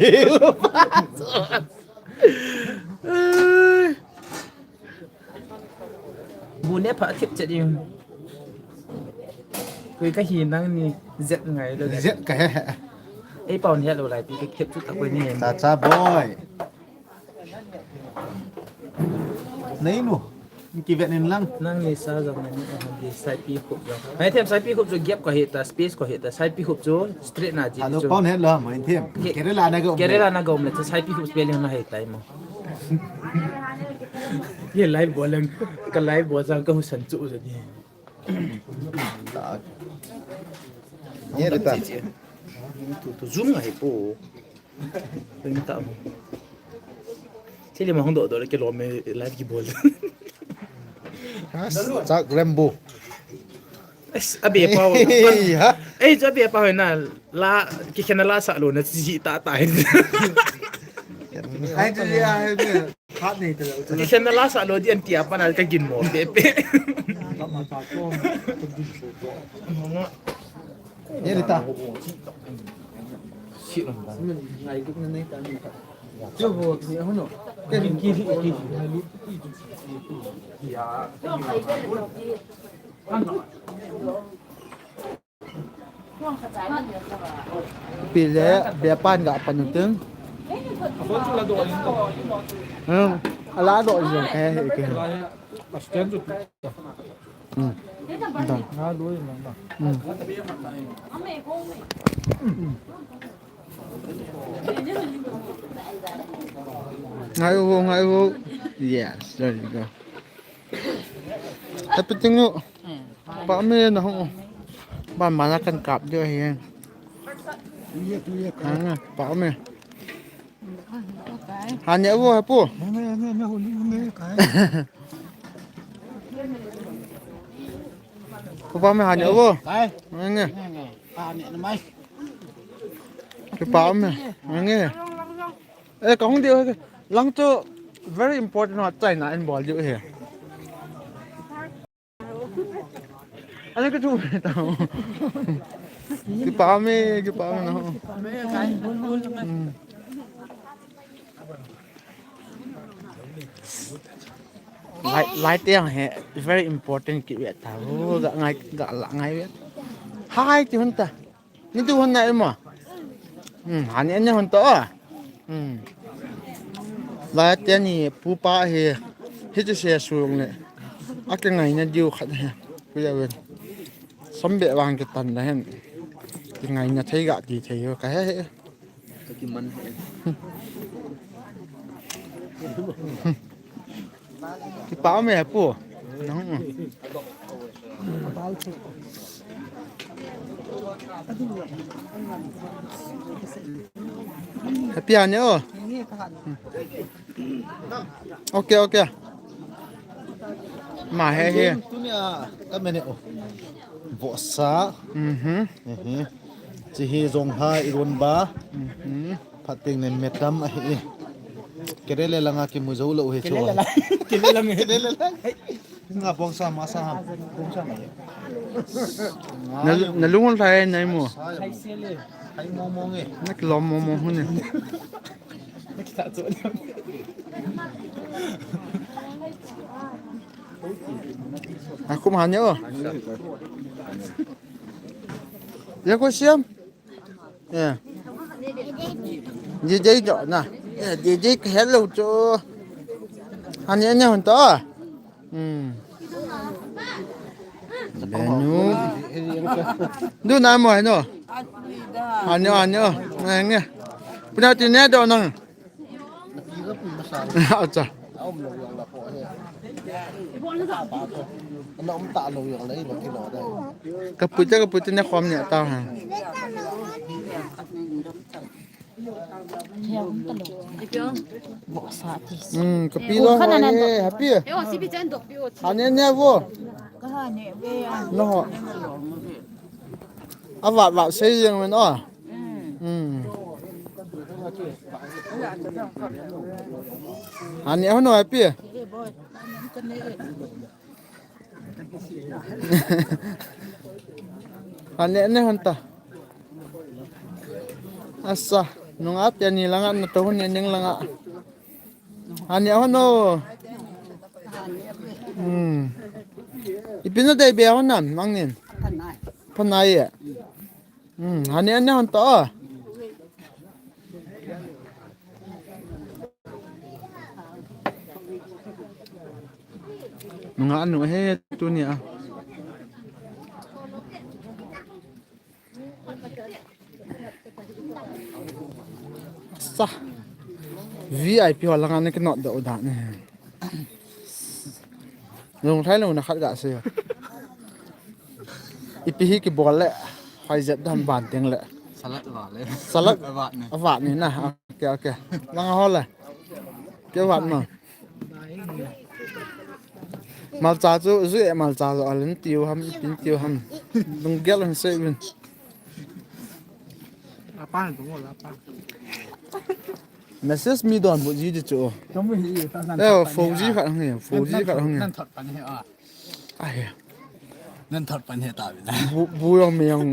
Bu ne pha thip chet in. Koi ka hi nang ni zet ngai lo. Zet ka he he. Ei pau ni lo lai pi ka thip chu ta koi ni. Cha cha boy. Nei nu. Ki vet nin lang. Nang ni sa jong ni a hon di saipi khup jong. Hai them saipi khup chu gap ko he ta, space ko he ta, saipi khup chu straight na ji. Alo chu. Pau ne lo mo in them. Ke- Kerala na go. Kerala na go le chu saipi khup spelling na he tai mo. Ye live bol lang. Ka live bol jang ka husan chu ja ni. Tak. Ye de ta. Tu tu zoom ngai po. Peng ta mo. Thili ma hong do do le ke lo me live ki bol. Chak Rambo. Es, abi pa. Hey, ha? Ei, jo abi pa na la ki kena la sa lo na ji ta ta hin. Ai, tu ya, ai, tu ya. Khat nei ta lo. Ki kena la sa lo di an tia pa na ka gin mo pe pe. Ye de ta. Pile, be pan ga pan ting. Hmm, ala do jeng ke ke. Hmm. Done. Hmm. Ngai u, ngai u. Yes, there you go. Happy thing u. Pa me na ho. Ba mana kan kap dia hi. Pa me. Hanya wo hapu. Papa me hanya wo. Nge. Kipa me. Nge. Eh, kahung diu. Lang chu very important ho China in bol diu he. Ano ka chu tao. Kipa me, kipa me na ho. Hmm. Lai, lai te ang he, very important ki vet ta. Oh, ga ngai, ga la ngai vet. Hai ti hon ta. Ni tu hon na emo. Hmm, hani anya hon to. Hmm. Lai teni pupa hi, hiti se sung le. Akingaina diu khat hi. Kuya wen. Sambe vang kitan da hen. Kingaina thei ga ti thei ho ka he he. Ka kiman he. Kipa me pu. Nang. Happy ane o. Okay, okay. Ma he he. Tunia ka mene o. Vohsa. Mhm. Ehe. Chihi jong ha iron ba. Mhm. Phateng ne metam ahi. Kerele langa kimu jou lou hi chu. Kerele lang. Kerele lang. Kerele lang. Nga bongsa masa ha. Bongsa ma. Na, na lungun thai nai mo. Thai sele. Thai mo mo nge. Nak lom mo mo hun ne. Aku mahanya o. Ya ko siam. Ya. Di di jo na. Ya di di hello cho. Ani ani hon to. Hmm. Benu. Du na mo no. Anyo anyo. Nge. Puna ti ne do nang. Acha. Kapuita kapuita ne khom ne ta ha. Hmm, kapi lo ho ye, happy. Ane ne vo. No ho. Avat vat sei jeng men o. Hmm. Ane ho no happy. Ane ne hon ta. Asa, nunga teni langa na to ne ning langa. Ani a hono. Hmm. Ipi nadei be a hon nam, mangnin. Phanai. Phanai e. Hmm, ani ani hon to. Nunga anu he tunia. Sa. V I P ho langa ne kinot doh dan ne. Lungthai lou na khat ga se. Ipi hi kibol le. Hoi jep dan ban teng le. Salad va le. Salad. Avat ne. Avat ne na. Okay, okay. Langa ho le. Ke vat ma. Malcha chu, ju e malcha chu, alen tiu ham, ipin tiu ham. Lunggel han sei bin. Apa tu mo apa. Message mi don bu ji di chu. Kamu hi ta nan. Eh, four G khat hang e, four G khat hang e. Nan thot pan he a. Ai. Nan thot pan he ta bin. Bu, bu yong mi yong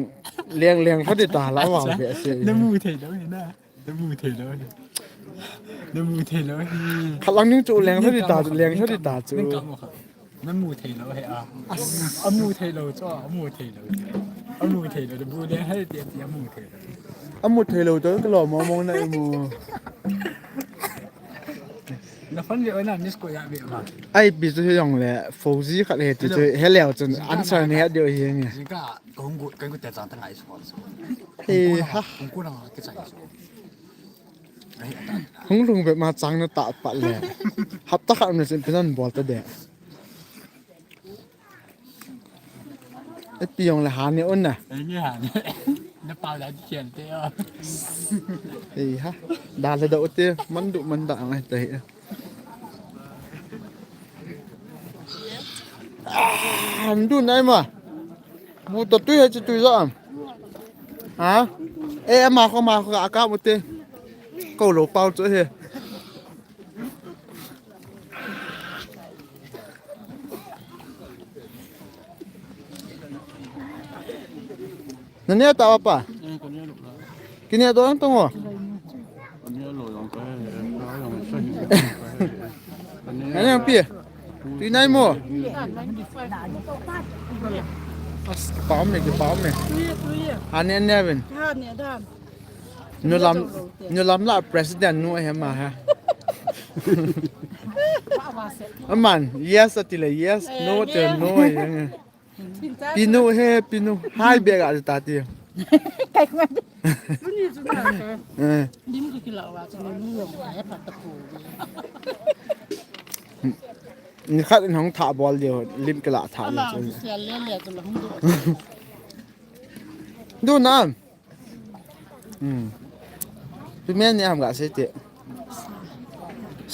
leng leng khat di ta la wa be se. Namu thei dou he na. Namu thei lou hi. Namu thei lou hi. Khalang ning chu leng thadi ta, leng thadi ta chu. Namu thei lou hi a. Amu thei lou chu, amu thei lou. Amu thei lou, bu leng thadi ti, amu thei lou. Amu thei lou chu, kalo mo mo na imu. Na phone le na miss call ya be ma. Ai bi chu yong le, four G khat le ti chu, he leo chu, answer ne deu hi nge. Jingkah, kong gu, kong gu te chang ta ngai so. He ha. Kong gu na ke chang so. Hung lhung be ma chang na ta pat le. Hapta khat na sin pinan bol ta de. E pi yong le ha ne un na. Ei nge ha ne. Na pau da di kian te o. Ei ha. Da le da u te man du man da ngai te. Ah, ndu nai ma. Bu to tui he chi tui jo am. Ha? E, ma kho ma kho ka ka bu te. Ko lo pau chu he. Nane ta pa. Kine to ang tongo. Nane ang pi. Tui nai mo. As, pa me, pa me. Ane ne ben. Nu lam, nu lam la president nu he ma ha. Aman, yes ati le yes, no ati le no. Pinu he, pinu. Hai bia ga ta ti. Kai ngan. Ni chu na. Eh. Lim ki kila wa chu ni lo wa he pa ta ko. Ni khat in hong tha bol deu, lim kila tha le. Ala chu. Sia le le chu la hung do. Du na. Hmm. Tu men ni ham ga se te.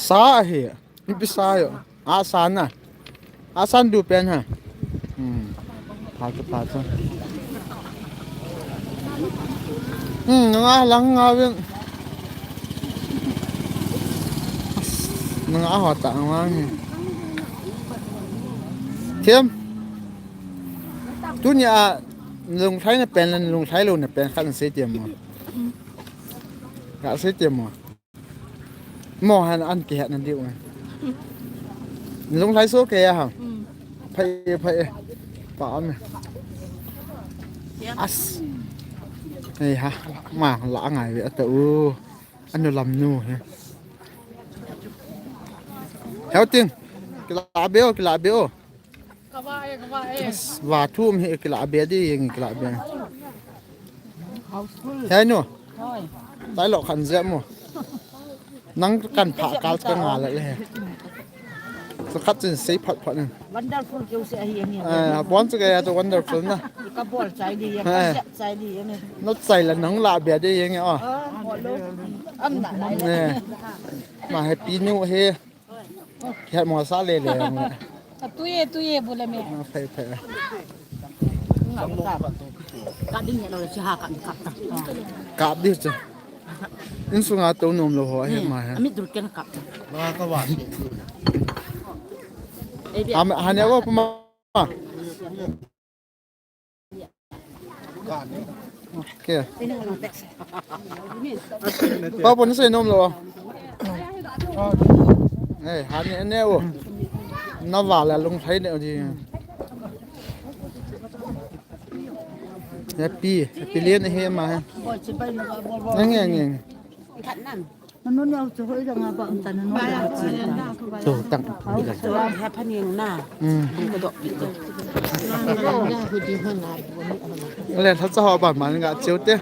Sa he. Ni pi sa yo. A sa na. A san du pen ha. Hmm. Pha chu, pha chu. Hmm, nga lang nga vin. Nga ho ta nga ni. Thiam. Tunia lungthai na pen, lungthai lou na pen khat sei tiam mo. Ka sei tiam mo. Mo han an kihet na diu. Lungthai so ke ya ha. Phai, phai. Pa am. As. Hei ha. Ma la ngai ve ata u. Anu lam nu he. Heo ting. Kila be o, kila be o. Ka va e, ka va e. Va thum hi kila be di, yeng kila be. Hei nu. Hoi. Tai lo khan je mo. Nang kan pha kal ka nga le le. Sa khat chin sei phat phat ni. Wonderful keu se ahi ang. Eh, bon chu ka ya to wonderful na. Ka bol chai di, ka sep chai di ang. No chai la nang la be di yeng o. Ah, bol lo. Am na na. Eh. Ma happy new he. Khe mo sa le le. A tu ye, tu ye, bu le me. A, phai, phai. Ka ding ye lo le, si ha ka ni kap ta. Kap di cha. Insunga to nom lo ho, he ma he. Ami dur ken kap ta. Am, hanya wo puma. Okay. Pa pon sei nom lo. Eh, hani ne o. Na va la lung thai ne o di. Happy, happy lian he ma he. Nge, nge, nge. Nanu ne au chu hoi dang a ba um ta nanu. Chu tang. Au chu ha phaning na. Hmm. Ko dok pi to. Le tha cha ho ba man ga cheu te.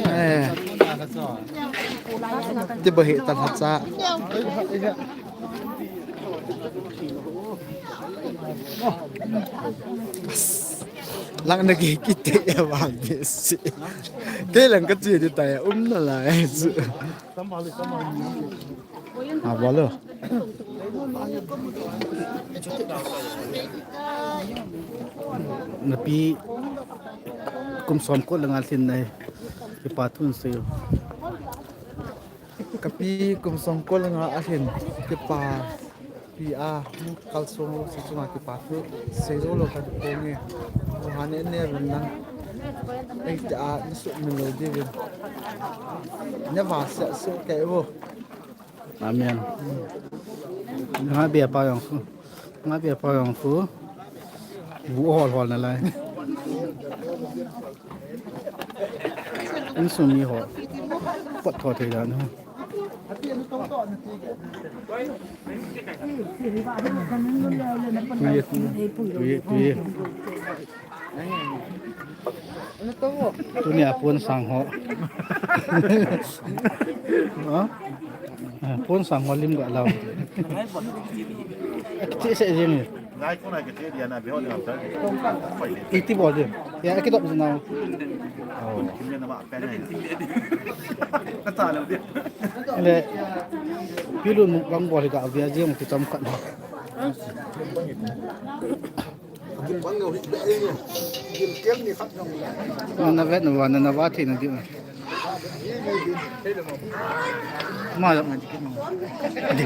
Eh. Ti ba he ta tha cha. Lang na ki kite ya ba besi. Kei lang ka chi di ta ya um na la ya su. Ha, bolo. Napi kum som ko langa lhin nai. Kipa thun sei. Kapi kum som ko langa alhin. Kipa. Pi a, kalsong lo, si chunga kipa thu, sei zo lo ka kong e. Mo ha ne ne ven lang. Ei te a, ni su min lo di ven. Ne va se su ke vo. Amen. Nga bia pa yong fu. Nga bia pa yong fu. Bu hol hol na lai. Insung mi ho. Pot tho thei dan ho. Tui, tui, tui. Tuni a pon sang ho. Ha? Pon sang ho lim ga lau. Chi se jing. Iti bol de. Ya, ki dop jing nau. Le, pilun mukbang bol ga via jing ki chom khat. Na vet na va, na va thi na di. Ma. Di.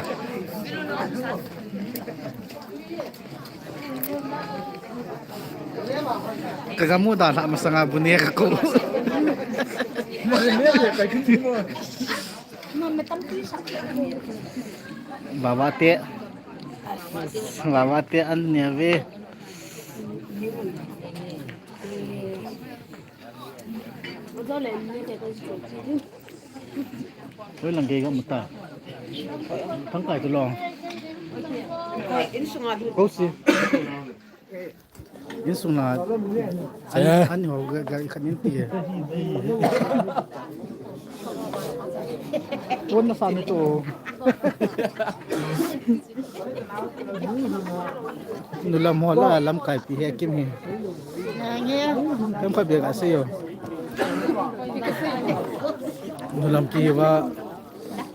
Ka gamu da la masanga bu ne ka ko. Baba te. Baba te an ne ve. Hoi lang gei ga mu ta. Thangkai tu long. Ko si. Insung la. Ani, ani ho ga, ga khat in ti. Pon na sa ni to. Nulam ho la lamkai pi he kim he. Kem kha be ga se yo. Nulam ki va.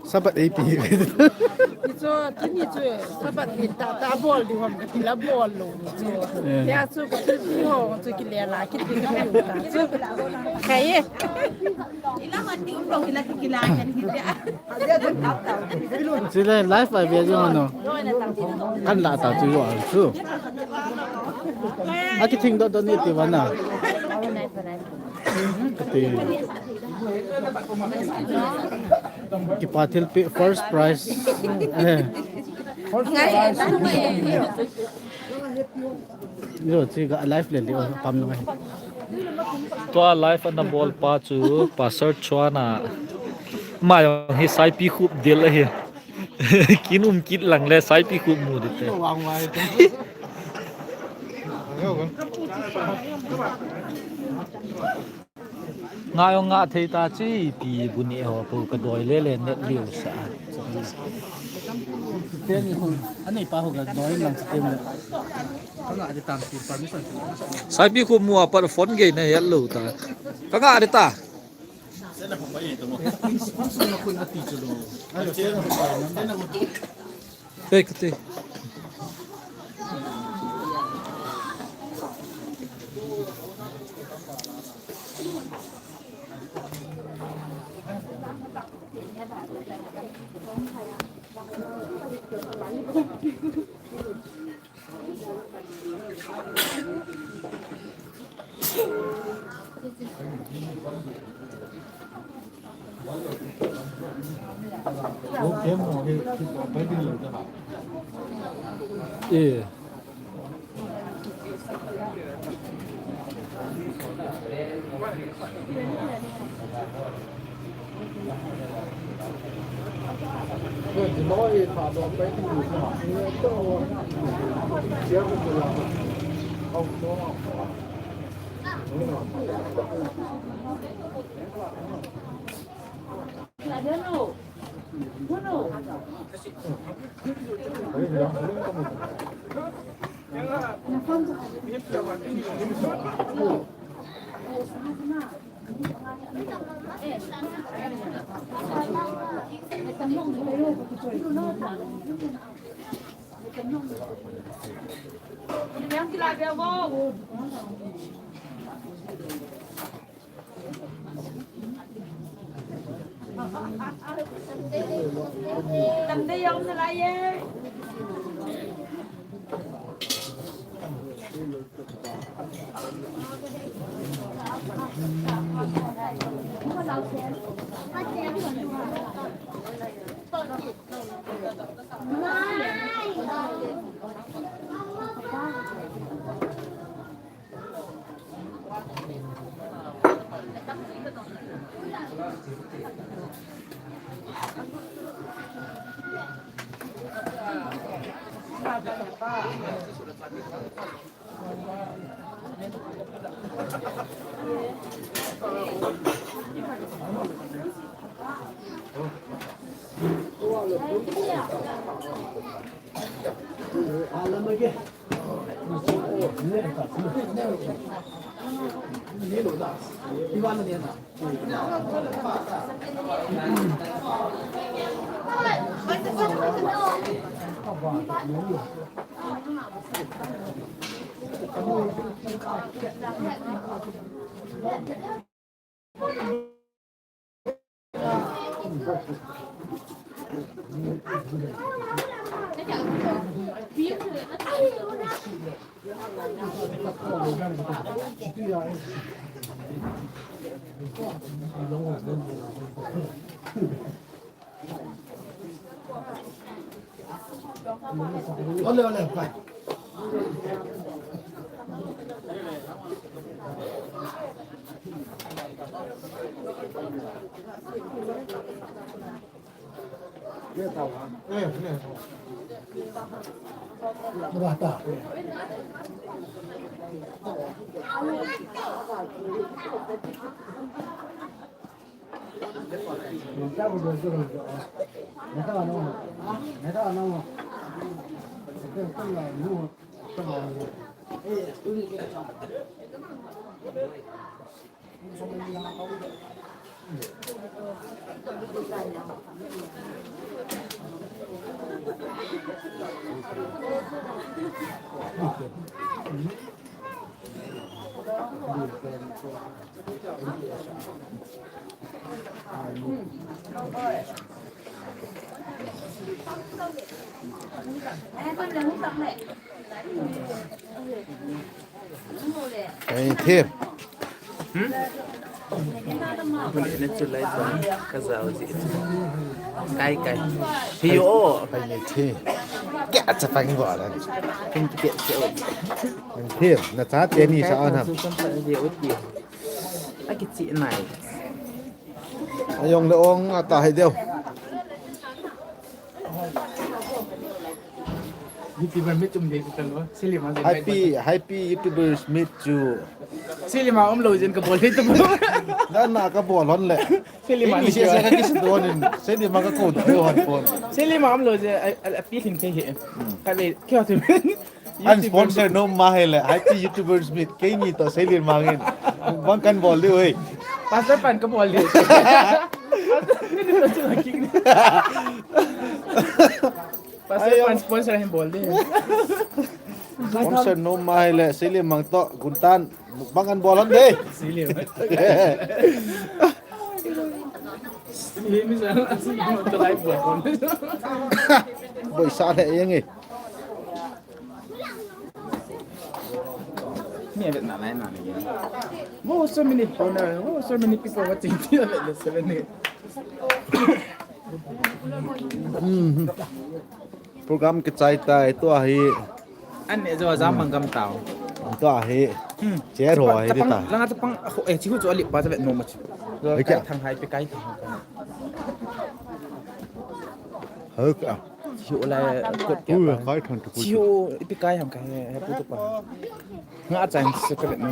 Sabat ei pi. Ni chu, tuni chu, sabat ni ta, ta bol di hom, ka ti la bol lo. Chu. Eh. Ya chu, ka ti pi ho, chu ki le la, ki ti ka pi ta. Chu. Kai ye. Ila ma ti um lo, ila ki la, kan ki ya. Chu le live a ve jo no. Kan la ta chu yo chu. A ki thing do do ni ti va na. Ka ti. Kipa thilpeh first prize. Eh. First prize. Yo, chi ga live le le pam ngai. Tua live ana bol pa chu Pastor Chuana. Ma jong hi saipi khup dil ahi. Kin um kit lang le saipi khup mu dite. Nga jong nga thei ta chi pi bu ni ho pu ka doi le le net liu sa. Teni ho, ani pa ho ka doi lang sa tem le. Ka nga de tam ti permission. Saipi khu mu apat phone gei na yat lo ta. Ka nga de ta. Sena phone ba ye to mo. Sponsor na kun ati chu lo. Ayo, sena phone ba. Sena phone. Hey, kati. Eh. Ole, ole, bye. Ei, thi. Hmm? Kun ina chu lai chu ka zau ji. Kai, kai. Hi o. Kai ni thi. Kya cha pang bo la. Kin ki kya o. Thi, na cha te ni sa an ham. Su kan pa de o ti. A ki chi nai. Ayong le ong ata hai deu. YouTuber meet chum dei tu talo. Silima jin. Happy, happy YouTubers meet chu. Silima um lo jin ka bol dei tu. Na, na ka bol hon le. Silima ni se ka kis donin. Silima ka ko do hon pon. Silima um lo jin, a, a, a pi thin ke he. Ka le, kya tu. An sponsor nom ma hile, happy YouTubers meet, keini toh seilin mangin. Bang kan bol diu hei. Pastor pan ka bol diu. Pastor ni ni to chu king. Pastor pan sponsor hin bol diu. Sponsor nom ma hile, seilin mang toh, guntan, bang kan bol hon de. Seilin. Seilin ni sa, seilin to lai bol hon. Boi sa le yang eh. Ni a vet na nai na ni. Oh, so many people now. Oh, so many people watching. Ni a vet na seven ni. Mhm. Program kichai tai tua hi. An ne jo jam mang gam tao. Tua hi. Hmm. Chair ho hi ta. Langa ta pang, eh, chi hu jo ali pa ta vet no ma chi. Ai kya? Kai thang hai pe kai thang. Hak a. Chiu lai kot kya. Ui, pa. Kai thang tu. Chiu ipi kai ham kai he, he pu tu pa. Nga chang se ka ni.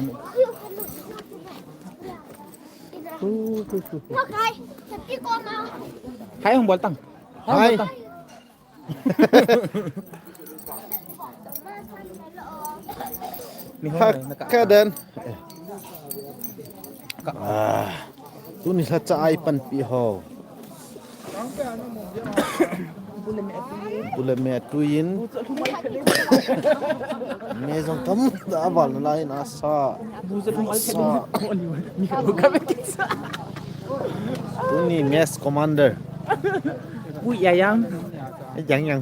Hai hung bol tang. Hai. Hai hung bol tang. Ni ho. Hak na ka. Ka den. Ah, tuni lhacha a i panpi ho. Bu le me a tuin. Me jong tam da a val na lai na sa. Sa. Tuni mess commander. Ui, ya yang. Yang, yang.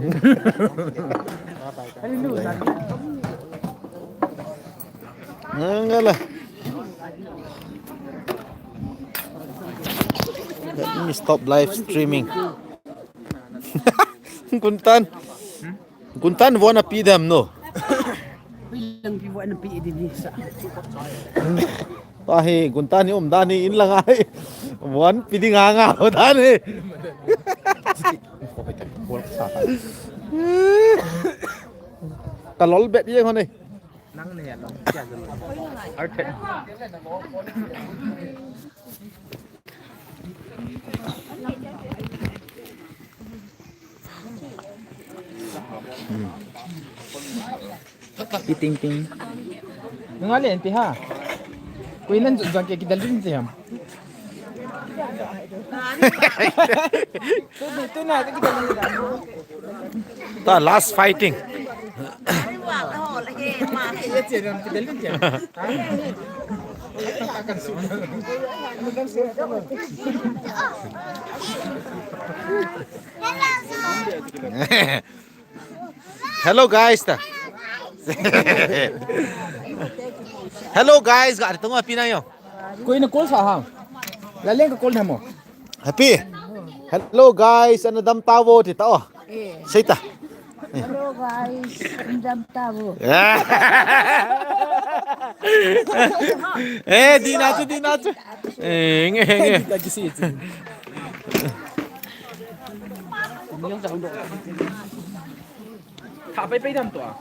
Ngala. Let me stop live streaming. Guntan. Guntan, vona pi dam no. Pi lang pi vona pi din hi sa. Pa hi, Guntan hi um dan hi in lang ai. Von pi ding anga ho dan hi. Ka lol bet ye hon ni. Nang ne ya lo. Kya jalo. Arthe. Pi ting ting. Nunga le pi ha. Koi nan jong ke kidal din je ham. Tu, tu na ke kidal din. The last fighting. Hello guys ta. Hello guys, ga tunga pi na yo. Koi na call sa ha. La leng ka call na mo. Happy. Hello guys, ana dam ta vo ti ta o. Eh. Sei ta. Hello guys, indam tabo. Eh, di na chu, di na chu. Eh, nge, nge. Tha pai pai dam to a.